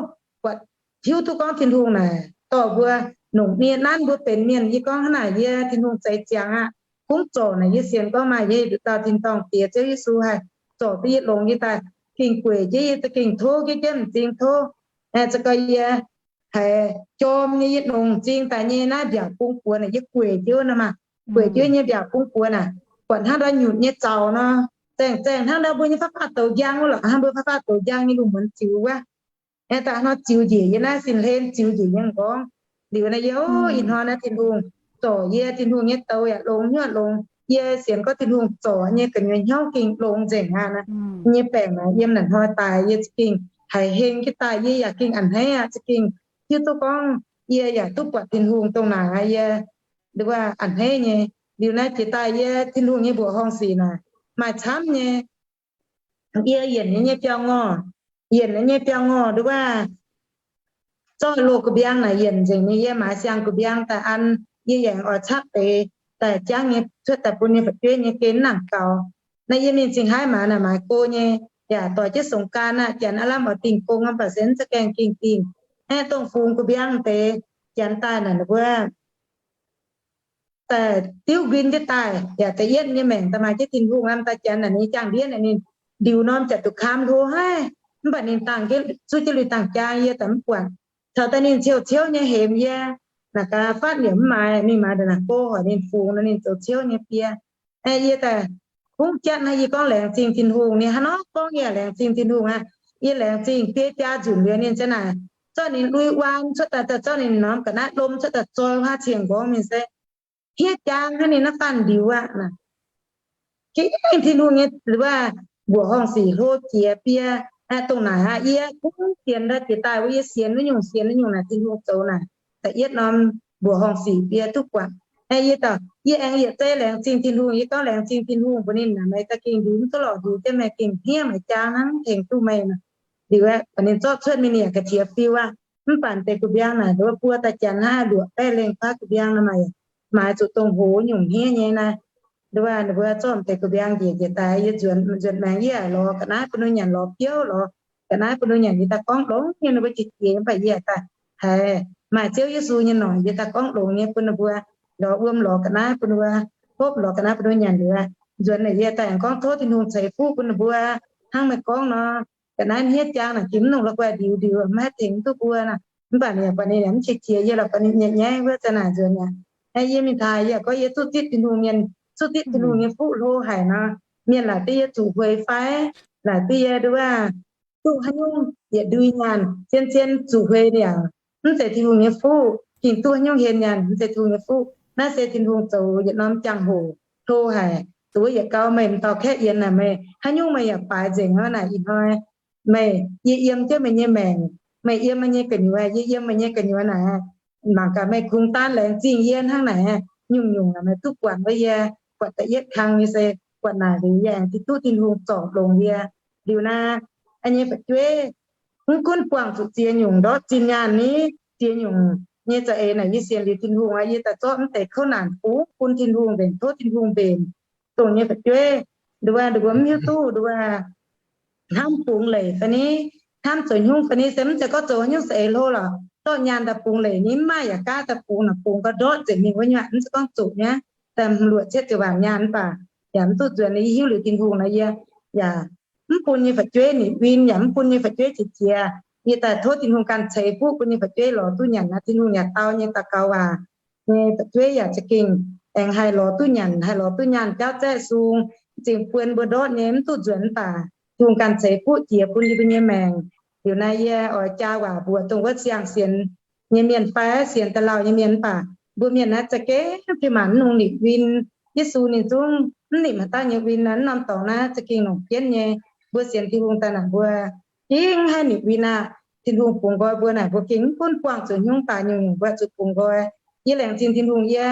buatc, hiuv duqv gorngv Tin-Hungh naaic dorh mbuo longc nie nanv mbuo benx mienh. Yie gorngv hnangv naaic, yie Tin-Hungh zeix ziangx aqv, gunv zorc naaic. Yie sienx gorngv maaih yie nduqc dauh tin-dorngh Diex Ziouv Yesu haih zorc duqv yie longx, yie daaih gengh gueic jienv, yie za'gengh tov jienv, jienv m'zing tov, za'gengh yie haiz jorm nyei, yie longc m'zing daaih nyei naaiv mbiaauc bung buoz naaic, yie gueic jienv nor maah, gueic jienv nyei mbiaauc bung buoz naaic, buatc hnangv ndau nyutc nyei zaux nor, zaengh zaengh hnangv ndau mbuo nyei faqv faqv douz njang wuov lorqc, hnangv mbuo faqv faqv douz njang nyei lungh muonz ziux wuov. Aengx daaih hnoi ziux njiec yie naaiv sin hlen, ziux njiec yie m'nqorngv. Liuz naaiv yie, ov, ih hnoi naaiv Tin-Hungh zorc yie, Tin-Hungh nyei douz yaac longx, hnyouv longx. Yie sienx gorngv Tin-Hungh zorc nyei gu'nyuoz hnyouv gengh longx nzengc aqv. Naaiv nyei baengc naaic yiem naaic hnoi daaih yie za'gengh haiz heng jienv daaih, yie yaac gengh a'hneiv aqv, za'gengh hiuv duqv gorngv yie yaac duqv buatc Tin-Hungh dongh naaic aqv, yie nduov a'hneiv nyei. Liuz naaiv jiex daaih yie Tin-Hungh nyei mbuoqc horngh sic naaic maaih camv nyei. Yie yienc nyei biauv-ngorh, yienc nyei biauv-ngorh nduov, zorqv loz gu'biang naaic yienc nzengc nyei. Yie maaiz siang gu'biang daaih an, yie yaac oix capv deix daaih jangv nyei cuotv daaih bun nyei fu'jueiv nyei gen nangc gaux. Naaiv yie mingh Zingh Haaix maaiz naaic maaiz go nyei, yaac doix jienv songx gaan aqv. Janx aav lamh oix dingh gong, mv baac se mv za'gengh dingh dingh. Aeqv, dongh fungx gu'biang deix Janx daaih naaic mbuo daaih diuv nquin jienv daaih, yaac da'yietv nyei maengc daaih maaih jienv Tin-Hungh, lamh daaih Janx naaic ninh jangx ndiev naaic ninh ndiux norm ziouc duqv kaam hlo haic. Mv baac ninh dangh zuqv jienv lui-dangh jaang yie daaih mv buatc. Taux daaih ninh ciouv-ciouv nyei hemx yie, naaic gaax fatv liemh mv maaih, ninh maaih ndongc naaic go hoic ninh fungx nor ninh zoux ciouv nyei biei. Yie daaih kungx jatv naaiv, yie gorngv laengz zingh Tin-Hungh. Ninh hnangv nor gorngv yie laengz zingh Tin-Hungh aqv. Yie laengz zingh biei jaa nzunc liuz ninh ziouc naaic zorqv ninh lui-waan cuotv daaih, zorqv ninh norm ga'naaiv lom cuotv daaih zoi huaav cing-nqorngv mingh se hniev jaang hnangv ninh naaiv faanh ndiux aqv. Gengh Tin-Hungh nyei wuov mbuoqc horngh sic hlo jiex biei. Dongh naaic aqv, yie kungx sienx daaih jiex daaih wuov, yie sienx wuov nyungc sienx wuov nyungc naaic Tin-Hungh zoux naaic da'yietv norm mbuoqc horngh sic biei duqv buatc. Yie daaih yie aengx yietc zei laengz zingh Tin-Hungh. Yie gorngv laengz zingh Tin-Hungh mbuox ninh naaic, meih daaih gengh ndiux mv duqv lorqc, ndiux jienv meih gengh hniev meih jaang hnangv tengx duqv meih. Liuz aeqv, baac ninh zorqv cuotv mingh ninh yaac ga'qiex fiu aqv. Mv baac deix gu'biang naaic nduov buo daaih janx hnangv luoqc baeqv lengh kuaaiv gu'biang nor maaih, maaih zuqc dongh hoz nyungc hniev nyei naaiv. Nduov ninh mbuo zorqv deix gu'biang njiec njiec daaih yie nzuonx nzuonx maengx yie lorz ga'naaiv bun ninh nyanc, lorz biouv lorz ga'naaiv bun ninh nyanc, yie daaih gorngv longx nyei, ninh mbuo qiex jiez mv baac yie daaih haiz maaih Ziouv Yesu nyei noic yie daaih gorngv longx nyei bun ninh mbuo. Lorz wuom lorz ga'naaiv bun ninh mbuo, hopv lorz ga'naaiv bun ninh mbuo nyanc liuz, nzuonx naaic yie daaih aengx gorngv tov Tin-Hungh ceix fuqv bun ninh mbuo hnangv meih gorngv nor. Ga'naaiv hniev jaang naaic jiex mv nongx la'guaih ndiux ndiux maiv haih tengx duqv mbuo naaic. Mv baac ninh buatc ninh mv qiex jiez yie lorqc, buatc ninh nyaiv nyaiv wuov zanc naaic nzuonx aqv. Yie mingh taaih yie gorngv yie zuqv zipv Tin-Hungh mienh, zuqv zipv Tin-Hungh nyei fuqv hlo haic nor, mienh laaic duqv yie zuqc hueix fai, laaic duqv yie nduov duqv haaix nyungc yietc ndui nyaanh zien zien zuqc hueix liangc, mv zeiz Tin-Hungh nyei fuqv. Gengh duqv haaix nyungc hlen nyaanh mv zeiz Tin-Hungh nyei fuqv. Naaiv se Tin-Hungh zoux yietc norm jangx-hoc hlo haic. Zuqc wuov yietc gau meih m'dauh kaeqv yienx naaic, meih haaix nyungc meih yaac baaix nzengc hnangv naaic ih hnoi. Meih, yie yiem jienv meih nyei maengc, meih yiem meih nyei gu'nyuoz, yie yiem meih nyei gu'nyuoz naaic, mangc gaax meih kungx daan laengz zingh yie hnangv naaic, nyungc-nyungc meih duqv buatc wuov yie, buatc da'yietv kang nyei se buatc naaic liuz yie aengx duqv Tin-Hungh zorc longx yie. Liuz naaiv nyei fu'jueiv, mv gunv buangh zuqc ziex nyungc ndortv zinh nyaanh ni, ziex nyungc nyei za'eix naaic yie sienx liuz Tin-Hungh aqv, yie daaih zorqv mv deix kouv naanc bungx bun Tin-Hungh mbenc, tov Tin-Hungh mbenc. Dongh nyei fu'jueiv, nduov, nduov mv hiuv duqv nduov hnamv bungx leic fai ni, hnamv zoux hnyungv fai ni, se mv zeiz gorngv zoux haaix nyungc za'eix hlo lorqc, dorh nyaanh daaih bungx leic ni, mv maaih yaac gaav daaih bungx, naaic bungx gau ndortv nzengc mingh wuov nyuaatv, mv zeiz gorngv zuqc nyei, daaih luoqc cietv ziouc waanc nyaanh mv baac yaac mv duqv nzuonx. Yie hiuv liuz Tin-Hungh naaic yie yaac mv bun nyei fu'jueiv ninh win, yaac mv bun nyei fu'jueiv qiex jiez. Yie daaih tov Tin-Hungh ganh ceix fuqv bun nyei fu'jueiv lorz duqv nyanc naaiv Tin-Hungh yaac dau nyei daux gaux waac. Nyei fu'jueiv yaac za'gengh aengx haih lorz duqv nyanc, haih lorz duqv nyaanh jauv zaeqv sung, zingh buon mbuo ndortv nyei mv duqv nzuonx mv baac Tin-Hungh ganh ceix fuqv jiex bun yie mbuo nyei maengc. Liuz naaiv yie oix jaa waac mbuox dongh wuov siang-sienx nyei mienh fai sienx da'lauh nyei mienh mv baac mbuo mienh naaiv za'gengh fih maanc mv nungx nimc win. Yesu ninh zungv mv nimc haaix dauh nyei win naaiv, norm dorngx naaiv za'gengh longc jienv nyei. Mbuo sienx Tin-Hungh daaih naaic mbuo gengh mv haih nimc win aqv. Tin-Hungh bungx nqoi mbuo naaic mbuo gengh mv gunv buangh zuqc hnyungv daaih nyungc-nyungc mbuo zuqc bungx nqoi. Yie laengz zingh Tin-Hungh yie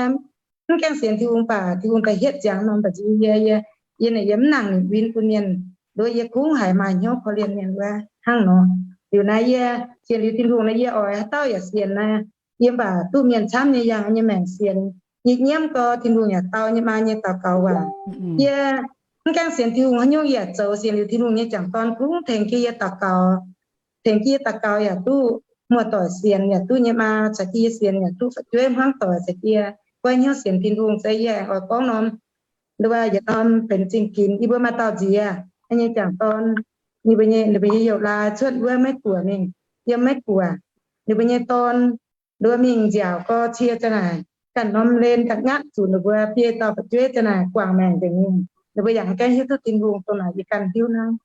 mv gaengh sienx Tin-Hungh baac Tin-Hungh daaih hietv ziangx norm ba'nziu yie, yie, yie naaic yie mv nangc nimc win bun mienh. Nduov yie kungx haiz maaih hnyouv korv-lienh mienh wuov hnangv nor. Liuz naaiv yie sienx liuz Tin-Hungh naaiv yie oix haaix dauh yaac sienx naaiv, yie mv baac duqv mienh camv nyei yangh nyei maengc sienx. Yie nyiemv gau Tin-Hungh yaac dau nyei maa nyei daux gaux waac. Yie mv gaengh sienx Tin-Hungh haaix nyungc yaac zoux, sienx liuz Tin-Hungh nyei jangc dorn kungx tengx jienv yie daux gaux, tengx jienv yie daux gaux yaac duqv muoz-doic sienx, yaac duqv nyei maa caux jienv yie sienx, yaac duqv fu'jueiv hmuangv doic caux jienv yie goiv hnyouv sienx Tin-Hungh. Se yie oix gorngv norm, nduov yietc norm benx zingh ginx yie mbuo maaih dauh nziex nyei jangc dorn, ninh mbuo nyei, ninh mbuo nyei youh laai cuotv wuov Meiv Guoqv mingh, yiem Meiv Guoqv. Ninh mbuo nyei dorn nduov mingh nziaauc gau cie ziang naaic, ganh norm len ganh ngatv zuqc ninh mbuo biei dauh fu'jueiv ziang naaic guangc maengc nzengc mingh. Ninh mbuo yaac mv gaengh hiuv duqv Tin-Hungh dongh naaic yie ganh hiuv hnangv.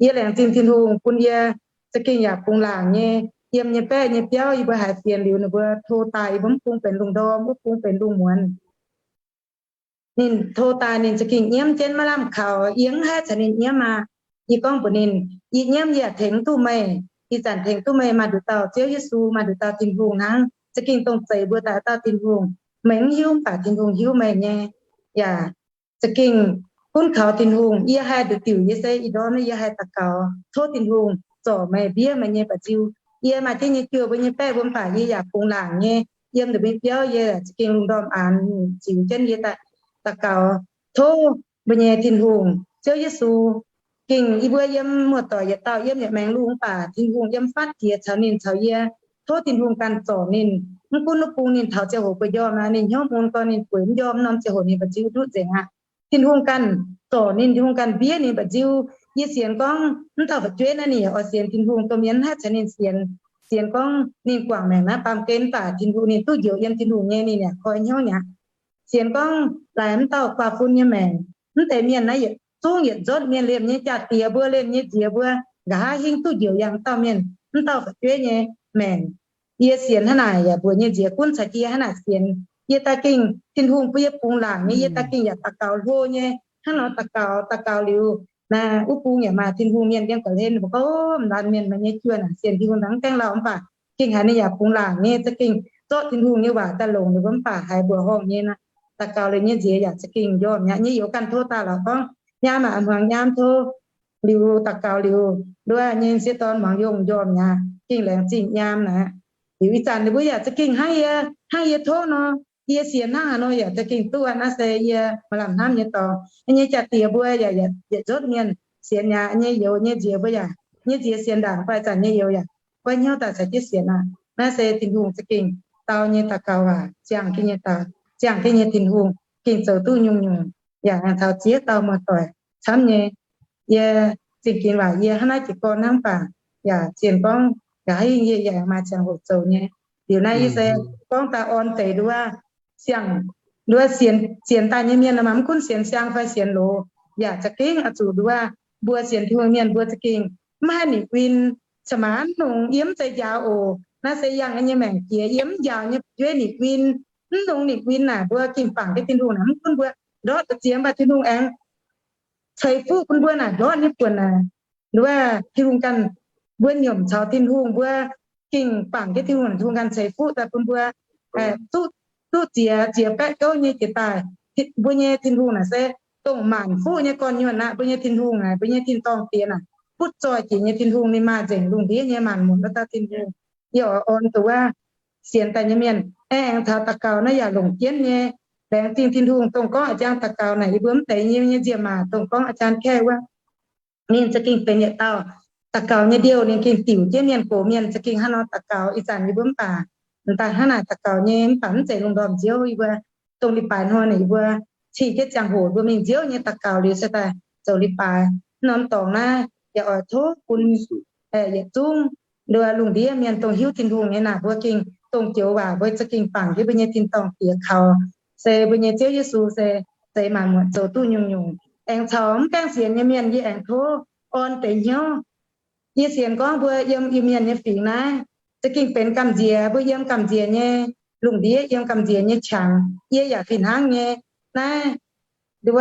Yie laengz zingh Tin-Hungh bun yie za'gengh yaac bungx laangc nyei, yiem nyei baeqv nyei biauv yie mbuo haiz fienx liuz ninh mbuo to daaih yie mbuo mv bung benx lungh ndorm, mv bung benx lungh muonz. Ninh to daaih ninh za'gengh nyiemv jienv maiv lamh kaux, yie mv haih caux ninh nyiemv aqv. Yie gorngv mbuox ninh, yie nyiemv yie yaac tengx mv duqv meih. Ih zanc tengx duqv meih maaih nduqc dauh Ziouv Yesu, maaih nduqc dauh Tin-Hungh hnangv. Za'gengh dongh zeiz mbuo daaih dauh Tin-Hungh. Meih mv hiuv mv baac Tin-Hungh hiuv meih nyei. Yaac za'gengh gunv kaux Tin-Hungh, yie haih nduqc diuc, yie se ih ndorm yie haih daux gaux tov Tin-Hungh zorc meih, mbiev meih nyei mba'nziu. Yie maaih jienv nyei juoh mbuo nyei baeqv mbuo mv baac yie yaac bungx laangc nyei. Yiem ndongc mbuo nyei biauv yie za'gengh lungh ndorm aanx ziux jienv yie daux gaux tov mbuo nyei Tin-Hungh Ziouv Yesu. Gengh yie mbuo yiem muoz-doic yietc dauh yiem yietc maengx lungh mv baac Tin-Hungh yiem fatv jiex caux ninh caux yie. Tov Tin-Hungh ganh zorc ninh. Mv gunv wuov bung ninh taux ziangh hoc mbuo njormh aqv, ninh hnyouv mun gorn ninh bueix mv njormh norm ziangh hoc ninh mba'nziu nduqv nzengc aqv. Tin-Hungh ganh zorc ninh, Tin-Hungh ganh mbiev ninh mba'nziu. Yie sienx gorngv mv dauh fu'jueiv naaiv ninh yaac oix sienx Tin-Hungh, domh mienh mv haih caux ninh sienx. Sienx gorngv ninh guangc maengc naaiv baamh gen mv baac Tin-Hungh ninh duqv njoux yiem Tin-Hungh nyei, ninh yaac koi hnyouv mi'aqv. Sienx gorngv laaix mv dauh guaax fun nyei maengc, mv deix mienh naaiv yietc zungv yietc nzotv mienh liemh nyei jaa-diex mbuo, liemh nyei nziex mbuo, nqa'haav hingv duqv njoux yangh dauh mienh, mv dauh fu'jueiv nyei maengc. Yie sienx hnangv naaic yaac mbuox nyei nziex gunv caux yie hnangv naaic sienx. Yie daaih gengh Tin-Hungh bun yie bungx laangc nyei, yie daaih gengh yaac daux gaux hlo nyei. Hnangv nor daux gaux, daux gaux liuz, naaiv wuov bung yaac maaih Tin-Hungh mienh yiem ga'hlen, mbuo gorngv, Ov, m'laanh mienh maaih nyei juoh naaic sienx Tin-Hungh dangv gaengh lauh mv baac gengh haiz ninh yaac bungx laangc nyei, za'gengh zorqv Tin-Hungh nyei waac daaih longc ninh mbuo mv baac haiz mbuoqc horngh nyei naaic. Daux gaux liuz nyei nziex yaac za'gengh njormh mi'aqv. Nyei youz ganh tov daaih lorqc gorngv, Nyaam aac, muangx nyaam tov. Liuz daux gaux liuz, nduov nyei sieqv dorn muangx yongh njormh mi'aqv, gengh laengz zingh nyaam naaic. Liuz ih zanc ninh mbuo yaac za'gengh hnangv yie, hnangv yie tov nor, yie sienx hnangv haaix nor yaac za'gengh duqv. Naaiv se yie maaih lamh hnamv nyei dorngx. Nyei jaa-diex mbuo yaac yietc nzotv mienh sienx mi'aqv. Nyei youz nyei nziex mbuo yaac, nyei nziex sienx ndaangc fai zanc nyei youz yaac goiv hnyouv daaih caux jienv sienx aqv. Naaiv se Tin-Hungh za'gengh dau nyei daux gaux waac, ziangh jienv nyei daux, ziangh jienv nyei Tin-Hungh gengh zoux duqv nyungc-nyungc, yaac aengx taux ziex dauh muoz-doic camv nyei. Yie zingh ginx waac yie hnangv naaiv jiez gorn hnangv baac yaac zien gorngv nqa'haav hingv yie yaac maaih ziangh hoc zoux nyei. Liuz naaiv yie se gorngv daaih orn deix nduov, siang, nduov sienx, sienx daaih nyei mienh maaih mv gunv sienx siang fai sienx loz, yaac za'gengh oix zuqc nduov mbuo sienx Tin-Hungh mienh mbuo za'gengh mv haih nitc win. Ca'maanc longx yiem mv zeiz njaaux oc. Naaiv se yangh nyei maengc jiex yiem mv njaaux nyei fu'jueiv nitc win. Mv longx nitc win naaic mbuo gengh bangc jienv Tin-Hungh naaic mv gunv mbuo ndortv da'ziex mv baac Tin-Hungh aengx ceix fuqv bun mbuo naaic ndortv nyei buonc naaic. Nduov Tin-Hungh ganh, mbuo nyiemc caux Tin-Hungh mbuo gengh bangc jienv Tin-Hungh, Tin-Ungh ganh ceix fuqv daaih bun mbuo duqv ziex, ziex baeqv gouv nyei jiex daaih. Mbuo nyei Tin-Hungh naaic se dongh maanc fuqv nyei gorn-nyuonh aqv. Mbuo nyei Tin-Hungh naaic, mbuo nyei tin-dorngh Diex naaic, butv zoih jiex nyei Tin-Hungh, ninh maaih nzengc lungh ndiev nyei maanc muotc wuov dauh Tin-Hungh. Yie oix orn dongh wuov sienx daaih nyei mienh aengx taux daux gaux naaiv yaac longc jienv nyei. Laengz zingh Tin-Hungh dongh gorngv a'jang daux gaux naaic yie mbuo mv deix nyei nziemc maac dongh gorngv a'jang Kaeqv wuov, ninh za'gengh benx yietc dauh daux gaux nyei ndiouh, ninh gengh diuc jienv mienh gox mienh za'gengh hnangv nor daux gaux. Ih zanc yie mbuo mv baac m'daaih hnangv naaic daux gaux nyei mv baac mv zeiz lungh ndorm nziouv. Yie mbuo dongh li baaix hnoi naaic yie mbuo cih jienv ziangh hoc mbuo mingh nziouv nyei daux gaux liuz se daaih zoux li baaix. Norm dorngx naaiv yaac oix tov bun yietc zungv nduov lungh ndiev mienh dongh hiuv Tin-Hungh nyei naaic mbuo gengh dongh joux waac mbuo za'gengh bangc jienv mbuo nyei tin-dorngh Diex kaux, se mbuo nyei Ziouv Yesu se zeix maanc muotc zoux duqv nyungc-nyungc. Aengx caux mv gaengh sienx nyei mienh yie aengx tov orn deix hnyouv. Yie sienx gorngv mbuo yiem Iu-Mienh nyei fingx naaiv za'gengh benx gamh nziex, mbuo yiem gamh nziex nyei lungh ndiev, yiem gamh nziex nyei qangx. Yie yaac fih hnangv nyei. Naaiv nduov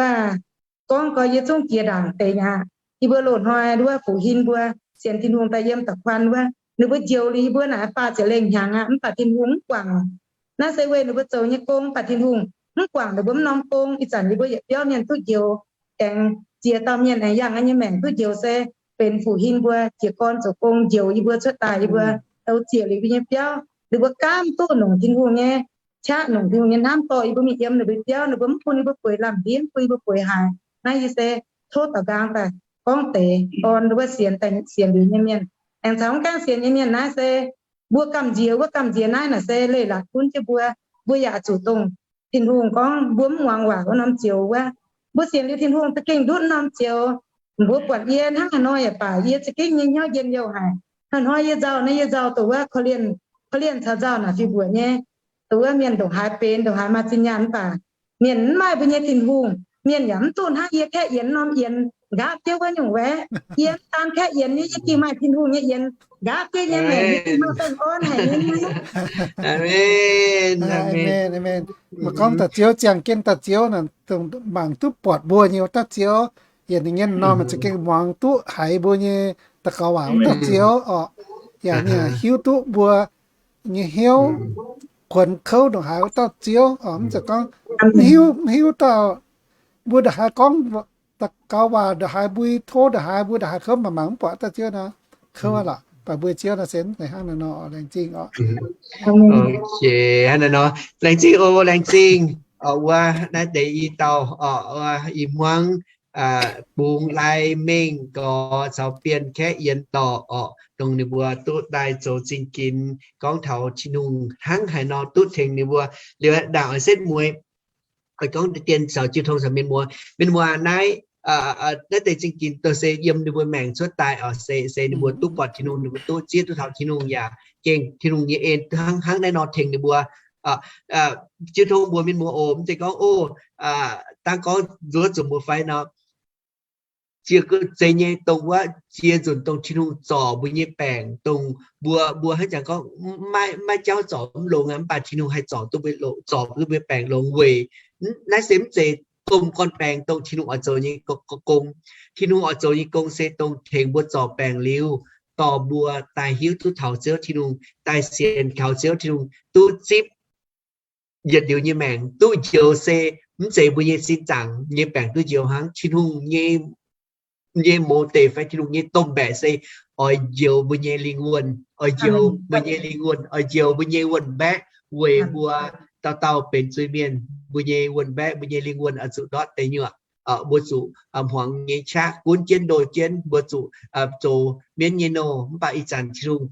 gorngv gorx yie zungv jiex ndaangc deix aqv. Yie mbuo loz-hnoi nduov fuqv-hin mbuo sienx Tin-Hungh daaih yiem da'kuan wuov, ninh mbuo njoux liuz yie mbuo naaic faah ziepc lengh hnyangx aqv, mv baac Tin-Hungh mv guangc. Naaiv se weic ninh mbuo zoux nyei gong, mv baac Tin-Hungh mv guangc ninh mbuo mv norm gong. Ih zanc yie mbuo yietc biauv mienh duqv njoux, aengx ziex dauh mienh aengx yangh nyei maengc duqv njoux se benx fuqv-hin mbuo jiez gorn zoux gong njoux yie mbuo cuotv daaih, yie mbuo dou ziec liuz yie mbuo nyei biauv, ninh mbuo gaamv duqv nongc Tin-Hungh nyei qaqv, nongc Tin-Hungh nyei hnamv dorh yie mbuo mingh yiem ninh mbuo biauv, ninh mbuo mv bun yie mbuo bueix lamh ndiev, mv bun yie mbuo bueix haaix. Naaiv yie se tov daux nqaang daaih gorngv deix orn wuov sienx daaih sienx liuz nyei mienh. Aengx caux mv gaengh sienx nyei mienh naaiv se mbuo gamh nziex wuov gamh nziex naaiv naaic se leiz-latc gunv jienv mbuo. Mbuo yaac zuqc dongh Tin-Hungh gorngv mbuo mv muangx waac wuov norm zioux wuov. Mbuo sienx liuz Tin-Hungh za'gengh ndutv norm zioux. Mbuo buatc yie hnangv haaix nor yaac baac yie za'gengh nyei hnyouv njien-youh haic. Hnoi-hnoi yie nzauh naaiv yie nzauh dongh wuov korv-lienh, korv-lienh caux nzauh naaic fih mbuoqc nyei. Dongh wuov mienh ndongc haaix benx, ndongc haaix maaih zinh nyaanh mv baac mienh mv maaih mbuo nyei Tin-Hungh, mienh yaac mv duqv hnangv yie kaeqv yienx norm yienx nqaapv jienv wuov nyungc wuov. Yie mv daan kaeqv yienx nyei, yie gengh maaih Tin-Hungh nyei yienx nqaapv jienv nyei maengc, yie gengh maaih baengh orn haic nyei. Aamen. Aamen. Maaih gorngv da'ziouv, ziangh jienv da'ziouv naaic, mangc duqv buatc mbuo nyei wuov dauh ziouv, yietc ninh nyei norm za'gengh muangx duqv haiz mbuo nyei daux gaux waac wuov dauh ziouv orqc. Yaac ninh hiuv duqv mbuo nyei hnyouv, kuonx kouv ndongc haaix wuov dauh ziouv orqc. Mv zeiz gorngv mv hiuv, mv hiuv dauh mbuo ndongc haaix gorngv daux gaux waac ndongc haaix, mbuo tov ndongc haaix, mbuo ndongc haaix kouv, mangc mangc mv buatc dauh ziouv nor, kouv aqv lorqc. Mv baac mbuo ziouv nor se hnangv naaiv nor, laengz zingh orqc. Hnangv naaiv nor, laengz zingh oc, laengz zingh. Orqc, wuov naaiv deix i dauh orqc, wuov i hmuangv, bungx lai mengh gorx caux bienh kaeqv yienx dorc orqc, dongh ninh mbuo duqv daaih zoux zingh ginx gorngv taux Tin-Hungh hnangv haaix nor duqv tengx ninh mbuo. Liuz ndaangc oix setv mueiz, oix gorngv dien caux jiu tong caux mienh muoz, mienh muoz naaiv naaiv deix zingh ginx douh se yiem ninh mbuo maengc cuotv daaih oc, se, se ninh mbuo duqv buatc Tin-Hungh, ninh mbuo duqv zieqv duqv taux Tin-Hungh yaac gengh Tin-Hungh nyei en hnangv, hnangv naaiv nor tengx ninh mbuo. Jiu Tong mbuox mienh muoz oc, mv zeiz gorngv, o, dangv gorngv nzuov zuqc mbuo fai nor. Jiex zeiz nyei dongh wuov jiex nzunc dongh Tin-Hungh zorc mbuo nyei baengc, dongh mbuo, mbuo hnangv jangx gorngv maiv, maiv jauv zorc mv longx aqv, mv baac Tin-Hungh haih zorc duqv mbuo, zorc duqv mbuo baengc longx weic naaiv se mv zeiz domh gorn-baengx dongh Tin-Hungh oix zoux nyei gong. Tin-Hungh oix zoux nyei gong se dongh tengx mbuo zorc baengc liuz, dorh mbuo daaih hiuv duqv taux Ziouv Tin-Hungh, daaih sienx kaux Ziouv Tin-Hungh, duqv zipv yietc liuz nyei maengc, duqv njoux se mv zeiz mbuo nyei sin zaangc nyei baengc duqv njoux hnangv. Tin-Hungh nyei, nyei mouz deic fai Tin-Hungh nyei domh mbaeqc se oix njoux mbuo nyei lingh wuonh, oix njoux mbuo nyei lingh wuonh, oix njoux mbuo nyei wuonh mbaeqv weic mbuo dauh dauh benx zuiz-mienh. Mbuo nyei wuonh mbaeqv, mbuo nyei lingh wuonh oix zuqc ndortv deic nyuoqc. Mbuo zuqc hmuangx nyei qaqv gunv jienv ndoh jienv, mbuo zuqc zoux mienv nyei nouh. Mv baac ih zanc Tin-Hungh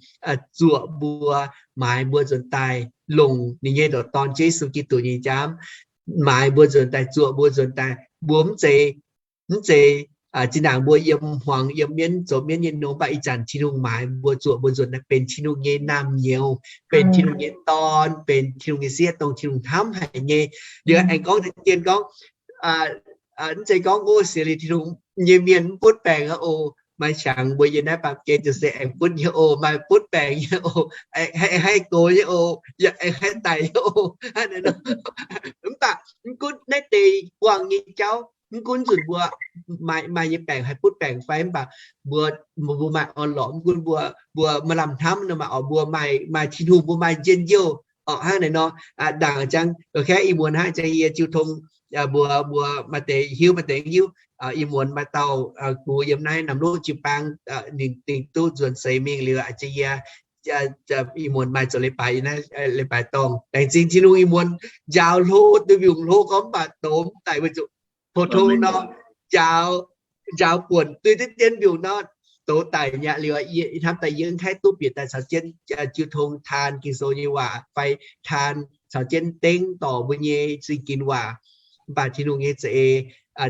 zuoqc mbuo, maaiz mbuo nzuonx daaih longc ninh nyei ndoqc Dorn, Yesu Giduc, nyei njaamv, maaiz mbuo nzuonx daaih, zuoqc mbuo nzuonx daaih. Mbuo mv zeiz, mv zeiz zinh ndaangc mbuo yiem hmuangx yiem mienv zoux mienv nyei nouh, mv baac ih zanc Tin-Hungh maaiz mbuo, zuoqc mbuo nzuonx daaih benx Tin-Hungh nyei naamh nyouz, benx Tin-Hungh nyei dorn, benx Tin-Hungh nyei sieqv, dongh Tin-Hungh hnamv haic nyei. Liuz aengx gorngv deix dien gorngv, mv zeiz gorngv, o, sienx liuz Tin-Hungh nyei mienh mv butv baengc aqv oc. Maaih qangx mbuo yiem naaiv baamh gen ziouc se aengx butv nyei oc, maaih butv baengc nyei oc, haih gox nyei oc, yaac aengx haih daic nyei oc. Mv baac mv gunv naaiv deix buangh nyei jauv, mv gunv nzunc mbuo maaih, maaih nyei baengc haih butv baengc fai, mv baac mbuo, mbuo maaih orn-lorqc, mv gunv mbuo, mbuo maaih lamh hnamv nor, maaih orqc, mbuo maaih, maaih Tin-Hungh, mbuo maaih njien-youh orqc. Hnangv naaic nor, ndaangc jangx, o, kaeqv ih muonz hnangv jangx yie jiu tong, mbuo, mbuo maaih deix hiuv, maaih deix hiuv, ih muonz maaih dauh gux yiem naaiv Namc Luv jiu-baang, ninh, ninh duqv nzuonx seix mingh liuz, jiex yie, ih muonz maaih zoux leiz-baaix, naaiv leiz-baaix dorngh. Laengz zingh Tin-Hungh ih muonz njaaux hlo, duqv mbiungc hlo gorngv mv baac doz mv daic, weic zuqc pou-tong nor, njaaux, njaaux buonc duqv deix dien mbiungc nor, doz daic nyei liuz, hnamv daaih yie mv haih duqv bieqc daaih caux jienv jiu tong taan Ging-Sou nyei waac fai taan caux jienv dengv dorc mbuo nyei zingh ginx waac. Mv baac Tin-Hungh nyei za'eix,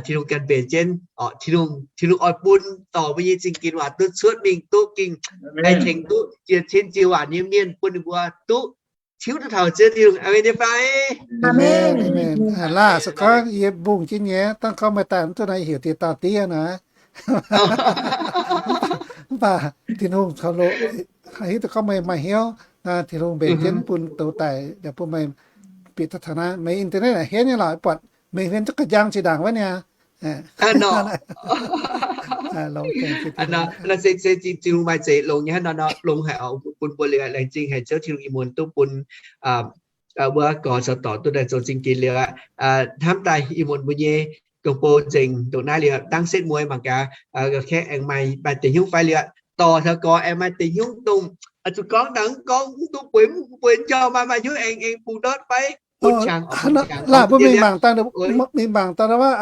Tin-Hungh ganh mbenc jienv orqc. Tin-Hungh, Tin-Hungh oix bun dorc mbuo nyei zingh ginx waac duqv cuotv mingh duqv gingh, haih tengx duqv jiex cin jiex waanc nyei mienh, bun ninh mbuo duqv tiuv duqv taux Ziouv Tin-Hungh. Aamen nyei fai? Aamen, aamen. Laah se gorngv yie mbungh jienv nyei, dangv gorngv meih daaih mv duqv naaiv, yie heuc dieh dauh diev naaic. Mv baac Tin-Hungh taux loz, hiuv duqv gorngv meih maaih hnyouv, Tin-Hungh mbenc jienv bun douz daic, bun meih bieqc taux taux naaiv. Meih internet aeqv, henv nyei lorqc, buatc meih hmien duqv ga'njang zinh ndaangc wuov niaa. Naaiv se, se Tin-Hungh maaih zeix longx nyei hnangv nor, longx haic oc, bun mbuo liuz laengz zingh haic Ziouv Tin-Hungh ih muonz duqv bun wuov gorx caux dorc duqv daaih zoux zingh ginx liuz aqv. Hnamv daaih ih muonz mbuo nyei gong-bou nzengc ndongc naaiv liuz, dangv setv mueiz mangc gaax, kaeqv aengx maaih, maaih deix hnyouv fai liuz, dorc caux gorx aengx maaih deix hnyouv dongh zuqc gorngv dangh gorngv mv duqv bueix, mv bueix njormh maaih, maaih hnyouv aengx, aengx bungx ndortv fai bun qangx oc. Laah mbuo mingh mangc daaih, mingh mangc daaih wuov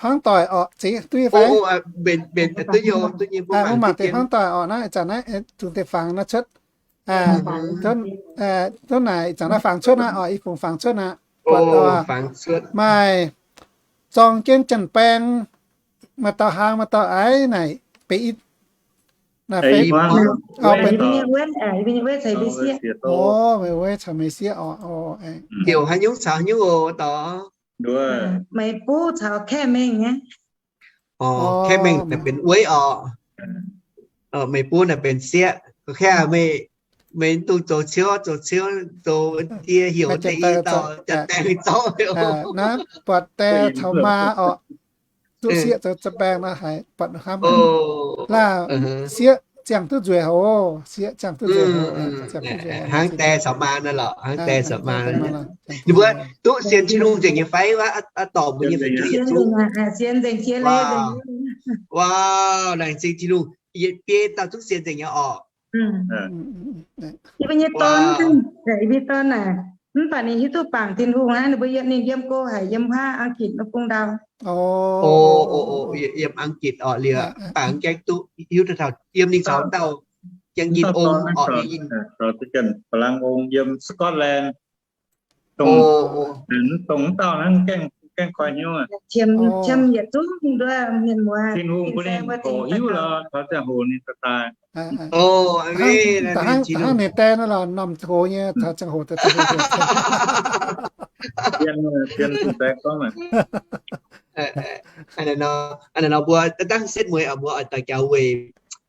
hmuangv doic orqc, zeiz duqv nyei fai? Mbuo mangc deix hmuangv doic orqc, naaiv ih zanc naaiv zungv deix fangx naaiv cuotv. Duqv naaic ih zanc naaiv fangx cuotv aqv orqc, i fungx fangx cuotv aqv. Buatc maaih zorng jienv janx-baeng, maaih dauh hlang maaih dauh aiv naaic, benx i, naaic fei, meih weiv caux meih sieqv orqc. Heuc haaix nyungc caux haaix nyungc oc, dorc? Meih buv caux kaeqv mengh nyei. Kaeqv mengh naaic benx weiv orqc. Meih buv naaic benx sieqv. Kaeqv meih, meih dungx zoux ciouv, zoux ciouv, zoux die heuc deix i dauh janx-baeng zorqv. Naaiv buatc die caux maa orqc. Duqv sieqv zoux janx-baeng nor haiz buatc hnamv. Laah, sieqv ziangh duqv nzueic hoc, sieqv ziangh duqv nzueic hoc. Hnangv die caux maa nor lorqc, hnangv die caux maa. Ninh mbuo duqv sienx Tin-Hungh nzengc nyei fai? Wuov dorc mbuo nyei fai duqv yietc zungv? Waac, laengz zingh Tin-Hungh, yietc biei dauh duqv sienx nzengc nyei orqc. Yie mbuo nyei dorn, yie mbuo nyei dorn naaic, mv baac ninh hiuv duqv bangc Tin-Hungh aqv. Ninh mbuo yiem, ninh yiem go haic, yiem huaav Ang-gitc wuov bung ndau. Yiem Ang-gitc orqc, liuz bangc gaengh duqv hiuv duqv taux yiem ninh caux dauh jangx yinh ong orqc, yiem Scotland. Dongh mv dauh naaiv gaengh gaengh koi hnyouv. Tin-Hungh bun ninh hoqc hiuv lorqc, taux ziangh hoc ninh daaih daaih. Hnangv ninh die naaiv lorqc, norm hoqc nyei, taux ziangh hoc daaih. Hnangv naaiv nor mbuo dangh setv mueiz mbuo oix daux gaux weic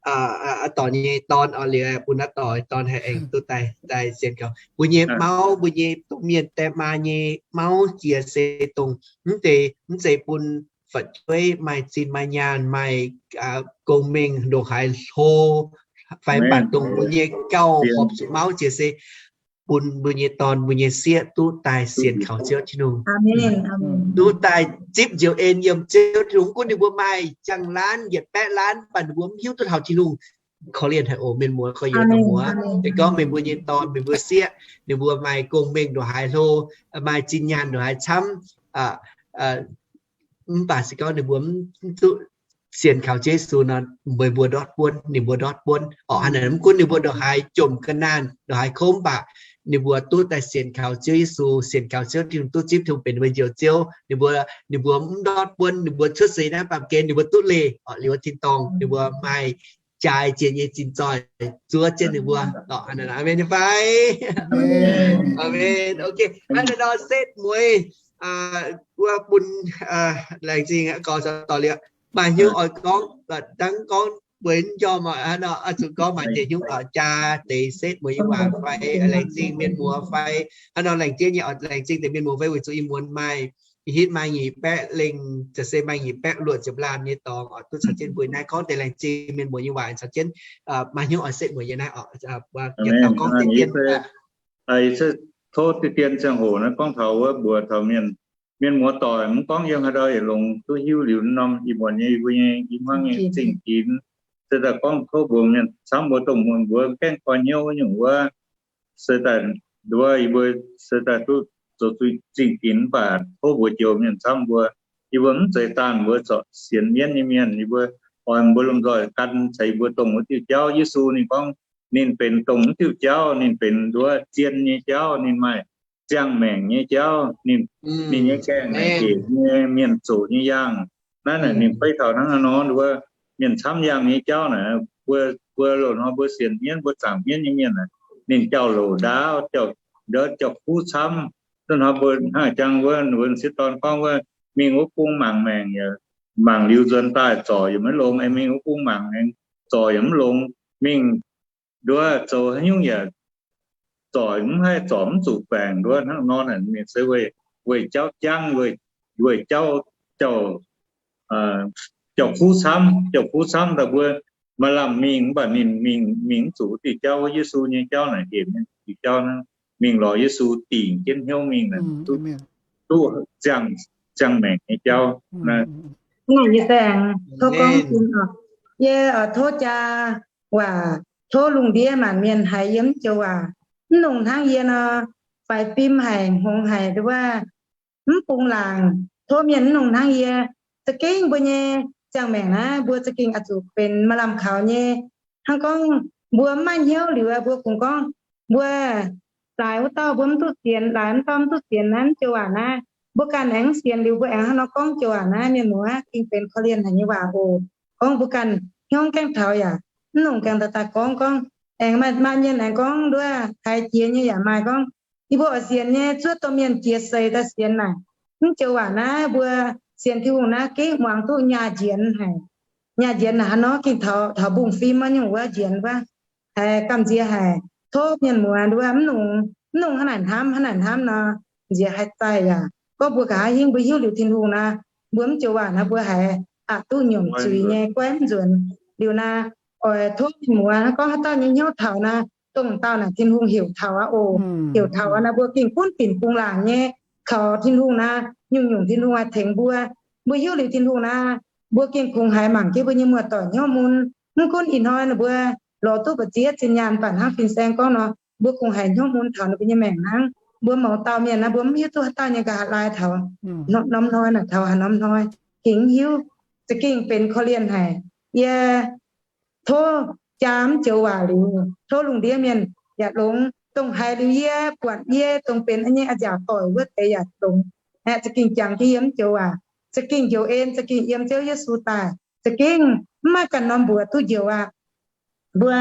aa, dorn nyei dorn oc, liuz bun aa dorn, dorn haih aengx duqv daaih, daaih sienx kaux. Mbuo nyei mauv, mbuo nyei domh mienh die maa nyei mauv jiex se dongh mv deix, mv zeiz bun fu'jueiv maaih zinh maaih nyaanh, maaih gong-mengh ndongc haaix hlo, fai mv baac dongh mbuo nyei gauh horpc zuqc mauv jiex se bun mbuo nyei dorn, mbuo nyei sieqv duqv daaih sienx kaux Ziouv Tin-Hungh, duqv daaih zipv nziouv en yiem Ziouv Tin-Hungh. Mv gunv ninh mbuo maaih ziangh laanv yietc baeqv laanv, mv baac ninh mbuo mv hiuv duqv taux Tin-Hungh. Korv-lienh haic oc mienh muoz, korv-lienh mienh muoz. Se gorngv meih mbuo nyei dorn, meih mbuo sieqv, ninh mbuo maaih gong-mengh ndongc haaix hlo, maaih zinh nyaanh ndongc haaix camv, mv baac se gorngv ninh mbuo mv duqv sienx kaux Yesu nor, meih mbuo ndortv buonv, ninh mbuo ndortv buonv oc. Hnangv naaic, mv gunv ninh mbuo ndongc haaix jomc ga'naanh, ndongc haaix kouv, mv baac ninh mbuo duqv daaih sienx kaux Ziouv Yesu, sienx kaux Ziouv Tin-Hungh, duqv zipv Tin-Hungh benx ninh mbuo njoux Ziouv, ninh mbuo, ninh mbuo mv ndortv buonv, ninh mbuo cuotv seix naaiv baamh gen ninh mbuo duqv leih oc, liuz tin-dorngh ninh mbuo maaih jaaix jiex nyei zinh zoih zuov jienv ninh mbuo oc. Aa men fai? Aa men. Ok, hnangv naaiv nor setv mueiz wuov bun laengz zingh gorx dorh liuz maaih hnyouv oix gorngv, dangv gorngv mbuo njormh oc, hnangv nor oix zuqc gorngv maaih deix hnyouv oix jaa deix setv mueiz nyei waac fai laengz zingh mienh muoz fai hnangv nor laengz zingh nyei oc, laengz zingh deix mienh muoz fai weic zuqc ih muonz maaih ih hitv maaih nyic baeqv lengh, za'gengh maaih nyic baeqv luoqc ziepc laanh nyei dorngx oix duqv caux jienv mbuo naaiv gorngv deix laengz zingh mienh muoz nyei waac caux jienv maaih hnyouv oix setv mueiz nyei naaiv oc. Tov diqv dien ziangh hoc naaiv gorngv taux wuov mbuox taux mienh, mienh muoz doic, mv gorngv yiem haaix ndau yietc longx duqv hiuv liuz norm ih muonz nyei mbuo nyei i hmuangv nyei zingh ginx, se daaih gorngv tov mbuox mienh camv mbuo dongh muonz mbuo gaengh koi hnyouv nyungc wuov, se daaih nduov yie mbuo se daaih duqv zoux zingh ginx mv baac tov mbuox joux mienh camv mbuo, yie mbuo mv zeiz daanh mbuo zorqv sienx mienv nyei mienh, yie mbuo oix mbuo lomh nzoih gan caux yie mbuo dongh wuov diuh jauv. Yesu ninh gorngv ninh benx dongh wuov diuh jauv, ninh benx nduov zien nyei jauv, ninh maaih ziangh maengc nyei jauv, ninh, ninh nyei gaengh naaic hec nyei mienh zoqc nyei yaangh. Naaiv naaic ninh beiv taux hnangv haaix nor nduov mienh camv yaangh nyei jauv naaic, mbuo, mbuo loz-hnoi mbuo sienx mienv, mbuo zaangc mienv nyei mienh naaic, ninh jauv louc ndaauv, jauv, jauv kuv camv. Loz-hnoi mbuo hnangv jangx wuov, wuov sieqv dorn gorngv wuov, mingh wuov bung mangc maengc, mangc liuz nzuonx daaih zorc yaac maiv longx, aengx mingh wuov bung mangc aengx zorc yaac mv longx, mingh nduov zoux haaix nyungc yaac zorc mv haih, zorc mv zuqc baengc nduov. Hnangv nor naaic mienh se weic, weic jauv jangv, weic, weic jauv, jauv, jauv kuv camv, jauv kuv camv daaih mbuo maaih lamh mingh mv baac ninh mingh, mingh mv zuqc diuh jauv. Wuov Yesu nyei jauv naaic hec mienh diuh jauv naaiv, mingh lorz Yesu dingc jienv hnyouv mingh naaic duqv, duqv ziangh, ziangh maengc nyei jauv. Naaiv yie se aengx tov gorngv bun oc. Yie oix tov jaa waac, tov lungh ndiev maanc mienh haiz yie mv joux waac, mv longc hnangv yie nor, faix fim haic, hngongx haic, nduov mv bung laangc. Tov mienh mv longc hnangv yie. Za'gengh mbuo nyei ziangh maengc naaiv mbuo za'gengh oix zuqc benx maaih lamh kaux nyei. Hnangv gorngv mbuo mv maaih hnyouv liuz, mbuo kungx gorngv mbuo laaix wuov dauh mbuo mv duqv sienx, laaix wuov dauh mv duqv sienx naaiv, mv joux waac naaiv. Mbuo ganh aengx mv sienx liuz mbuo aengx hnangv nor gorngv joux waac naaiv, mienh muoz, gengh benx korv-lienh haic nyei waac oc. Gorngv mbuo ganh hnyouv gaengh taux yaac mv longc gaengh daaih daaih gorngv, gorngv aengx maaih, maaih mienh aengx gorngv nduov haiz jiex nyei yaac maaih gorngv, yie mbuo oix sienx nyei zuov domh mienh jiex seix daaih sienx naaic. Mv joux waac naaiv mbuo sienx Tin-Hungh naaiv gengh muangx duqv nyaah njienx haic. Nyaah njienx naaic hnangv nor gengh taux, taux mbungv fim wuov nyungc wuov njienx wuov. Haiz gamh nziex haic. Tov mienh muoz nduov mv longc, mv longc hnangv naaic hnamv, hnangv naaic hnamv nor, nziex haih zaih yaac. Gorngv mbuo nqa'haav hingv mbuo hiuv liuz Tin-Hungh naaic, mbuo mv joux waac naaic mbuo haiz aqc duqv nyungc zuiz nyei, goiv mv nzuonx. Liuz naaic, oix tov mienh muoz gorngv haaix dauh nyei hnyouv taux naaic, dongh dauh naaic Tin-Hungh heuc taux aqv oc. Heuc taux aqv naaic mbuo gengh gunv binc bung laangc nyei kaux Tin-Hungh naaic, nyungc-nyungc Tin-Hungh haih tengx mbuo. Mbuo hiuv liuz Tin-Hungh naaic, mbuo gengh kungx haiz mangc jienv mbuo nyei muoz-doic hnyouv mun. Mv gunv ih hnoi naaic mbuo lorz duqv mbu'ziex zinh nyaanh, mv baac hnangv fin-saeng gorngv nor, mbuo kungx haiz hnyouv mun taux ninh mbuo nyei maengc hnangv. Mbuo mouz dauh mienh naaic, mbuo mv hiuv duqv haaix dauh nyei nqa'haav lai taux norm hnoi naaic, taux haaix norm hnoi, gengh mv hiuv. Za'gengh benx korv-lienh haic. Yie tov jaa mv joux waac liuz, tov lungh ndiev mienh yaac longx. Dongh haiz liuz yie, buatc yie dongh benx nyei a'nziaauc doic wuov deix yaac longx. aeqv, za'gengh jangx jienv yiem mv joux waac, za'gengh njoux en, za'gengh yiem Ziouv Yesu daaih, za'gengh mv maaih ganh norm mbuox duqv njoux aqv. Mbuo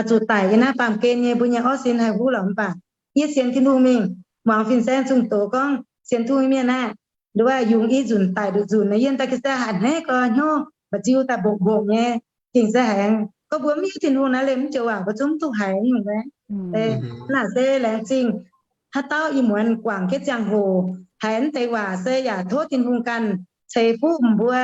zuqc daic yiem naaiv baamh gen nyei mbuo nyei orv sin haih huv lorqc. Mv baac yie sienx Tin-Hungh mingh, muangx fin-saeng zungh doz gorngv sienx Tin-Hungh nyei mienh aeqv, nduov yungz i nzunc daic nduqc nzunc nor, yie daaih ga'sie haiz hneiv gorx hnyouv, mba'ziu daaih mbongc mbongc nyei, gengh se haiz gorngv mbuo mv hiuv Tin-Hungh naaiv liemh mv joux waac mbuo zungv mv duqv haiz nyungc. Naaiv se laengz zingh haaix dauh ih muonz guangc jienv ziangh hoc haiz naaiv deix waac se yaac tov Tin-Hungh ganh ceix fuqv mbuo.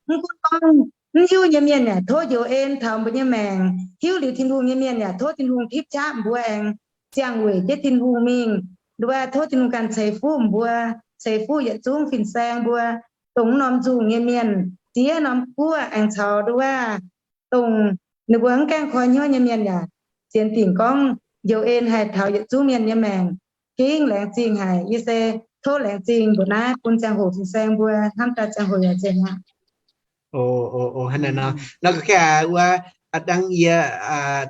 Mv gunv gorngv mv hiuv nyei mienh yaac tov njoux en taux mbuo nyei maengc. Hiuv liuz Tin-Hungh nyei mienh yaac tov Tin-Hungh tipv qaqv mbuo aengx ziangh weic jienv Tin-Hungh mingh. Nduov tov Tin-Hungh ganh ceix fuqv mbuo, ceix fuqv yietc zungv fin-saeng mbuo, dongh norm nzungh nyei mienh, ziex norm guoqv aengx caux nduov dongh ninh mbuo mv gaengh koi hnyouv nyei mienh yaac sienx dingc gorngv njoux en haih taux yietc zungv mienh nyei maengc. Gengh laengz zingh haic. Yie se tov laengz zingh mbuox naaiv bun ziangh hoc fin-saeng mbuo hnamv daaih ziangh hoc yaac nzengc aqv. O, o, o, hnangv naaiv nor. Nor ga'kv wuov, dangh yie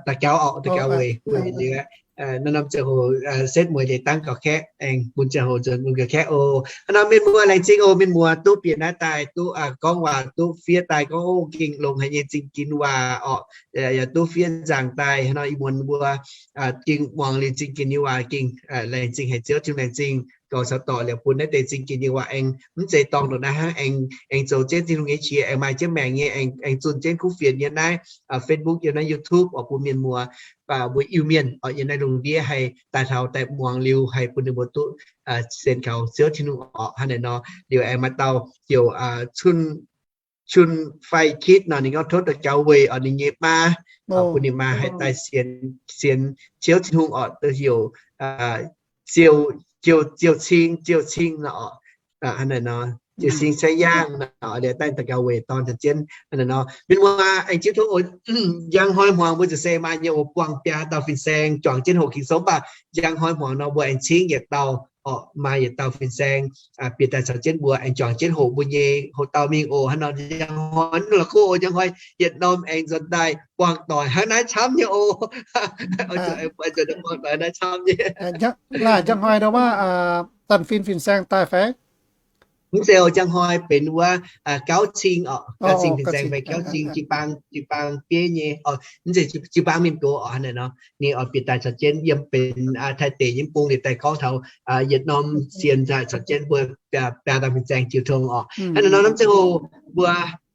daux gaux orqc, daux gaux weic, weic liuz naaiv norm ziangh hoc setv mueiz deix dangv gaux kaeqv aengx bun ziangh hoc nzuonx bun gaux kaeqv oc. Hnangv nor mienh muoz laengz zingh oc. Mienh muoz duqv bieqc naaiv daaih duqv gorngv waac duqv fiev daaih gorngv oc, gengh longx haic nyei zingh ginx waac orqc, yaac duqv fiev nzaangc daaih. Hnangv nor ih muonz mbuo gengh muangx liuz zingh ginx nyei waac gengh laengz zingh haic Ziouv Tin-Hungh, laengz zingh gorx caux dorc liuz bun naaiv deix zingh ginx nyei waac aengx mv zeiz dorngc ndongc naaiv hnangv, aengx, aengx zoux jienv Tin-Hungh nyei qiex, aengx maaih jienv maengc nyei, aengx, aengx zunh jienv kuv fienx yiem naaiv Facebook, yiem naaiv YouTube orqc, bun mienh muoz, mbuo Iu-Mienh orqc, yiem naaiv lungh ndiev haih daaih taux daaih muangx liuz haih bun ninh mbuo duqv sienx kaux Ziouv Tin-Hungh orqc. Hnangv naaic nor liuz aengx maaih dauh ziouc Cun Fai Kitv nor, ninh gorngv tov daux gaux weic orqc ninh nyei maa, bun ninh maa haih daaih sienx, sienx Ziouv Tin-Hungh orqc, heuc Ziouc, Ziouc Cing, Ziouc Cing nor orqc. Hnangv naaic nor, Ziouc Cing Sai Yaangh nor, liuz daaih daux gaux weic dorn caux jienv hnangv naaic nor. Mienh muoz aengx jienv tov oc. Njang hnoi hmuangx mbuo zuqc se maaih nyei oc, buangh biaa dauh fin-saeng juangc jienv hoqc Ging-Sou, mv baac njang hnoi hmuangx nor mbuo aengx cingv yietc dauh orqc, maaih yietc dauh fin-saeng bieqc daaih caux jienv mbuo aengx juangc jienv hoqc mbuo nyei hoqc dauh mingh oc. Hnangv nor njang hnoi la'kuqv oc, njang hnoi yietc norm aengx nzuonx daaih buangh doic hnangv naaiv camv nyei oc. Buangh doic naaiv camv nyei. Laaih njang hnoi ndau wuov zanc fin fin-saeng daaih fai? Mv zeiz oc, njang hnoi benx wuov Gauv Cing orqc, Gauv Cing fin-saeng fai Gauv Cing jiu-baang, jiu-baang bieiv nyei, mv zeiz jiu-baang mienh gox orqc, hnangv naaic nor. Ninh oix bieqc daaih caux jienv yiem benx Taiv deic nyei bung liuz daaih gorngv taux yietc norm sienx daaih caux jienv mbuo biaa dauh fin-saeng jiu tong orqc. Hnangv naaic nor, norm ziangh hoc mbuo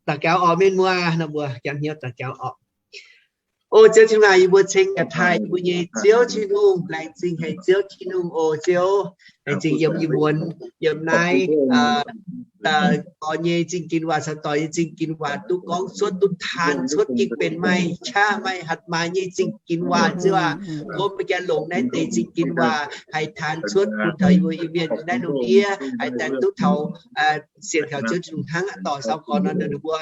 daux gaux orqc, mienh muoz, nor mbuo jangx hnyouv daux gaux orqc. O Ziouv Tin-Hungh aac, yie mbuo ceng gaax taaih yie mbuo nyei Ziouv Tin-Hungh, laengz zingh haic Ziouv Tin-Hungh. O Ziouv, laengz zingh yiem ih muonz, yiem naaiv dorh nyei zingh ginx waac caux doic nyei zingh ginx waac duqv gorngv cuotv, duqv taan cuotv, gengh benx maaih qaqv maaih hatc maaz nyei zingh ginx waac, Ziouv aac. Tov meih ganh longc naaiv deix zingh ginx waac haih taan cuotv bun taux yie mbuo Iu-Mienh naaiv lungh ndiev haih daaih duqv taux sienx kaux Ziouv Tin-Hungh hnangv aqv. Dorh sau gorx nor, ninh mbuo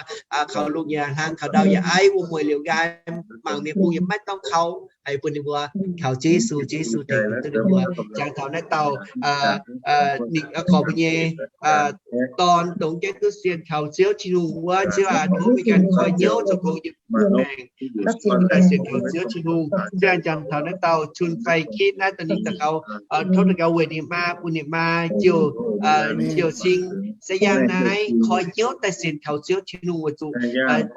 kaux lungh yaac hlang, kaux ndau yaac aiv, wuom-mueic liouc nqaai, mangc mienh bung yaac maiv dorngc kaux, haih bun ninh mbuo kaux Ziouv Yesu, Ziouv Yesu tengx duqv ninh mbuo. Jangx taux naaiv dauh ninh gorx mbuo nyei dorn dongh gaengh duqv sienx kaux Ziouv Tin-Hungh wuov, Ziouv aac, tov meih ganh koi hnyouv zoux gong yiem maengc, daaih sienx kaux Ziouv Tin-Hungh. Ziouv aac, jangx taux naaiv dauh Cun Fai Kitv naaiv, dongh ninh daux gaux, tov daux gaux weic ninh maa, bun ninh maa Ziouc, Ziouc Cing Sai Yaangh naaiv koi hnyouv daaih sienx kaux Ziouv Tin-Hungh weic zuqc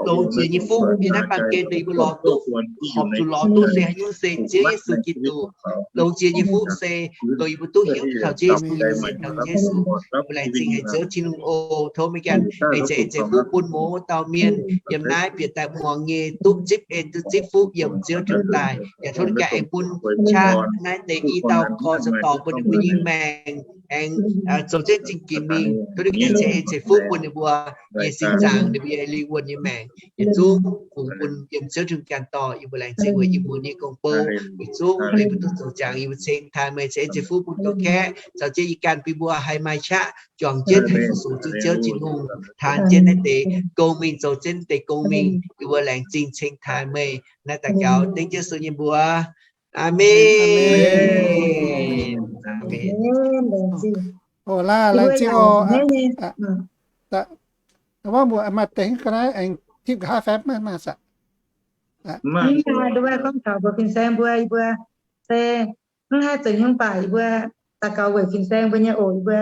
longx jiex nyei fuqv yiem naaiv baamh gen dongh yie mbuo lorz duqv, horpc zuqc lorz duqv se haaix nyungc? Se Ziouv Yesu Giduc. Longx jiex nyei fuqv se dongh yie mbuo duqv hnyouv kaux Ziouv Yesu, sienx kaux Ziouv Yesu. Mbuo laengz zingh haic Ziouv Tin-Hungh oc. Tov meih ganh aengx ceix en ceix fuqv bun mouz dauh mienh yiem naaiv bieqc daaih muangx nyei, duqv zipv en duqv zipv fuqv yiem Ziouv Tin-Hungh daaih. Yaac tov ninh ganh aengx bun qaqv naaiv deix i dauh gorx caux dorc bun ninh mbuo nyei maengc aengx zoux jienv zingh ginx mingh. Tov ninh ganh ceix en ceix fuqv bun ninh mbuo nyei sin zaangc, ninh mbuo nyei lingh wuonh nyei maengc. Yietc zungv fungx bun yiem Ziouv Tin-Hungh ganh dorh. Yie mbuo laengz zingh weic yie mbuo nyei gong-bou. Yietc zungv meih mbuo duqv zoux jangx, yie mbuo ceng taaih meih, ceix en ceix fuqv bun gauh kaeqv, caux jienv yie ganh bun mbuo haih maaih qaqv juangc jienv haih fu-sux duqv Ziouv Tin-Hungh, taan jienv naaiv deix gong mingh, zoux jienv deix gong mingh. Yie mbuo laengz zingh ceng taaih meih. Naaiv daux gaux dengv Yesu nyei mbuox. Aamen. Aamen. Laengz zingh oc. Mbuo maaih deix ga'naaiv aengx tipv nqa'haav fai maiv maaih saah? Mv baac gorngv taux mbuo fin-saeng mbuo, yie mbuo se mv haih zoux nyungc baac yie mbuo daux gaux weic fin-saeng mbuo nyei oc. Yie mbuo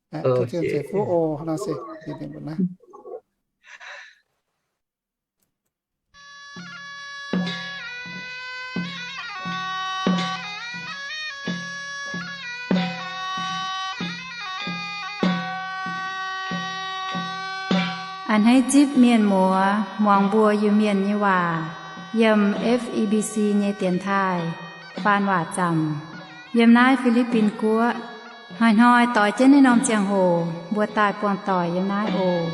Tov Tin-Hungh ceix fuqv oc. A'hneiv zipv mienh muoz muangx mbuo Iu-Mienh nyei waac yiem F E B C nyei dienx taaih faan waac zaamc yiem naaiv Fi^li^bin Guoqv. Hnoi-hnoi doix jienv naaiv norm ziangh hoc mbuo daaih buangh doic yiem naaiv oc.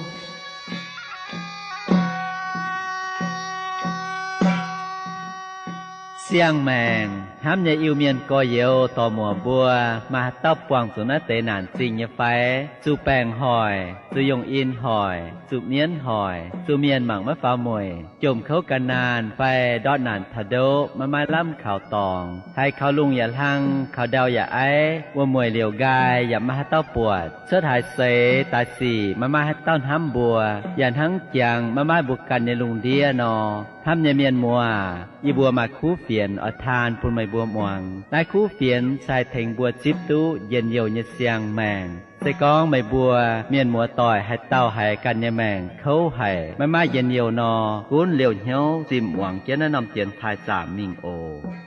Siang-maengc hnamv nyei Iu-Mienh gorx-youz dorc-muoc mbuo, maaih haaix dauh buangh zuqc naaiv deix naanc zingh nyei fai? Zuqc baengc hoic, zuqc yungh in hoic, zuqc mienv hoic, zuqc mienh mangc maiv faaux mueic, jomc kouv gan naanh fai ndortv naanc taux ndoqv maiv maaih lamh kaux dorngx, haiz kaux lungh yaac hlang, kaux ndau yaac aiv, wuom-mueic liouc nqaai yaac maiv maaih haaix dauh buatc, cuotv haaix seix daaih sic maiv maaih haaix dauh hnamv mbuo, yaac hnangv jangx maiv maaih mbuo ganh nyei lungh ndiev nor. Hnamv nyei mienh muoz, yie mbuo maaih kuv fienx oix taan bun meih mbuo muangx. Naaiv kuv fienx se haih tengx mbuo zipv duqv njien-youh nyei siang-maengc. Se gorngv meih mbuo mienh muoz-doic haaix dauh haiz ganh nyei maengc kouv haic, maiv maaih njien-youh nor, gunv liouh hnyouv zinh muangx jienv naaiv norm dienx taaih zaamc mingh oc.